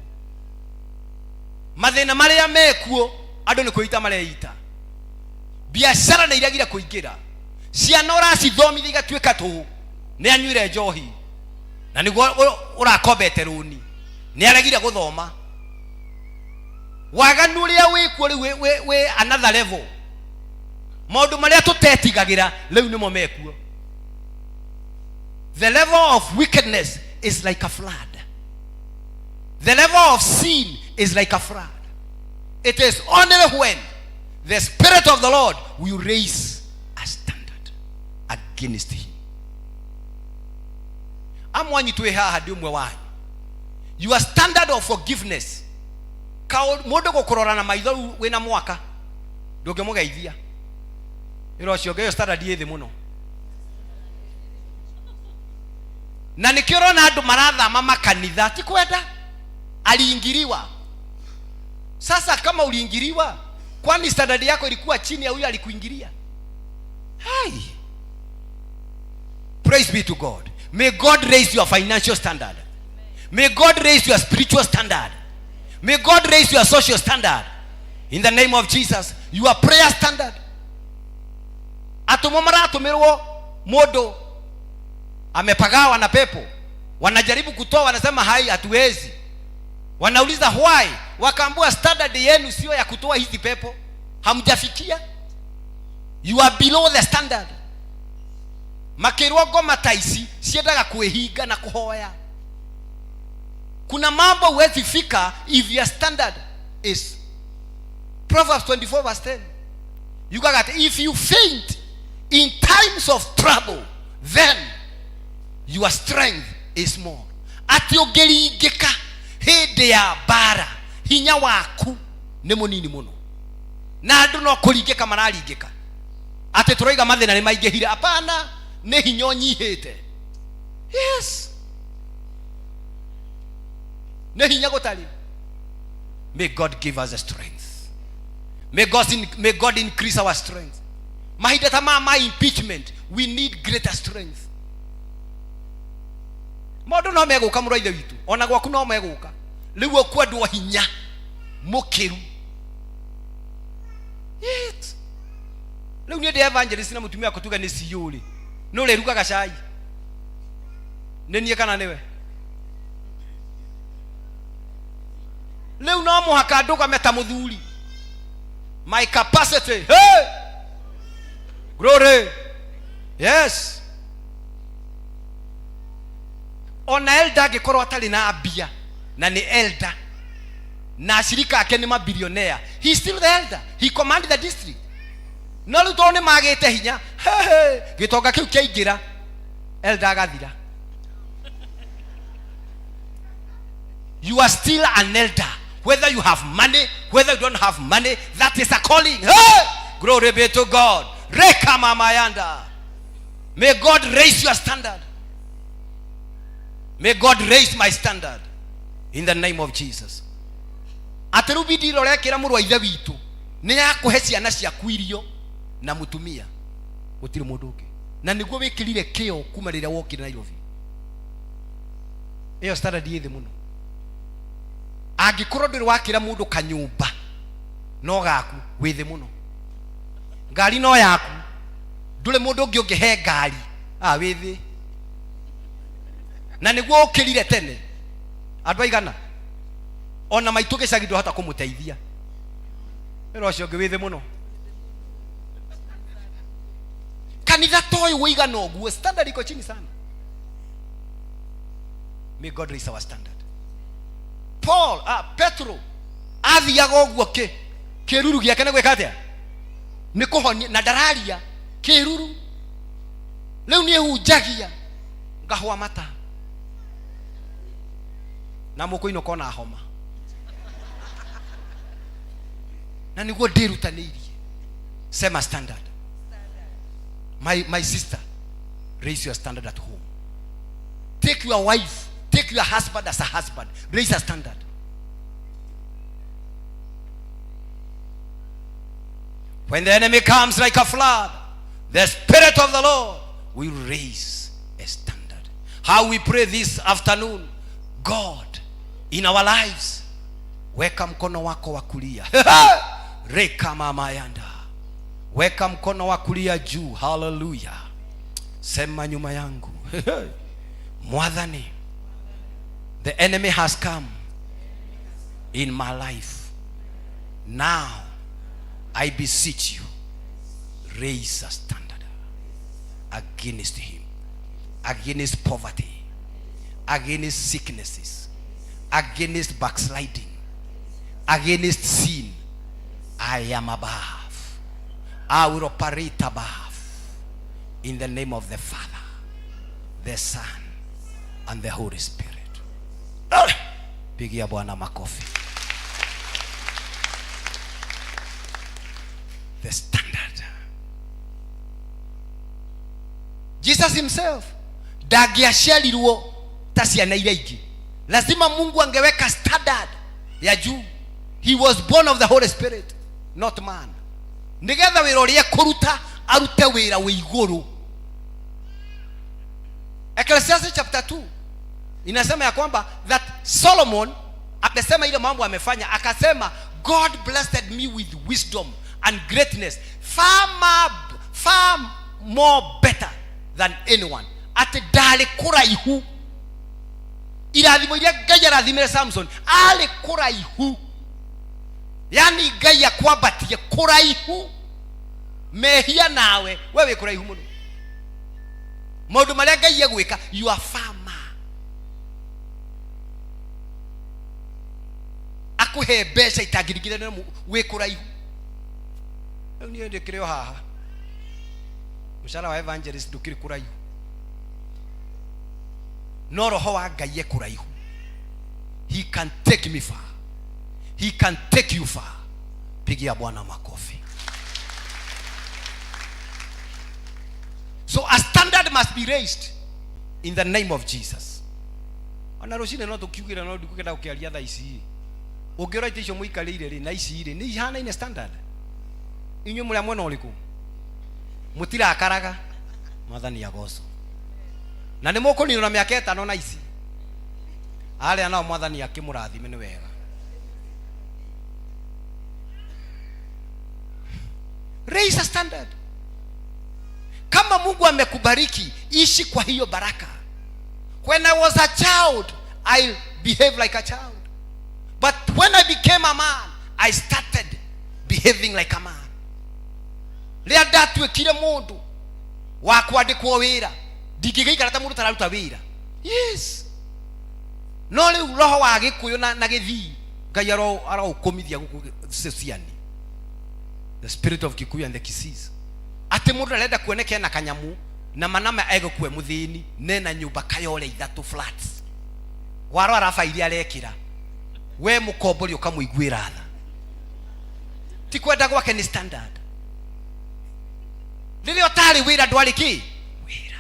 Mathĩna marĩa mekuo, andũ nĩ kwĩita mareita. Biacara nĩ iregire kũingĩra, ciana ũracithomithia igatuĩka tũhũ, nĩ anyuire njohi na nĩguo ũrakombete rũni, nĩ aregire gũthoma. Waganu ũrĩa wĩkuo rĩu wĩ another level. Maũndũ marĩa tũtetigagĩra rĩu nĩmo mekuo. The level of wickedness is like a flood. The level of sin is like a flood. It is only when the Spirit of the Lord will raise a standard against him. Amwanyu twĩ haha ndĩ ũmwe wanyu. Your standard of forgiveness, mũndũ gũkũrora na maitho rĩu wĩna mwaka ndũngĩmũgeithia ĩra ũcio ũngĩ, ĩyo standard ĩ thĩ mũno. Na nĩkĩo ũrona andũ marathama makanitha, ti kwenda, aliingiliwa. Sasa kama uliingiliwa, kwani standard yako ilikuwa chini ya huyo alikuingilia? Hai, praise be to God. May God raise your financial standard. May God raise your spiritual standard. May God raise your social standard in the name of Jesus. Your prayer standard. Atũmwo maratũmĩrwo mũndũ amepagawa na pepo, wanajaribu kutoa, wanasema hai, hatuwezi. Wanauliza why, wakaambua standard yenu sio ya kutoa hizi pepo, hamjafikia, you are below the standard. Makĩrwo ngoma ta ici ciendaga kwĩhinga na kũhoya. Kuna mambo huwezi fika if your standard is Proverbs 24 verse 10. You got, if you faint in times of trouble, then your strength is small. Atĩ ũngĩringĩka hĩndĩ ya mbara, hinya waku nĩ mũnini mũno. Na andũ no kũringĩka mararingĩka, atĩ tũroiga mathĩna nĩ maingĩhire. Hapana, nĩ hinya ũnyihĩte. Yes, nĩ hinya gũtarĩ. May God give us the strength. May God increase our strength. Mahinda ta maya ma impeachment, we need greater strength. Maũndũ no megũka, mũrũ wa ithe witũ, ona gwaku no megũka. Rĩu ũkwendwo hinya mũkĩru. Yes. Rĩu niĩ ndĩ evangelist na mũtumia wakwa tuge nĩ CEO rĩ, nĩ ũrĩrugaga cai, nĩ niĩ kana nĩwe? Rĩu no mũhaka ndũgame ta mũthuri. My capacity, hey! Glory. Yes, ona elder angĩkorwo atarĩ na mbia na nĩ elder na ashirika ake nĩ mabilionea, he is still the elder, he command the district. No rĩu tondũ nĩ magĩte hinya, he, he, gĩtonga kĩu kĩaingĩra, elder agathira. You are still an elder whether you have money, whether you don't have money. That is a calling. Hey! Glory be to God. Reka mamayanda. May God raise your standard. May God raise my standard in the name of Jesus. Atĩ rĩu bidii ĩrĩa ũrekĩra, mũrũ wa ithe witũ, nĩ ya kũhe ciana ciaku irio na mũtumia, gũtirĩ mũndũ ũngĩ, na nĩguo wĩkĩrire kĩo kuma rĩrĩa wokire Nairobi. Ĩyo standard ĩ thĩ mũno. Angĩkorwo ndũrĩ wakĩra mũndũ kanyũmba no gaku, wĩ thĩ mũno. Ngari no yaku, ndũrĩ mũndũ ũngĩ ũngĩhe ngari, ah, wĩ thĩ. Na nĩguo ũkĩrire tene andũ aigana, ona maitũ gĩcagi ndwahota kũmũteithia. Wĩra ũcio ũngĩ, wĩ thĩ mũno. Kanitha ta ũyũ wĩigana ũguo, standard iko chini sana. May God raise our standard. Paul, ah, Petro athiaga ũguo kĩ kĩruru gĩake nĩ gwĩka atĩa? Nĩ kũhonia, na ndararia kĩruru. Rĩu niĩ hunjagia ngahũa mata na mũkũinũka ona homa, na nĩguo ndĩrutanĩirie. Sema standard. My sister, raise your standard at home. Take your wife, take your husband as a husband. Raise a standard. When the enemy comes like a flood, the Spirit of the Lord will raise a standard. How we pray this afternoon: God, in our lives, weka mkono wako wa kulia. Reka mamayanda, weka mkono wa kulia juu. Haleluya. Sema nyuma yangu, Mwathani, the enemy has come in my life. Now I beseech you, Raise a standard against him, against poverty, against sicknesses, against backsliding, against sin. I am above. I will operate above. In the name of the Father, the Son, and the Holy Spirit. Ah! Pigia Bwana makofi. The standard. Jesus himself ndangĩaciarirwo ta ciana iria ingĩ. Lazima Mungu angeweka standard ya juu. He was born of the Holy Spirit, not man. Nĩgetha wĩra ũrĩa ekũruta arute wĩra wĩ igũrũ. Ecclesiastes chapter 2 inasema ya kwamba that Solomon amesema ile mambo amefanya, akasema God blessed me with wisdom and greatness far more, far more better than anyone. Atĩ ndarĩ kũraihu, irathimo iria Ngai arathimire Samson arĩ kũraihu, yani Ngai akwambatie kũraihu mehia nawe we wĩ kũraihu mũno, maũndũ marĩa Ngai egwĩka you are far more. Akũhe mbeca itangĩringithania na wĩ kũraihu. Rĩu niĩ ndĩkĩrĩ o haha, mũcara wa evangelist ndũkĩrĩ kũraihu, no roho wa Ngai e kũraihu. He can take me far, he can take you far. Pigia Bwana makofi. So a standard must be raised in the name of Jesus. Ona rũcinĩ no tũkiugĩre, no ndikũkenda gũkĩaria thaa ici. Ũngĩrora itĩ icio mũikarĩire rĩ na ici rĩ nĩ ihanaine standard. Inyuĩ mũrĩ a mwena ũrĩkũ? Mũtirakaraga. Mwathani agocwo. Na nĩ mũkũninwo na mĩaka ĩtano na ici. Arĩa nao Mwathani akĩmũrathime nĩ wega. Raise a standard. Kama Mungu amekubariki, ishi kwa hiyo baraka. When I was a child, I behaved like a child. But when I became a man, I started behaving like a man. Rĩrĩa ndatuĩkire mũndũ wa kwandĩkwo wĩra, ndingĩgĩikara ta mũndũ ũtararuta wĩra. Yes. No rĩu roho wa Gĩkũyũ na Gĩthii, Ngai aroũkũmithia gũkũ Ceciani. The spirit of Kikuyu and the Kisiis. Atĩ mũndũ arenda kuoneka ena kanyamu na manama egũkue mũthĩni nena nyũmba kayore ithatũ flats. Waro araba iria arekĩra, we mũkombori ũkamũiguĩra tha. Ti kwenda gwake nĩ standard. Rĩrĩa ũtarĩ wĩra ndwarĩ kĩ? Wĩra.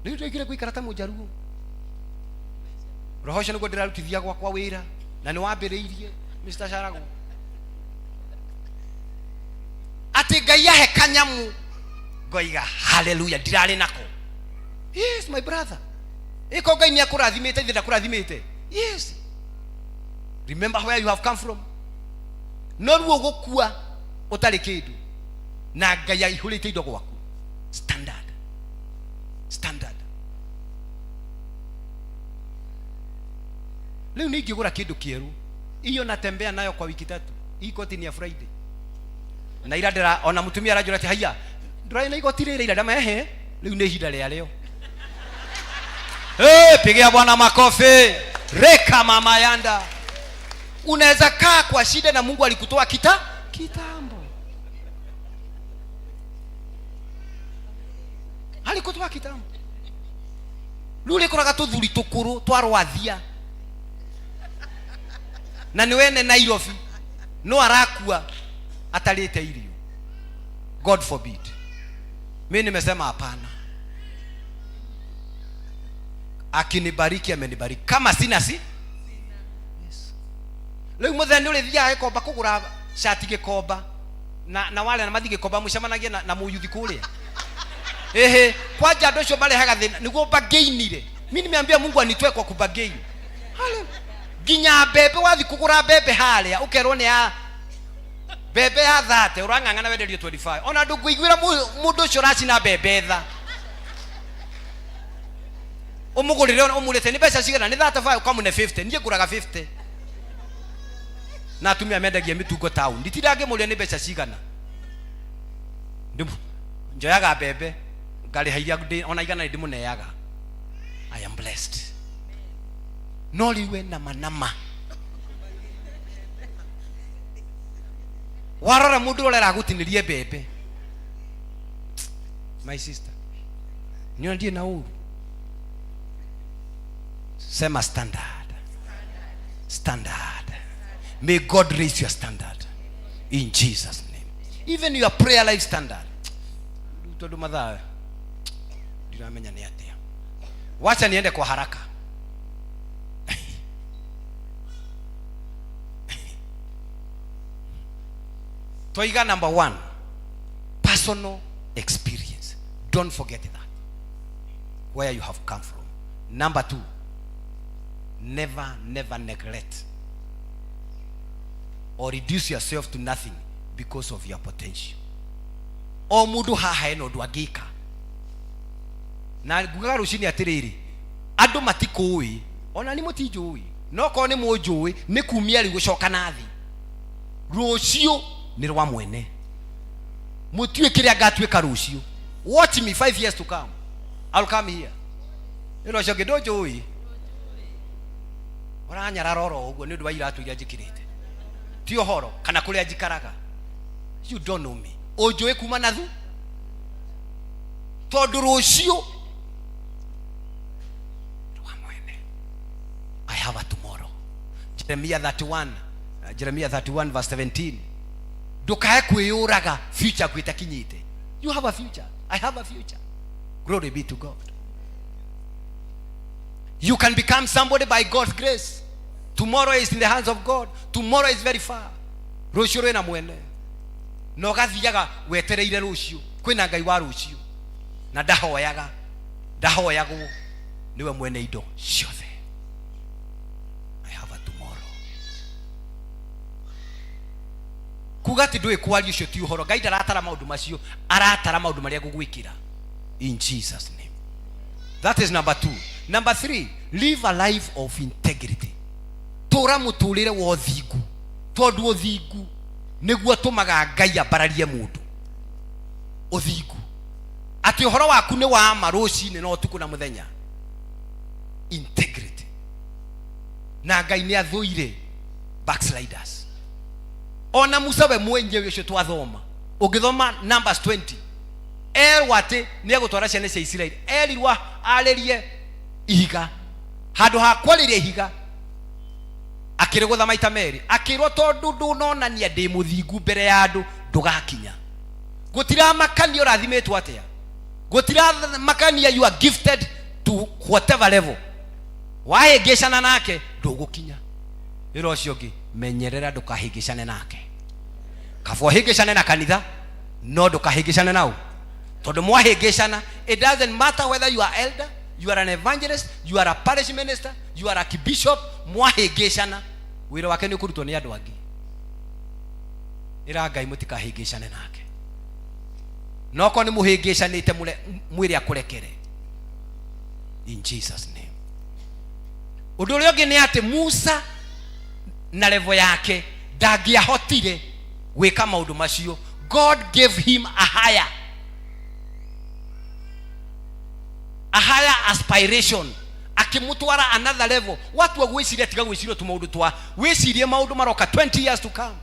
Rĩu ndĩgire gũikara ta mũjaruo. Roho ũcio nĩguo ndĩrarutithia gwakwa wĩra na nĩ wambĩrĩirie Mr. Sharagu. Atĩ Ngai ahe kanyamu ngoiga haleluya ndirarĩ nako. Yes my brother. Ĩko Ngai nĩ akũrathimĩte, ithe ndakũrathimĩte. Yes. Remember where you have come from. No ruo gũkua ũtarĩ kĩndũ na Ngai aihũrĩte indo gwaku. Standard. Standard. Rĩu nĩ ingĩgũra kĩndũ kĩerũ, iyo natembea nayo kwa wiki tatu. Hii koti ni ya Friday. Na ira ndĩra ona mũtumia aranjũra atĩ haiya ndũrarĩ na igoti rĩrĩ ira ndamahe rĩu nĩ ihinda rĩarĩo. Hey, pigia Bwana makofi. Reka mama yanda. Unaweza kaa kwa shida na Mungu alikutoa kitambo. Alikutoa kitambo. Rĩu rĩkoraga tũthuri tũkũrũ twarwathia na nĩ wene Nairobi no arakua atarĩte irio. God forbid. Mimi nimesema hapana. Akinibariki amenibariki. Kama sina si? Yes. Rĩu mũthenya nĩ ũrĩthiaga gĩkomba kũgũra cati gĩkomba na wale na mathi gĩkomba mũcemanagie na mũyuthi kũrĩa. Ehe, kwanja andũ acio marehaga thĩna nĩguo mbangĩinire. Mimi nimeambia Mungu anitoe kwa kubagain. Hale. Nginya mbembe wathi kũgũra mbembe harĩa ũkerwo nĩ ya mbembe ya 30 ũrang'ang'ana wenderio 25. Ona ndũngĩiguĩra mũndũ ũcio ũracina mbembe tha. Ũmũgũrĩre ũmũrĩte nĩ mbeca cigana? Nĩ 35 ũkamũne 50. Niĩ ngũraga 50. Na atumia mendagia mĩtungo taũni. Nditinda ngĩmũria nĩ mbeca cigana. Njoyaga mbembe ngarĩha iria ona igana ndĩmũneaga. I am blessed. No rĩu we nama nama. Warora mũndũ ũrĩa aragũtinĩrie mbembe. My sister, niona ndiĩ na ũru. Sema standard. Standard. May God raise your standard in Jesus' name. Even your prayer life standard. Tondu mathaa ndiramenya nĩ atĩa. Wacha niende kwa haraka. Twaiga number 1, personal experience. Don't forget that. Where you have come from. Number 2, never, never neglect or reduce yourself to nothing because of your potential. O mundu haha ena undu angika. Na ngugaga rucini atiriri, andu matikũĩ, ona ni mũtinjũĩ, no korwo nĩ mũnjũĩ, nĩ kumia rĩu gũcoka na thĩ. Rũciũ nĩ rwa mwene. Mũtiũĩ kĩrĩa ngatuĩka rũciũ. Watch me 5 years to come. I'll come here. Nĩ ũcio ũngĩ ndũnjũĩ. Ũranyarara oro ũguo nĩ ũndũ wa iratũ iria njĩkĩrĩte. Ti ũhoro kana kũrĩa njikaraga. You don't know me. Ũnjũĩ kuma na thu. Tondũ rũciũ rwa mwene. I have a tomorrow. Jeremiah 31, Jeremiah 31 verse 17. Ndũkae kwĩyũraga future yaku ĩtakinyĩte. You have a future. I have a future. Glory be to God. You can become somebody by God's grace. Tomorrow is in the hands of God. Tomorrow is very far. Rũciũ rwĩna mwene. Na ũgathiaga wetereire rũciũ. Kwĩna Ngai wa rũciũ. Na ndahoyaga. Ndahoyagwo. Nĩwe mwene indo ciothe. I have a tomorrow. Kuga atĩ ndũĩ kwaria ũcio ti ũhoro. Ngai ndaratara maũndũ macio. Aratara maũndũ marĩa ngũgwĩkĩra. In Jesus' name. That is number 2. Number 3, live a life of integrity. Tũra mũtũrĩre wa ũthingu. Tondũ ũthingu nĩguo ũtũmaga Ngai ambararie mũndũ. Ũthingu. Atĩ ũhoro waku nĩ wa ma rũcinĩ na ũtukũ na mũthenya. Integrity. Na Ngai nĩ athũire backsliders. Ona Musa we mwenyewe ũcio twathoma. Ũngĩthoma Numbers 20, erwo atĩ nĩ egũtwara ciana cia Isiraeli. Erirwo arĩrie ihiga. Handũ ha kwarĩria ihiga, akĩrĩgũtha maita merĩ. Akĩrwo tondũ ndũnonania ndĩ mũthingu mbere ya andũ, ndũgakinya. Gũtiramakania ũrathimĩtwo atĩa. Gũtiramakania you are gifted to whatever level. Wahĩngĩcana nake, ndũgũkinya. Wĩra ũcio ũngĩ, menyerera ndũkahĩngĩcane nake. Kaba ũhĩngĩcane na kanitha, no ndũkahĩngĩcane nao. Tondũ mwahĩngĩcana, it doesn't matter whether you are elder, you are an evangelist, you are a parish minister, you are a bishop, mwahĩngĩcana, wĩra wake nĩ ũkũrutwo nĩ andũ angĩ. Ĩra Ngai mũtikahĩngĩcane nake. No korwo nĩ mũhĩngĩcanĩte, mwĩre akũrekere. In Jesus' name. Ũndũ ũrĩa ũngĩ nĩ atĩ Musa na level yake ndangĩahotire gwĩka maũndũ macio. God gave him a higher aspiration, akĩmũtwara another level. Watua gwĩciria, tiga gwĩciria tu maũndũ twa, wĩcirie maũndũ maroka 20 years to come.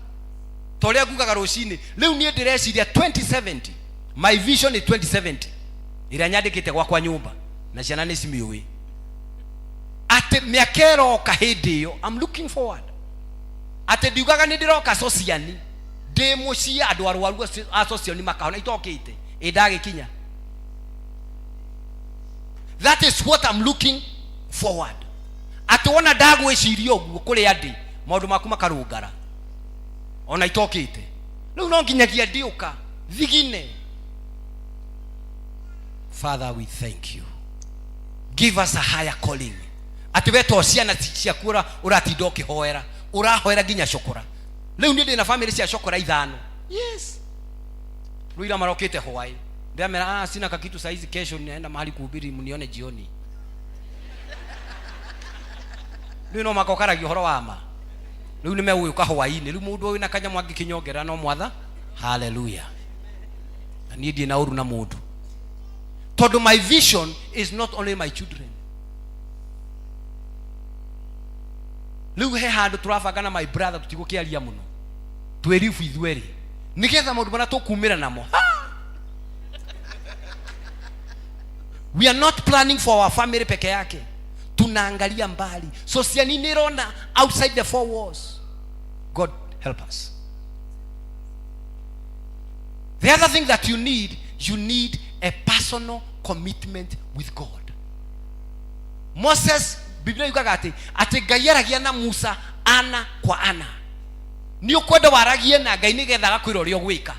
Ta ũrĩa ngugaga rũcinĩ, rĩu niĩ ndĩreciria 2070, my vision is 2070, ĩrĩa nyandĩkĩte gwakwa nyũmba na ciana nĩ cimĩũĩ, atĩ mĩaka ĩroka hĩndĩ ĩyo, I'm looking forward, atĩ ndiugaga nĩ ndĩroka sociani, ndĩ mũciĩ andũ arwaru a socioni makahona itokĩte, ĩ ndagĩkinya. That is what I'm looking forward. Atĩ wona ndagwĩciria ũguo kũrĩa ndĩ, maũndũ maku makarũngara ona itokĩte. Rĩu no nginyagia ndiũka thigine. Father, we thank you. Give us a higher calling. Atĩ we to ciana ciaku ũratinda ũkĩhoera, ũrahoera nginya cokora. Rĩu niĩ ndĩna family cia cokora ithano. Yes. Rũira marokĩte hwaĩ. Ndĩramera, sina kakitu saizi, kesho ninaenda mahali kuhubiri, mnione jioni. Rĩu no makokaragia ũhoro wa ma. Rĩu nĩ megũgĩũka hwaĩ-inĩ. Rĩu mũndũ wĩna kanyamũ angĩkĩnyongerera no mwatha. Haleluya. Na niĩ ndirĩ na ũru na mũndũ, tondũ my vision is not only my children. Rĩu he handũ tũrabanga na my brother, tũtigũkĩaria mũno, twĩribu ithuerĩ nĩgetha maũndũ marĩa tũkumĩra namo. Ha! We are not planning for our family peke yake, tunaangalia mbali. So ciani nĩ ĩrona outside the four walls. God help us. The other thing that you need, you need a personal commitment with God. Moses, Biblia yugaga atĩ Ngai aragia na Musa ana kwa ana. Nĩ ũkwenda waragie na Ngai nĩgetha agakwĩra ũrĩa ũgwĩka.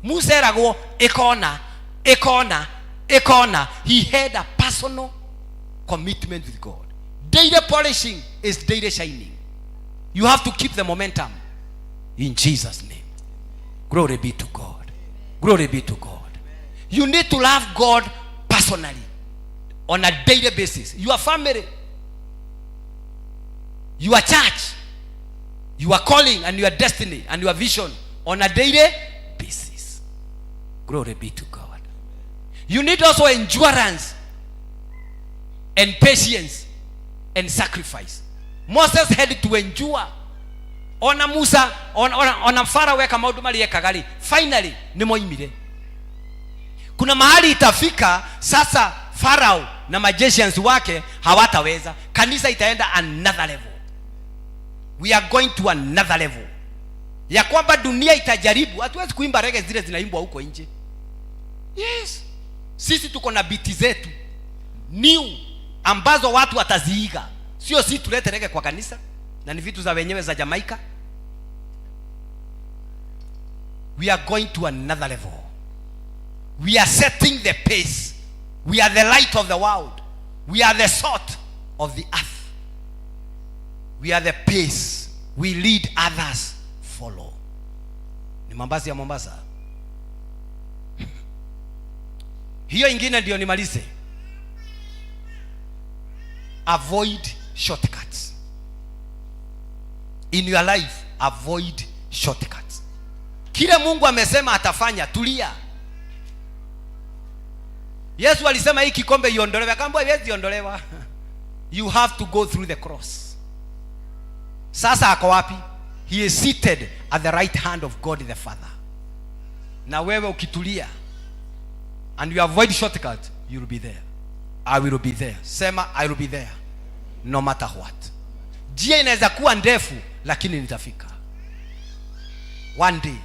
Musa eragwo ĩkona, ĩkona, ĩkona. He had a personal commitment with God. Daily polishing is daily shining. You have to keep the momentum in Jesus' name. Glory be to God. Glory be to God. You need to love God personally on a daily basis. Your family, your church, your calling and your destiny and your vision on a daily basis. Glory be to God. You need also endurance and patience and sacrifice. Moses had to endure. Ona Musa, ona Farao eka maũndũ marĩa ekaga rĩ, finally nĩ moimire. Kuna mahali itafika sasa Farao na magicians wake hawataweza. Kanisa itaenda another level. We are going to another level ya kwamba dunia itajaribu. Hatuwezi kuimba reggae zile zinaimbwa huko nje. Yes, sisi tuko na biti zetu new ambazo watu wataziiga, sio si tulete reggae kwa kanisa na ni vitu za wenyewe za Jamaica. We are going to another level. We are setting the pace. We are the light of the world. We are the salt of the earth. We are the pace. We lead, others follow. Ni Mombasa ya Mombasa. Hiyo ingine ndio nimalize. Avoid shortcuts. In your life, avoid shortcuts. Kile Mungu amesema atafanya, tulia. Yesu alisema hii kikombe iondolewe, akaambiwa haiwezi ondolewa. You have to go through the cross. Sasa ako wapi? He is seated at the right hand of God the Father. Na wewe ukitulia and you avoid shortcut, you will be there. I will be there. Sema I will be there no matter what. Njia inaweza kuwa ndefu, lakini nitafika one day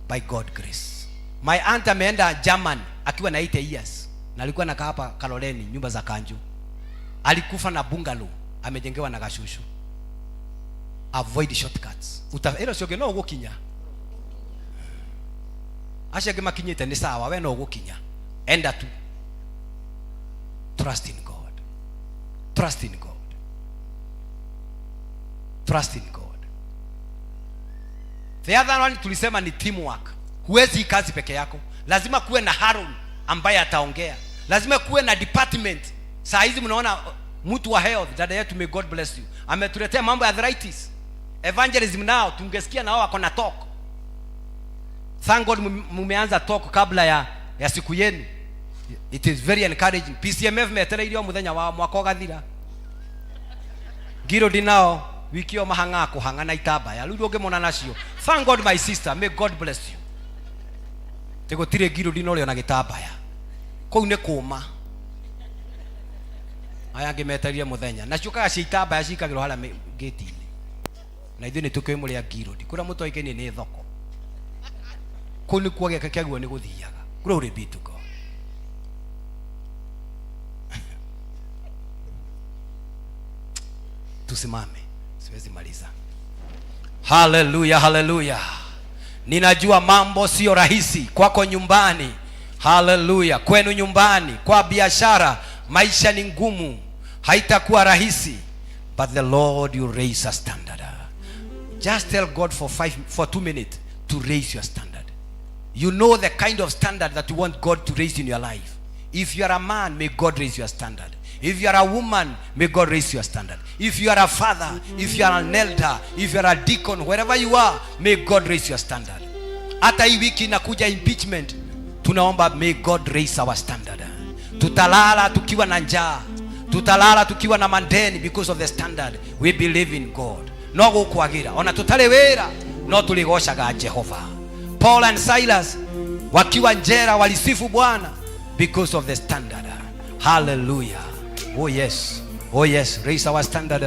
by God grace. My aunt ameenda German akiwa na 80 years na alikuwa anakaa hapa Kaloleni, nyumba za Kanju. Alikufa na bungalow amejengewa na gashushu. Avoid shortcuts. Uta ĩro cio no ũgũkinya. Acio angĩ makinyĩte nĩ sawa, we no ũgũkinya. Enda tu. Trust in God. Trust in God. Trust in God. The other one tulisema ni teamwork. Huwezi kazi peke yako. Lazima kuwe na Haron ambaye ataongea. Lazima kuwe na department. Saa hizi mnaona mtu wa health, dada yetu, may God bless you, ametuletea mambo ya arthritis. Evangelism nao tungesikia nao wako na talk. Thank God mumeanza talk kabla ya siku yenu. It is very encouraging. PCMF metereirio muthenya wa mwaka ũgathira. Ngirodi nao wiki o mahang'a kũhang'a na itambaya rĩu ndũngĩmona nacio. Thank God, my sister, may God bless you. Tĩ gũtirĩ ngirodi no ũrĩ ona gĩtambaya kũu nĩ kũma. Aya angĩ metereire mũthenya na ciũkaga cia itambaya cikagĩrwo harĩa gate-inĩ, na ithuĩ nĩ tũkĩũĩ mũrĩ a ngirodi kũrĩa mũtoĩkaine nĩ thoko kũu nĩkuo gĩake kĩagĩrĩirwo nĩ gũthiaga. Glory be to God. Tusimame, siwezi maliza. Haleluya, haleluya. Ninajua mambo sio rahisi kwako nyumbani. Haleluya, kwenu nyumbani, kwa biashara, maisha ni ngumu, haitakuwa rahisi, but the Lord will raise a standard. Just tell God for 2 minutes to raise your standard. You know the kind of standard that you want God to raise in your life. If you are a man, may God raise your standard. If you are a woman, may God raise your standard. If you are a father, if you are an elder, if you are a deacon, wherever you are, may God raise your standard. Hata hii wiki inakuja impeachment, tunaomba may God raise our standard. Tutalala tukiwa na njaa, tutalala tukiwa na mandeni because of the standard. We believe in God. No gukwagira ona tutari wira no tuligocaga Jehova. Paul and Silas wakiwa njera walisifu Bwana because of the standard. Hallelujah. Oh yes. Oh yes, raise our standard.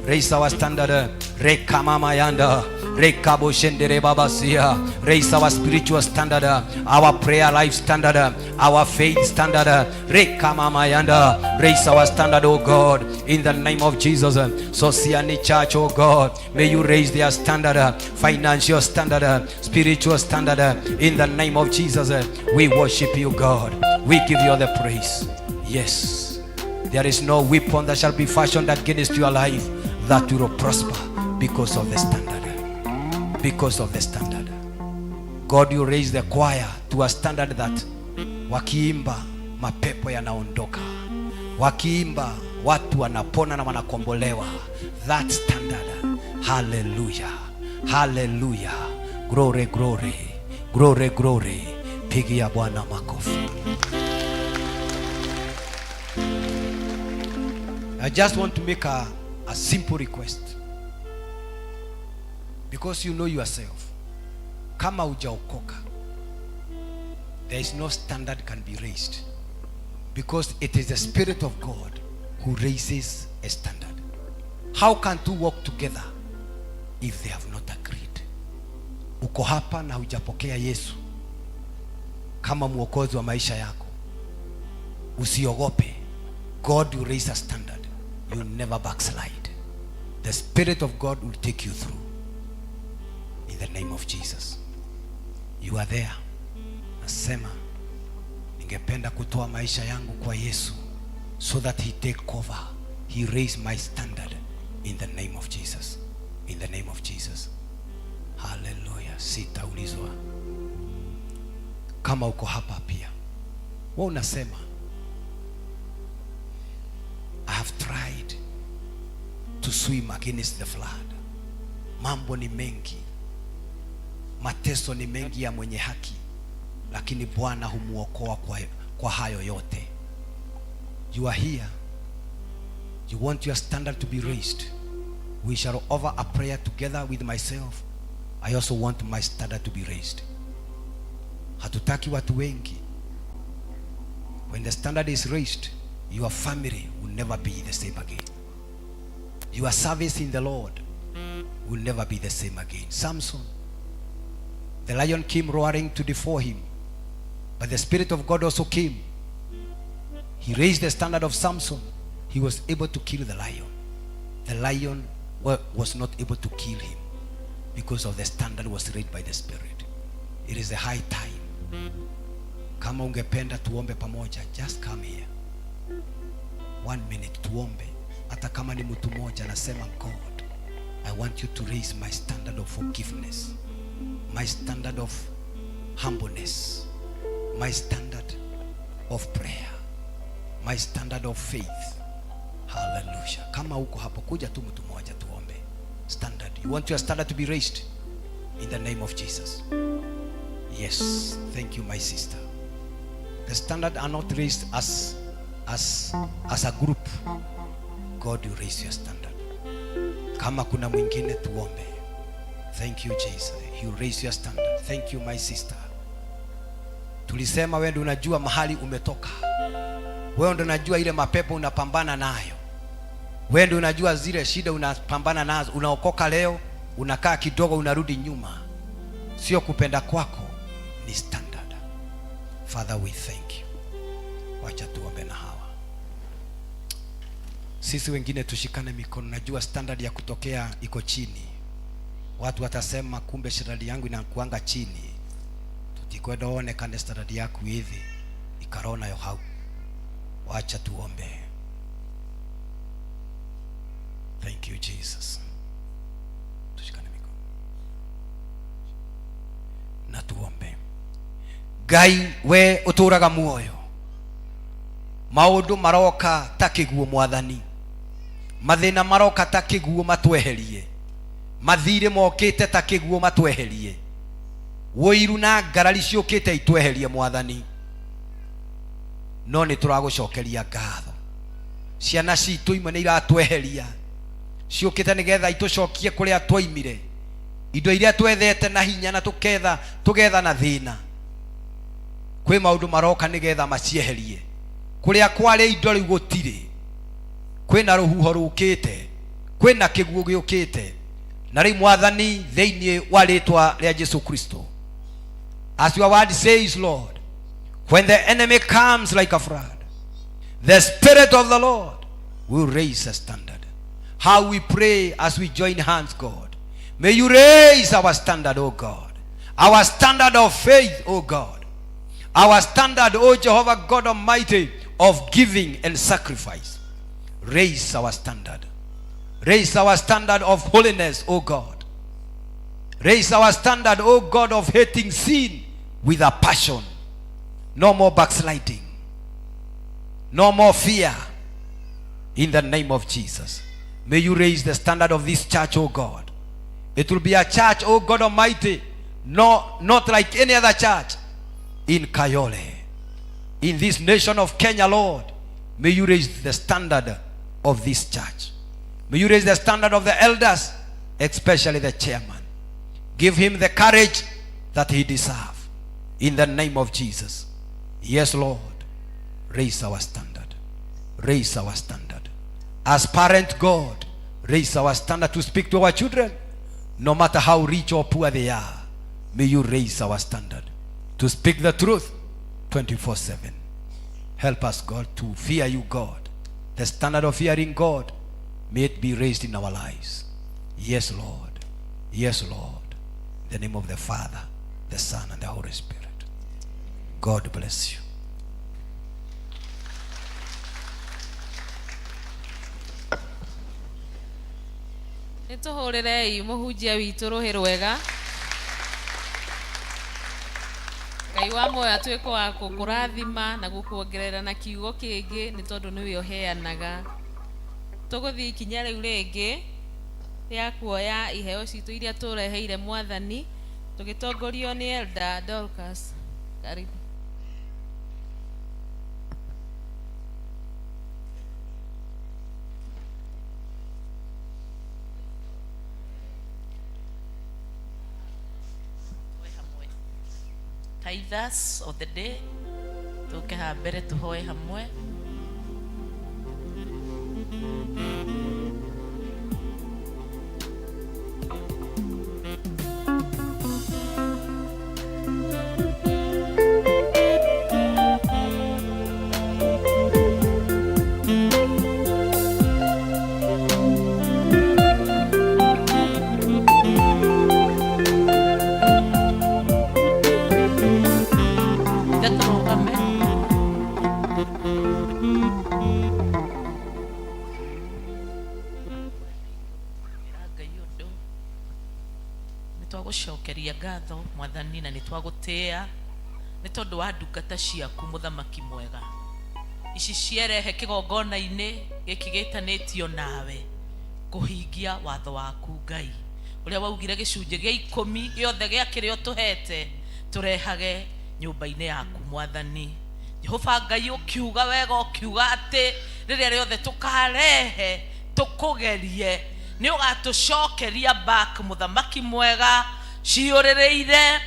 Raise our standard. Rekamama yanda. Rekabo shendere babasia. Raise our spiritual standard, our prayer life standard, our faith standard. Rekamama yanda. Raise our standard, oh God, in the name of Jesus. Sosiani Church, oh God, may you raise their standard, financial standard, spiritual standard, in the name of Jesus. We worship you, God. We give you all the praise. Yes. There is no weapon that shall be fashioned against your life that will prosper because of the standard. Because of the standard. God, you raise the choir to a standard that wakiimba mapepo yanaondoka, wakiimba watu wanapona na wanakombolewa. That standard. Hallelujah. Hallelujah. Glory, glory. Glory, glory. Pigia Bwana makofi. I just want to make a simple request. Because you know yourself. Kama hujaokoka, there is no standard can be raised. Because it is the Spirit of God who raises a standard. How can two work together if they have not agreed? Uko hapa na hujapokea Yesu kama mwokozi wa maisha yako, usiogope. God will raise a standard. You will never backslide. The Spirit of God will take you through. In the name of Jesus. You are there. Nasema, ningependa kutoa maisha yangu kwa Yesu so that he take over. He raise my standard in the name of Jesus. In the name of Jesus. Hallelujah. Sitaulizwa. Kama uko hapa pia, wewe unasema, I have tried to swim against the flood. Mambo ni mengi, mateso ni mengi ya mwenye haki, lakini Bwana humuokoa kwa hayo yote. You are here. You want your standard to be raised. We shall offer a prayer together with myself. I also want my standard to be raised. Hatutaki watu wengi. When the standard is raised, your family will never be the same again. Your service in the Lord will never be the same again. Samson, the lion came roaring to devour him, but the Spirit of God also came. He raised the standard of Samson. He was able to kill the lion. The lion was not able to kill him because of the standard was raised by the Spirit. It is the high time. Kama ungependa tuombe pamoja, just come here. 1 minute tuombe. Hata kama ni mtu mmoja anasema, God, I want you to raise my standard of forgiveness, my standard of humbleness, my standard of prayer, my standard of faith. Hallelujah. Kama uko hapo, kuja tu mtu mmoja tuombe. Standard. You want your standard to be raised in the name of Jesus. Yes, thank you, my sister. The standard are not raised as a group. God will raise your standard. Kama kuna mwingine tuombe. Thank you, Jesus. He will raise your standard. Thank you, my sister. Tulisema wewe ndio unajua mahali umetoka. Wewe ndio unajua ile mapepo unapambana nayo. Wewe ndio unajua zile shida unapambana nazo. Unaokoka leo, unakaa kidogo unarudi nyuma. Sio kupenda kwako, ni standard. Father, we thank you. Wacha tuombe na hawa. Sisi wengine tushikane mikono. Najua standard ya kutokea iko chini. Watu watasema kumbe standard yangu inakuanga chini. Tutikwenda onekane standard yaku hivi ikarona yo hau. Wacha tuombe. Thank you, Jesus. Tushikane mikono na tuombe. Ngai we uturaga muoyo, Maũndũ maroka ta kĩguũ mwathani, mathĩna maroka ta kĩguũ matweherie, mathirĩ mokĩte ta kĩguũ matweherie, wũiru na ngarari ciũkĩte itweherie mwathani, no nĩ tũragũcokeria ngatho. Ciana citũ imwe nĩ iratweheria, ciũkĩte nĩgetha itũcokie kũrĩa twaimire, indo iria twethete na hinya na tuketha tugetha na thĩna, kwĩ maũndũ maroka nĩgetha macieherie. Kũrĩa kwarĩ indo rĩu gũtirĩ, kwĩna rũhuho rũkĩte, kwĩna kĩguũ gĩũkĩte. Na rĩu mwathani, thĩinĩ wa rĩtwa rĩa Jesu Kristo, as your word says, Lord, when the enemy comes like a flood, the Spirit of the Lord will raise a standard. How we pray as we join hands, God, may you raise our standard, O God, our standard of faith, O God, our standard, O Jehovah God Almighty, of giving and sacrifice. Raise our standard. Raise our standard of holiness, O God. Raise our standard, O God, of hating sin with a passion. No more backsliding. No more fear. In the name of Jesus. May you raise the standard of this church, O God. It will be a church, O God Almighty, no, not like any other church in Kayole. In this nation of Kenya, Lord, may you raise the standard of this church. May you raise the standard of the elders, especially the chairman. Give him the courage that he deserves. In the name of Jesus. Yes, Lord, raise our standard. Raise our standard. As parent, God, raise our standard to speak to our children, no matter how rich or poor they are. May you raise our standard to speak the truth 24/7. Help us, God, to fear you, God. The standard of fearing God, may it be raised in our lives. Yes, Lord. Yes, Lord. In the name of the Father, the Son, and the Holy Spirit. God bless you. Nĩ tũhũrĩrei mũhunjia witũ rũhĩ rwega. Ngai wa muoyo atuĩke wa gũkũrathima na gũkuongerera na kiugo kĩngĩ nĩ tondũ nĩwe ũheanaga. Tũgũthiĩ ikinya rĩu rĩngĩ rĩa kuoya iheo citũ iria tũreheire mwathani tũgĩtongorio nĩ Elder Dorcas. Karibu. Tithers of the day tũke haha mbere tũhoe hamwe. Ithe tũrũgame. Ĩra Ngai ũndũ. Nĩ twagũcokeria ngatho mwathani na nĩ twagũtĩĩa nĩ tondũ wa ndungata ciaku mũthamaki mwega. Ici cierehe kĩgongona-inĩ gĩkĩ gĩtanĩtio nawe kũhingia watho waku Ngai ũrĩa waugire gĩcunjĩ gĩa ikũmi gĩothe gĩa kĩrĩa ũtũhete tũrehage nyũmba-inĩ yaku mwathani. Jehova Ngai ũkiuga wega, ũkiuga atĩ rĩrĩa rĩothe tũkarehe tũkũgerie nĩ ũgatũcokeria back mũthamaki mwega, ciũrĩrĩire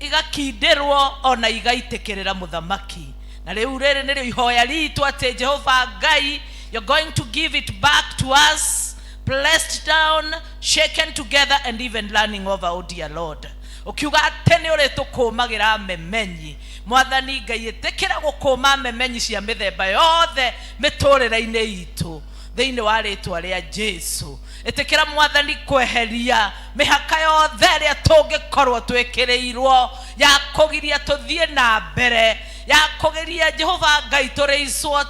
igakindĩrwo ona igaitĩkĩrĩra mũthamaki. Na rĩu rĩrĩ nĩrĩo ihoya ritũ atĩ Jehova Ngai, you're going to give it back to us, pressed down, shaken together, and even running over, oh dear Lord. Ũkiuga atĩ nĩ ũrĩtũkũmagĩra memenyi mwathani Ngai, ĩtĩkĩra gũkũma memenyi cia mĩthemba yothe mĩtũrĩre-inĩ itũ thĩinĩ wa rĩtwa rĩa Jesu. Ĩtĩkĩra mwathani kweheria mĩhaka yothe ĩrĩa tũngĩkorwo twĩkĩrĩirwo ya kũgiria tũthiĩ na mbere, ya kũgiria Jehova Ngai tũraiswo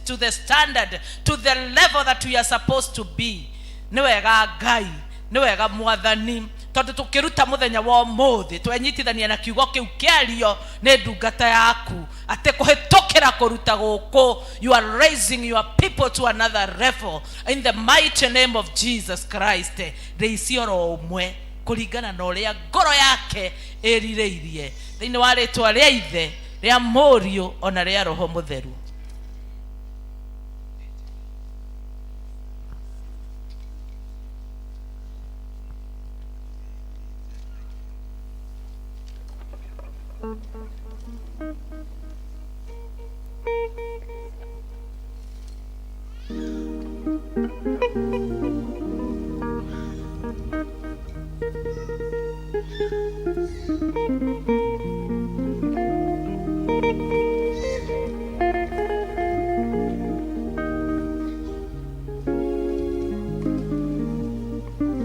to the standard, to the level that we are supposed to be. Nĩ wega Ngai, nĩ wega mwathani, Tondu tukiruta muthenya wa umuthi twenyitithania na kiugo kiu kiario ni ndungata yaku ati kuhitukira kuruta guku, you are raising your people to another level in the mighty name of Jesus Christ. Rĩici oro ũmwe kũringana na ũrĩa ngoro yake ĩrirĩirie, thĩinĩ wa rĩtwa rĩa Ithe, rĩa Mũriũ, ona rĩa Roho Mũtheru.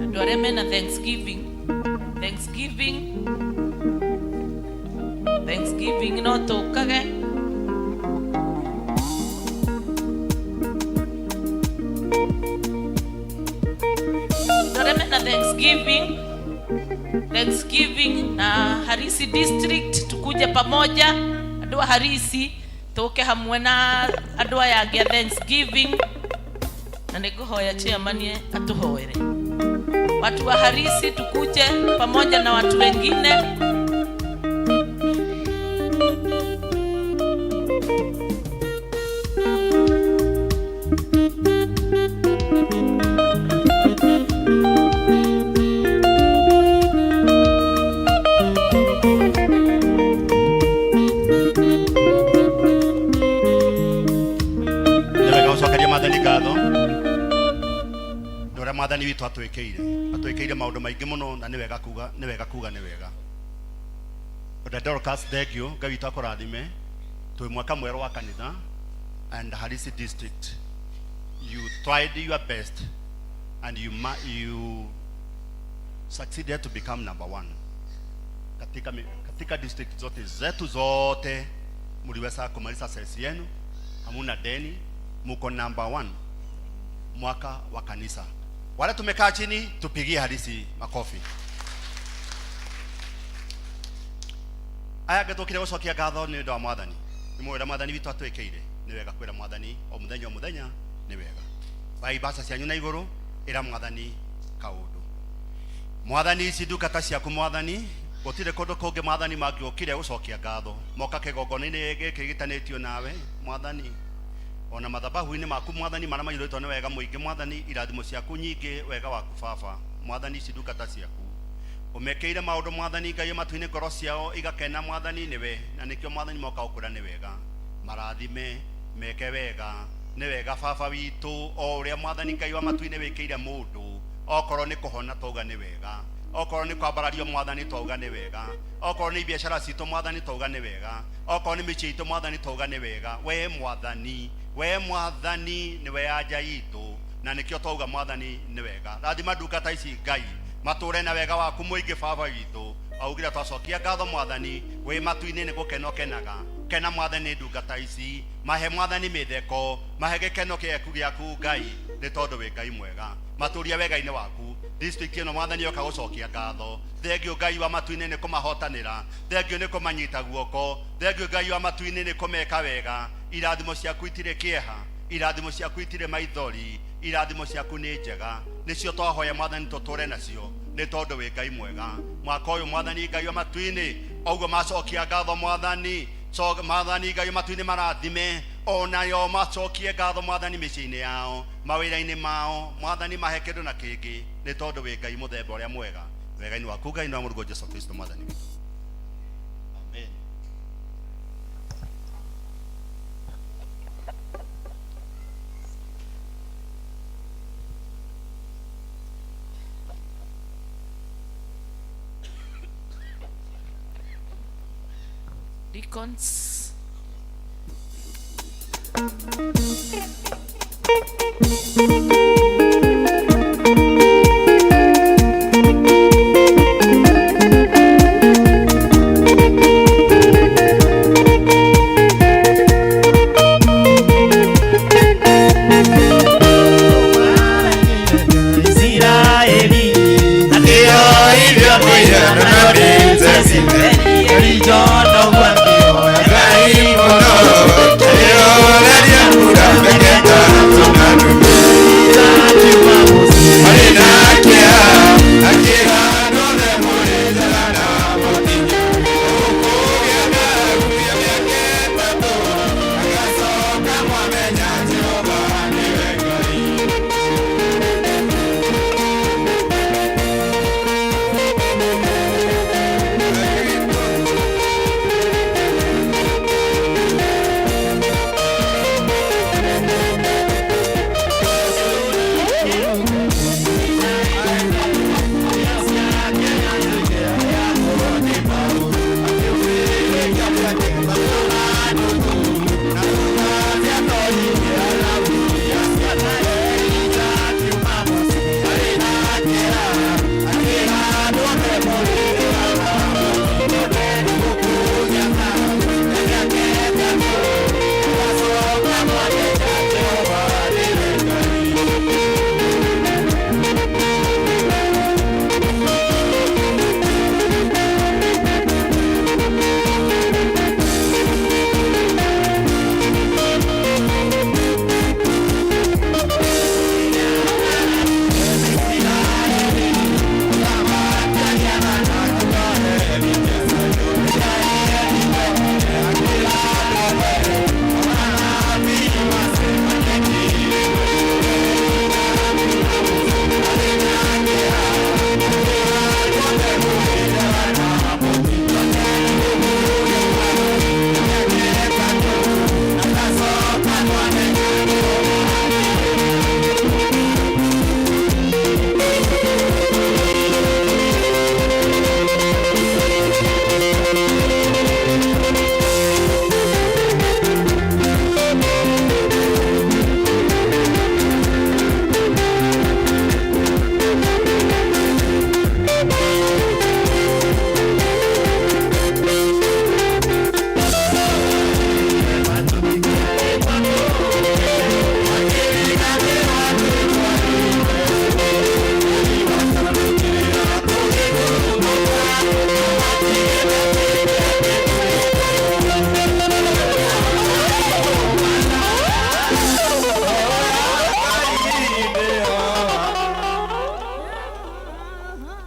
Andũ arĩa mena Thanksgiving, Thanksgiving, Thanksgiving no tũkage. Andũ arĩa mena Thanksgiving, Thanksgiving na Harisi district tukuje pamoja. Andũ a Harisi tũke hamwe na andũ aya angĩ a Thanksgiving, na nĩngũhoya chairman atũhoere. Watu wa Harisi tukuje pamoja na watu wengine. Nĩ wega gũcokeria Mwathani ngatho nĩ ũrĩa Mwathani witũ atwĩkĩire maũndũ maingĩ mũno, na nĩ wega kuga, nĩ wega kuga, nĩ wega. Brother Dorcas, thank you. Ngai witũ akũrathime. Twĩ mwaka mwerũ wa kanitha and Harisi district, you tried your best and you succeeded to become number one katika district zote zetu zote. Mliweza kumaliza sesi yenu, hamuna deni, muko number one mwaka wa kanisa. Wale tumekaa chini tupigie Harisi makofi. Aya ngatũkire gũcokia ngatho nĩ ũndũ wa Mwathani. Nĩ mũĩ ũrĩa Mwathani witũ atwĩkĩire. Nĩ wega kwĩra Mwathani o mũthenya o mũthenya nĩ wega. Wai mbaca cianyu na igũrũ, ĩra Mwathani kaũndũ. Mwathani, ici ndungata ciaku Mwathani, gũtirĩ kũndũ kũngĩ Mwathani mangĩũkire gũcokia ngatho. Moka kĩgongona-inĩ gĩkĩ gĩtanĩtio nawe Mwathani, ona mathabahu-inĩ maku Mwathani marĩa maiyũrĩtwo nĩ wega mũingĩ Mwathani, irathimo ciaku nyingĩ, wega waku Baba. Mwathani, ici ndungata ciaku ũmekĩire maũndũ Mwathani Ngai matu-inĩ, ngoro ciao igakena Mwathani nĩwe, na nĩkĩo Mwathani moka gũkwĩra nĩ wega. Marathime, meke wega, nĩ wega Baba witũ, o ũrĩa Mwathani Ngai wa matu-inĩ wĩkĩire mũndũ. Okorwo nĩ kũhona twauga nĩ wega, okorwo nĩ kwambarario Mwathani twauga nĩ wega, okorwo nĩ biacara citũ Mwathani twauga nĩ wega, okorwo nĩ mĩciĩ itũ Mwathani twauga nĩ wega. We Mwathani, we Mwathani nĩwe anja itũ, na nĩkĩo twauga Mwathani nĩ wega. Rathima ndungata ici Ngai, matũre na wega waku mũingĩ Baba witũ. Augire twacokia ngatho Mwathani, wĩ matu-inĩ nĩ gũkena ũkenaga. Kena Mwathani ndungata ici, mahe Mwathani mĩtheko, mahe gĩkeno gĩaku gĩaku Ngai, nĩ tondũ wĩ Ngai mwega. Matũrie wega-inĩ waku. District ĩno Mwathani yoka gũcokia ngatho. Thengio Ngai wa matu-inĩ nĩ kũmahotanĩra, thengio nĩ kũmanyita guoko, thengio Ngai wa matu-inĩ nĩ kũmeka wega. Irathimo ciaku itirĩ kĩeha, irathimo ciaku itirĩ maithori, irathimo ciaku nĩ njega, nĩcio twahoya Mwathani tũtũre nacio, nĩ tondũ wĩ Ngai mwega. Mwaka ũyũ Mwathani Ngai wa matu-inĩ oguo macokia ngatho Mwathani, Mwathani Ngai wa matu-inĩ marathime, onayo macokie ngatho Mwathani mĩciĩ-inĩ yao, mawĩra-inĩ mao, Mwathani mahe kĩndũ na kĩngĩ, nĩ tondũ wĩ Ngai mũthemba ũrĩa mwega. Wega-inĩ waku Ngai na Mũrũguo Jesũ Kristo Mwathani witũ. Amen. Deacons. Israeli, atio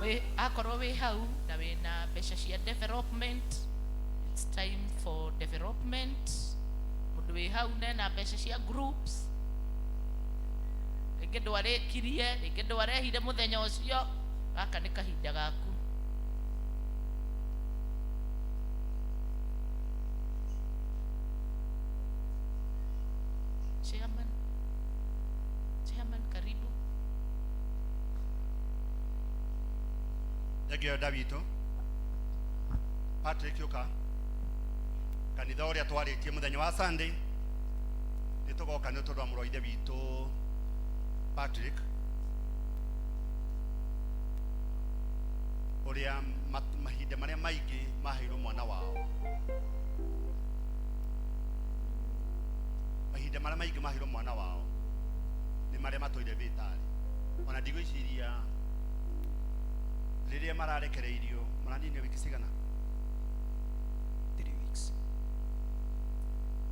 Wĩ- akorwo wĩ hau na wĩna mbeca cia development, it's time for development. Mũndũ wĩ hau nena mbeca cia groups, rĩngĩ ndwarĩkirie, rĩngĩ ndwarehire mũthenya ũcio, gaka nĩ kahinda gaku. Chairman, chairman, karibu. Thengio nda witũ Patrick ũka kanitha ũrĩa twarĩtie mũthenya wa Sunday nĩ tũgoka nĩ tondũ wa mũrũ wa ithe witũ Patrick ũrĩa mahinda marĩa maingĩ maheirwo mwana wao, mahinda marĩa maingĩ maheirwo mwana wao nĩ marĩa matũire thibitarĩ. Ona ndigwĩciria rĩrĩa mararekereirio maraninio wiki cigana? 3 weeks.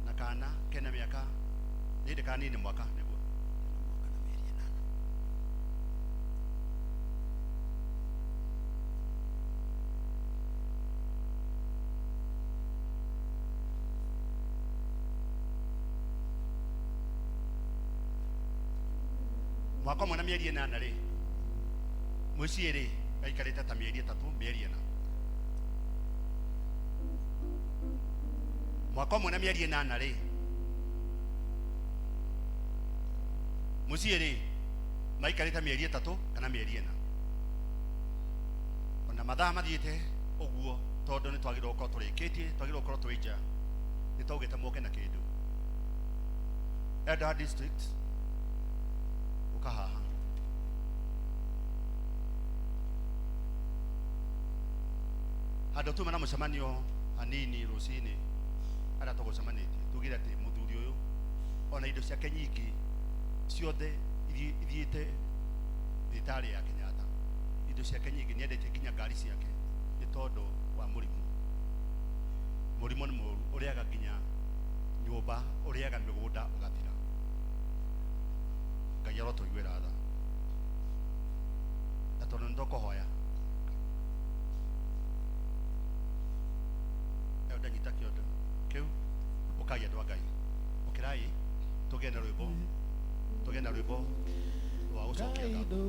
Na kana kena mĩaka nĩ ndĩ kanini mwaka nĩguo mwaka ũmwe na mĩeri ĩnana rĩ, mũciĩ rĩ gaikarĩte ta mĩeri ĩtatũ, mĩeri ĩna, mwaka ũmwe na mĩeri ĩnana rĩ, mũciĩ rĩ maikarĩte mĩeri ĩtatũ kana mĩeri ĩna. Ona mathaa mathiĩte ũguo, tondũ nĩ twagĩrĩirwo gũkorwo tũrĩkĩtie, twagĩrĩirwo gũkorwo twĩ nja, nĩ twaugĩte moke na kĩndũ. Eldoret District, ũka haha. Handũ tuma na mũcemanio hanini rũcinĩ arĩa tũgũcemanĩtie, tugire atĩ mũthuri ũyũ ona indo ciake nyingĩ ciothe ithiĩte thibitarĩ ya Kenyatta, indo ciake nyingĩ nĩendetie nginya ngari ciake nĩ tondũ wa Wa mũrimũ. Mũrimũ nĩ mũũru, ũrĩaga nginya nyũmba, ũrĩaga mĩgũnda ũgathira. Ngai arotũiguĩra tha. Na tondũ nĩ tũkũhoya, ĩyo ndanyita kĩondo kĩu, ũkai andũ a Ngai, ũkĩrai tũgĩe na rwĩmbo, tũgĩe na rwĩmbo rwa gũcokia ngatho.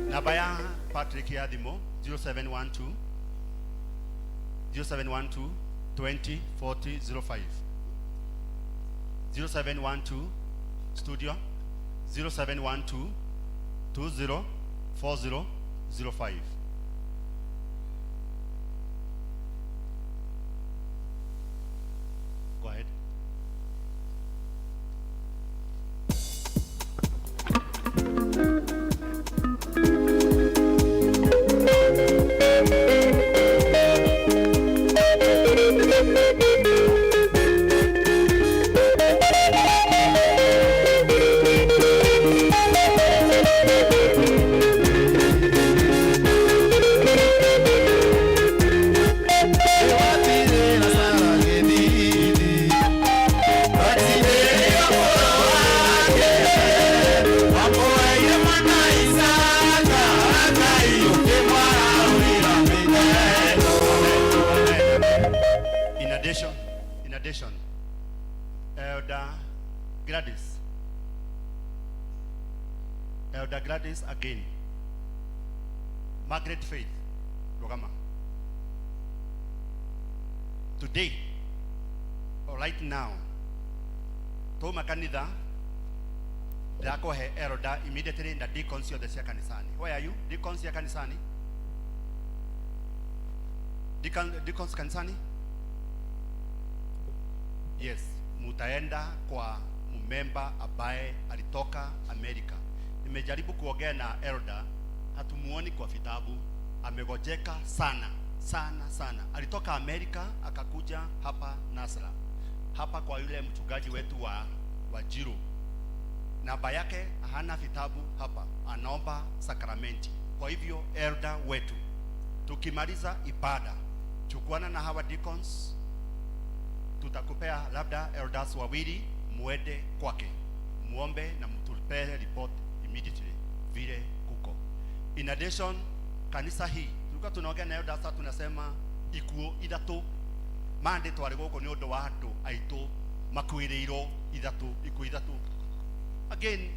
Namba ya Patrick ya thimũ 0712 0712 20 40 05, 0712 studio, 0712 20 40 05. Go ahead. In addition, Elder Gladys, Elder Gladys again, Margaret Faith, Rogama. Today, or right now, tuma kanitha ndakũhe elder immediately na deacons ciothe cia kanisani. Where are you? Deacons cia kanisani? Deacons kanisani? Yes, mutaenda kwa mumemba ambaye alitoka Amerika. Nimejaribu kuongea na elder, hatumuoni kwa vitabu. Amegojeka sana sana sana. Alitoka Amerika akakuja hapa Nasra, hapa kwa yule mchungaji wetu wa Jiro. Namba yake hana vitabu hapa, anaomba sakramenti. Kwa hivyo elder wetu, tukimaliza ibada, chukuana na hawa deacons, tutakupea labda elders wawili, muende kwake muombe na mtupee report immediately vile kuko. In addition, kanisa hii tulikuwa tunaongea na elders, sasa tunasema ikuo ithatu mande twarĩ gũkũ nĩ ũndũ wa andũ aitũ makuĩrĩirwo ithatu, ikuũ ithatu. Again,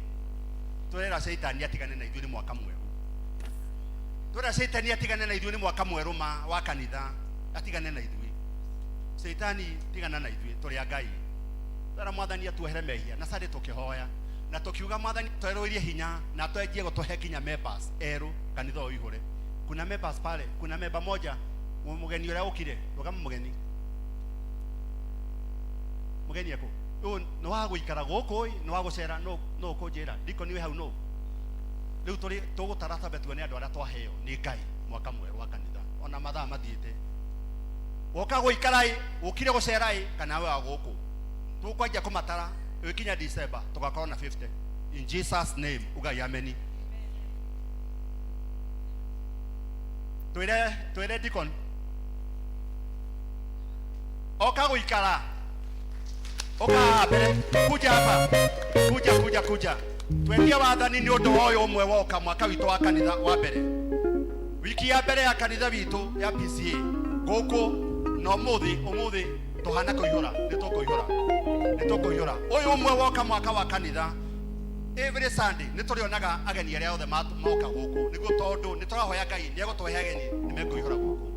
twĩrera caitani atigane na ithuĩ, nĩ mwaka mwerũ. Twĩra caitani atigane na ithuĩ, nĩ mwaka mwerũ ma wa kanitha, atigane na ithuĩ. Caitani tigana na ithuĩ, tũrĩ a Ngai. Twĩra mwathani atuohere mehia na sande tũkĩhoya na tũkiuga mwathani twerũirie hinya na twenjie gũtũhe nginya members erũ kanitha ũyũ ũihũre. Kuna members pale, kuna member moja mũgeni ũrĩa ũkire, rũgama mũgeni, mũgeni ekũ ũyũ nĩ wa gũikara gũkũ ĩ, nĩ wa gũcera, no ũkũnjĩra ndikoni wĩ hau no rĩu tũrĩ tũgũtara tambe tuone andũ arĩa twaheo nĩ Ngai mwaka mwerũ wa kanitha ona mathaa mathiĩte. Woka gũikara ĩ, ũkire gũcera ĩ, kana we wa gũkũ tũkwanjia kũmatara ĩkinya December tũgakorwo na 50 in Jesus name. Ugai ameni. Twĩre, twĩre deacon. Oka guikara. Oka haha mbere. Kuja hapa. Kuja kuja kuja. Twetie wathani nĩ ũndũ wa ũyũ ũmwe woka mwaka witũ wa kanitha wa mbere. Wiki ya mbere ya kanitha witũ ya PCA gũkũ na ũmũthĩ ũmũthĩ tũhana kũihũra nĩ tũkũihũra nĩ tũkũihũra. Ũyũ ũmwe woka mwaka wa kanitha every Sunday nĩ tũrĩonaga ageni arĩa othe moka gũkũ nĩguo tondũ nĩ tũrahoya Ngai nĩ egũtũhe ageni nĩ mekũihũra gũkũ.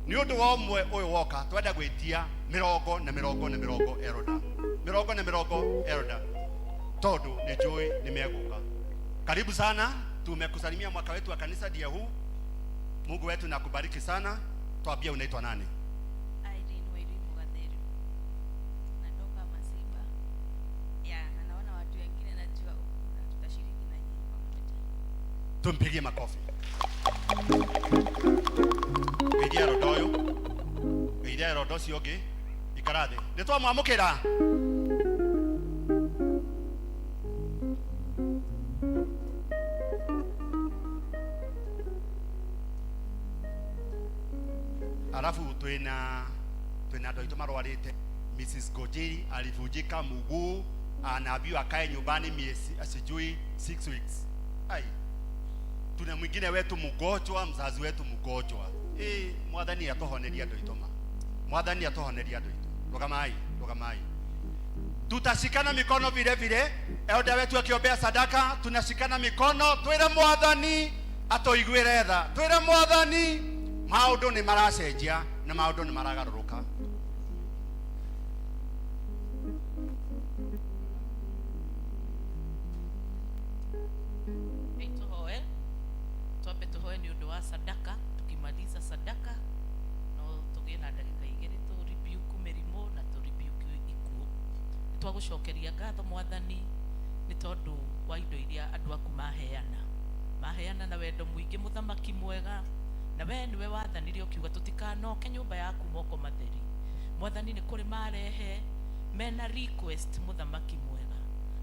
Nĩ ũndũ wa ũmwe ũyũ woka twenda gwĩtia mĩrongo na mĩrongo na mĩrongo eroda mĩrongo na mĩrongo eroda tondũ nĩ njũĩ nĩ megũka. Karibu sana, tumekusalimia mwaka wetu wa kanisa dia huu. Mungu wetu na kubariki sana. Tuambie unaitwa nani? Irene Wairimu Gatheru. Natoka Masiba. Ya, na naona watu wengine najua huku na tutashiriki na nyinyi pamoja. Tumpigie makofi. Geithia rondo ũyũ. Geithia rondo ũcio ũngĩ. Ikara thĩ. Nĩ twamwamũkĩra. Alafu twina andũ aitũ marwarĩte. Mrs. Gojiri alivunjika mguu, anaambiwa akae nyumbani miezi sijui 6 weeks. Ai. Tuna mwingine wetu mgonjwa, mzazi wetu mgonjwa. Mwathani atohoneria andũ aitũ ma. Mwathani atohoneria andũ aitũ. Rũgamai, rũgamai. Tutashikana mikono vile vile. Elder wetu akiombea sadaka, tunashikana mikono, twire mwathani atoiguire tha. Twire mwathani maundu ni maracenjia na maundu ni maragarũrũka. Hey, tuhoe twambe tuhoe nĩ ũndũ wa sadaka. Tukimaliza sadaka no tũgĩe na ndagĩka igĩrĩ tũ rebuke mĩrimũ na tũ rebuke ikuũ. Nĩ twagũcokeria ngatho mwathani nĩ tondũ wa indo iria andũ aku maheana na wendo mũingĩ, mũthamaki mwega, na we nĩwe wathanire ũkiuga tũtikanoke nyũmba yaku moko matheri. Mwathani nĩ kũrĩ marehe mena request, mũthamaki mwega,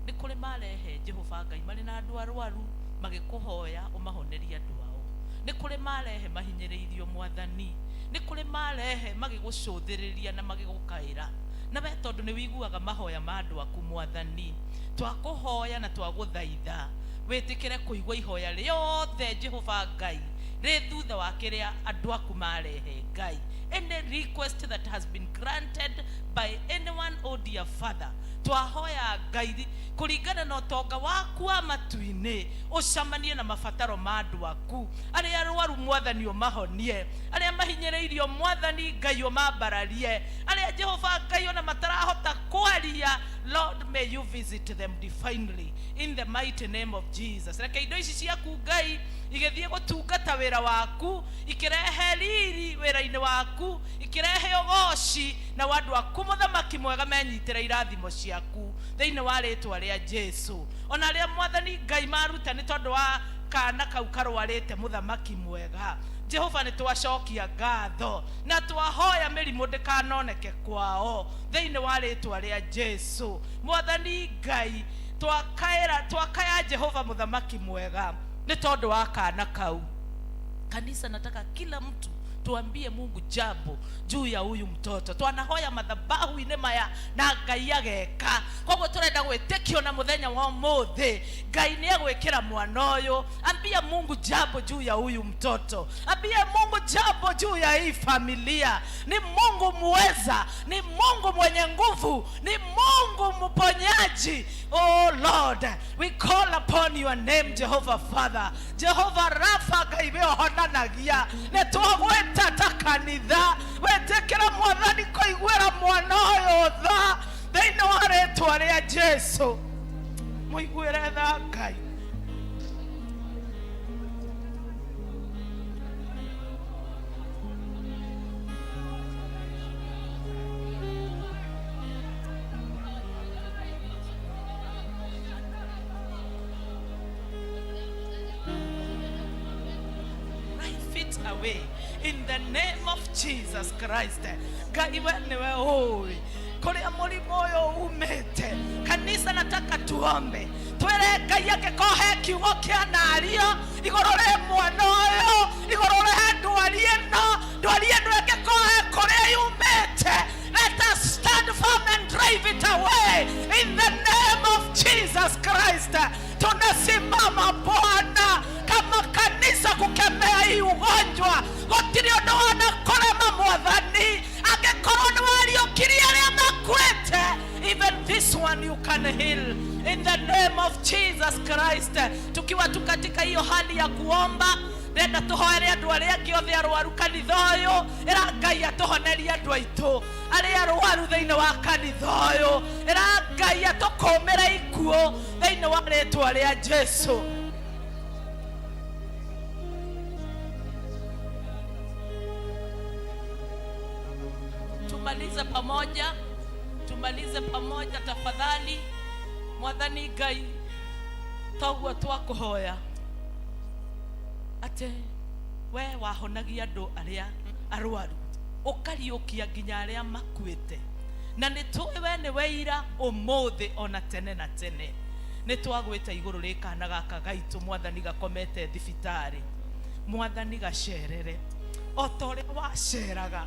nĩ kũrĩ marehe Jehova Ngai marĩ na andũ arwaru magĩkũhoya ũmahonerie andũ ao. Nĩ kũrĩ marehe mahinyĩrĩirio mwathani, nĩ kũrĩ marehe magĩgũcũthĩrĩria na magĩgũkaĩra. Na we tondũ nĩ wĩiguaga mahoya ma andũ aku mwathani, twakũhoya na twagũthaitha wĩtĩkĩre kũigua ihoya rĩothe Jehova Ngai rĩ thutha wa kĩrĩa andũ aku marehe. Ngai, any request that has been granted by anyone, oh dear Father, twahoya Ngai kũringana na ũtonga waku wa matu-inĩ ũcemanie na mabataro ma andũ aku. Arĩa arwaru mwathani ũmahonie, arĩa mahinyĩrĩirio mwathani Ngai ũmambararie, arĩa Jehova Ngai ona matarahota kwaria, Lord may you visit them divinely in the mighty name of Jesus. Reke indo ici ciaku Ngai igĩthiĩ gũtungata wĩra waku, ikĩrehe riri wĩra-inĩ waku, ikĩrehe ũgoci na andũ aku mũthamaki mwega menyitĩre irathimo ciaku thĩinĩ wa rĩtwa rĩa Jesu. Ona arĩa mwathani Ngai maruta nĩ tondũ wa kana kau karwarĩte, mũthamaki mwega Jehova nĩ twacokia ngatho na twahoya mĩrimũ ndĩkanoneke kwao thĩinĩ wa rĩtwa rĩa Jesu. Mwathani Ngai twakaya Jehova mũthamaki mwega nĩ tondũ wa kana kau. Kanisa, nataka kila mtu tuambie Mungu jambo juu ya huyu mtoto. Twanahoya madhabahu-inĩ maya na Ngai ageka. Koguo turenda gwĩtĩkio na mũthenya wa ũmũthĩ Ngai nĩ egwĩkĩra mwana ũyũ. Ambia Mungu jambo juu ya huyu mtoto, ambia Mungu jambo juu ya hii familia. Ni Mungu muweza, ni Mungu mwenye nguvu, ni Mungu mponyaji. Oh Lord, we call upon your name Jehovah Father, Jehovah Rapha, Ngai we ũhonanagia. Nĩ twagwĩta ta kanitha, wĩtĩkĩra mwathani kũiguĩra mwana ũyũ tha thĩinĩ wa rĩtwa rĩa Jesu. Mũiguĩre tha Ngai. Drive it away in the name of Jesus Christ. Ngai we niwe ũĩ kũrĩa mũrimũ ũyũ umĩte. Kanisa, nataka tuombe twĩre Ngai angĩkorwo he kiugo kĩanario igũrũ rĩ mwana ũyũ, igũrũ rĩ ndwari ĩno, ndwari ĩno ĩngĩkorwo he kũrĩa yumĩte, let Tumesimama Bwana kama kanisa kukemea hii ugonjwa. Gũtirĩ ũndũ wanakorema Mwathani, angĩkorwo nĩ wariũkirie arĩa makuĩte, even this one you can heal in the name of Jesus Christ. Tukiwa tu katika hiyo hali ya kuomba, ndenda tũhoere andũ arĩa angĩ othe arwaru kanitha ũyũ. Ĩra Ngai atũhonerie andũ aitũ arĩa arwaru thĩinĩ wa kanitha ũyũ. Ĩra Ngai atũkũmĩre ikuũ thĩinĩ wa rĩtwa rĩa Jesu. Tumalize pamoja, tumalize pamoja tafadhali. Mwathani Ngai, toguo twakũhoya atĩ we wahonagia andũ arĩa arwaru, ũkariũkia nginya arĩa makuĩte, na nĩ tũĩ we nĩ weira ũmũthĩ ona tene na tene. Nĩ twagwĩta igũrũ rĩ kana gaka gaitũ Mwathani gakomete thibitarĩ. Mwathani gacerere o ta ũrĩa waceraga,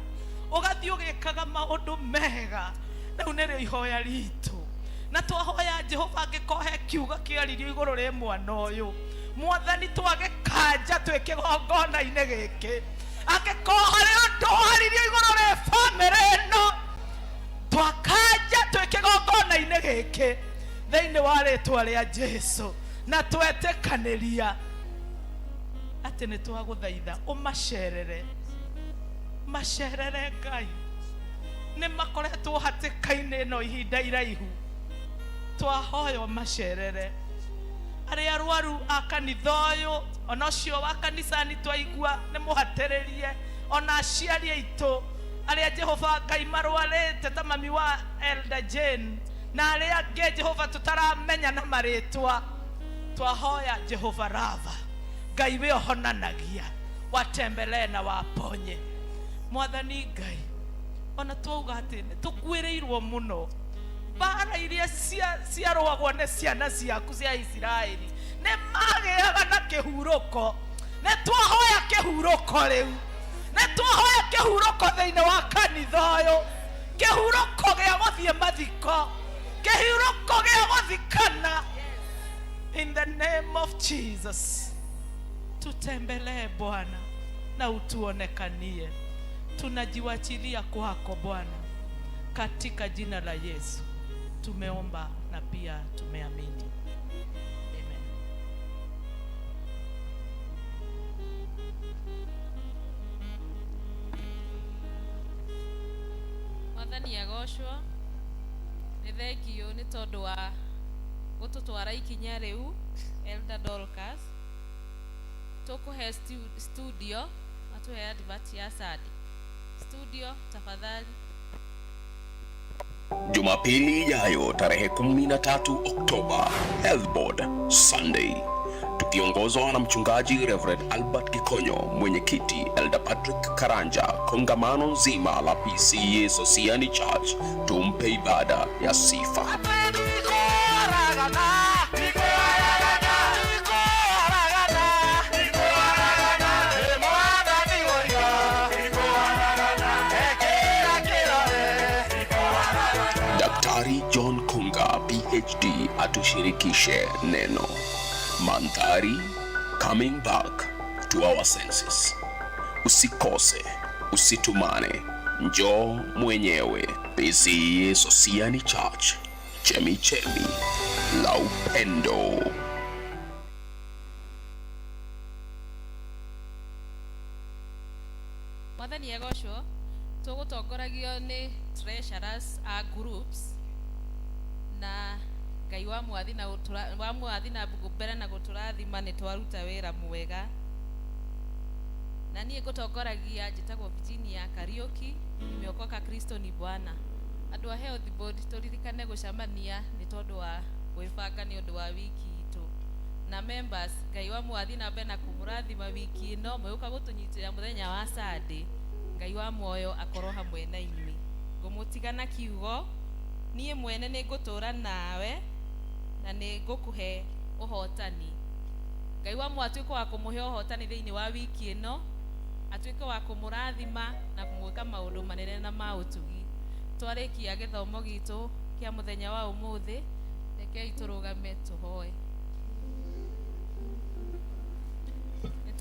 ũgathiĩ ũgĩkaga maũndũ mega. Rĩu nĩrĩo ihoya ritũ, na twahoya Jehova angĩkorwo he kiugo kĩaririo igũrũ rĩ mwana ũyũ, Mwathani twagĩkanja twĩ kĩgongona-inĩ gĩkĩ. Angĩkorwo harĩ ũndũ waririo igũrũ rĩ bamĩrĩ ĩno, twakanja twĩ kĩgongona-inĩ gĩkĩ thĩinĩ wa rĩtwa rĩa Jesu, na twetĩkanĩria atĩ nĩ twagũthaitha ũmacerere, macerere Ngai. Nĩ makoretwo hatĩka-inĩ ĩno ihinda iraihu, twahoya macerere arĩa arwaru a kanitha ũyũ, ona ũcio wa kanicani twaigua nĩ mũhatĩrĩrie, ona aciari aitũ arĩa Jehova Ngai marwarĩte ta mami wa Elder Jane na arĩa angĩ Jehova tũtaramenya na marĩtwa. Twahoya Jehova Rava, Ngai we ũhonanagia, watembelee na waponye. Mwathani Ngai, ona twauga atĩ nĩ tũkuĩrĩirwo mũno, mbara iria ciarũagwo nĩ ciana ciaku cia Isiraeli nĩ magĩaga na kĩhurũko. Nĩ twahoya kĩhurũko rĩu, nĩ twahoya kĩhurũko thĩinĩ wa kanitha ũyũ, kĩhurũko gĩa gũthiĩ mathiko, kĩhurũko gĩa gũthikana. In the name of Jesus, tutembelee Bwana na utuonekanie. Tunajiwachilia kwako Bwana, katika jina la Yesu tumeomba na pia tumeamini. Amen. Mwathani agocwo. Nĩ thengio nĩ tondũ wa gũtũtwara ikinya rĩu Elder Dorcas. Tũkũhe studio atũhe advert ya Sunday. Studio tafadhali. Jumapili ijayo tarehe 13 Oktoba, Health Board Sunday, tukiongozwa na mchungaji Reverend Albert Gikonyo, mwenyekiti Elder Patrick Karanja, kongamano nzima la PCEA Sosiani Church, tumpe ibada ya sifa. Daktari John Kunga PhD atushirikishe neno. Mandhari coming back to our senses. Usikose, usitumane, njoo mwenyewe. PCEA Sosiani Church, chemi chemi la upendo. Mwathani agocwo. Tũgũtongoragio nĩ treasurers a groups na Ngai wa mwathi na gũtũra, wa mwathi na mbere na gũtũrathima nĩ twaruta wĩra mwega. Na niĩ ngũtongoragia njĩtagwo Virginia Kariuki, nimeokoka, Kristo ni Bwana. Andũ a Health Board tũririkane gũcemania nĩ tondũ wa gwĩbanga nĩ ũndũ wa wiki itũ. Na members, Ngai wa mwathi na mbere na kũmũrathima wiki ĩno, mwĩũka gũtũnyitĩrĩra mũthenya wa Sunday. Ngai wa muoyo akorwo hamwe na inyuĩ. Ngũmũtiga na kiugo, niĩ mwene nĩ ngũtũũra nawe na nĩ ngũkũhe ũhotani. Ngai wa muoyo atuĩke wa kũmũhe ũhotani thĩinĩ wa wiki ĩno, atuĩke wa kũmũrathima na kũmwĩka maũndũ manene na ma ũtugi. Twarĩkia gĩthomo gitũ kĩa mũthenya wa ũmũthĩ, rekei tũrũgame tũhoe.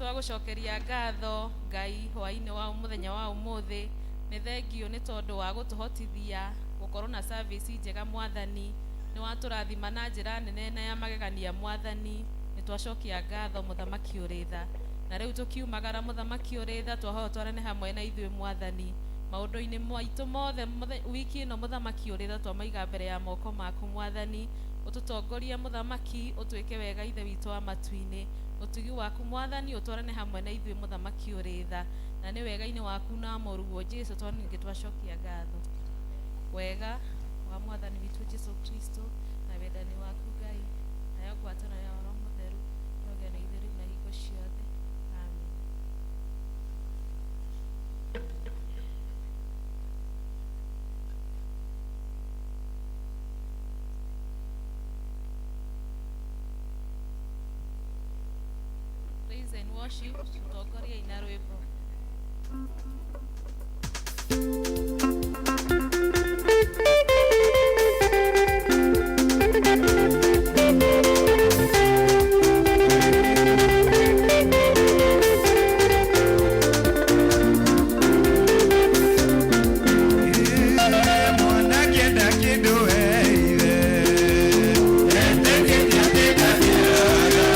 Twagũcokeria ngatho Ngai hwaĩ-inĩ wa mũthenya wa ũmũthĩ. Nĩ thengio nĩ tondũ wa gũtũhotithia gũkorwo na service njega Mwathani. Nĩ watũrathima na njĩra nene na ya magegania Mwathani. Nĩ twacokia ngatho Mũthamaki ũrĩ tha. Na rĩu tũkiumagara Mũthamaki ũrĩ tha, twahoya twarane hamwe na ithuĩ Mwathani. Maũndũ-inĩ maitũ mothe wiki ĩno Mũthamaki ũrĩ tha, twamaiga mbere ya moko maku Mwathani. Ũtũtongorie Mũthamaki, ũtwĩke wega Ithe witũ wa matu-inĩ. Ũtugi waku Mwathani ũtwarane hamwe na ithuĩ Mũthamaki ũrĩ tha. Na nĩ wega-inĩ waku na mũruguo Jesu twaningĩ twacokia ngatho. Wega wa Mwathani witũ Jesu Kristo na wendani waku Ngai nayo ngwatanĩro ya Roho Mũtheru ĩrogĩa na ithuĩ rĩu na hingo ciothe. Amen. Praise and worship, tutongorie ina rwĩmbo. Mwanakĩenda kĩndũ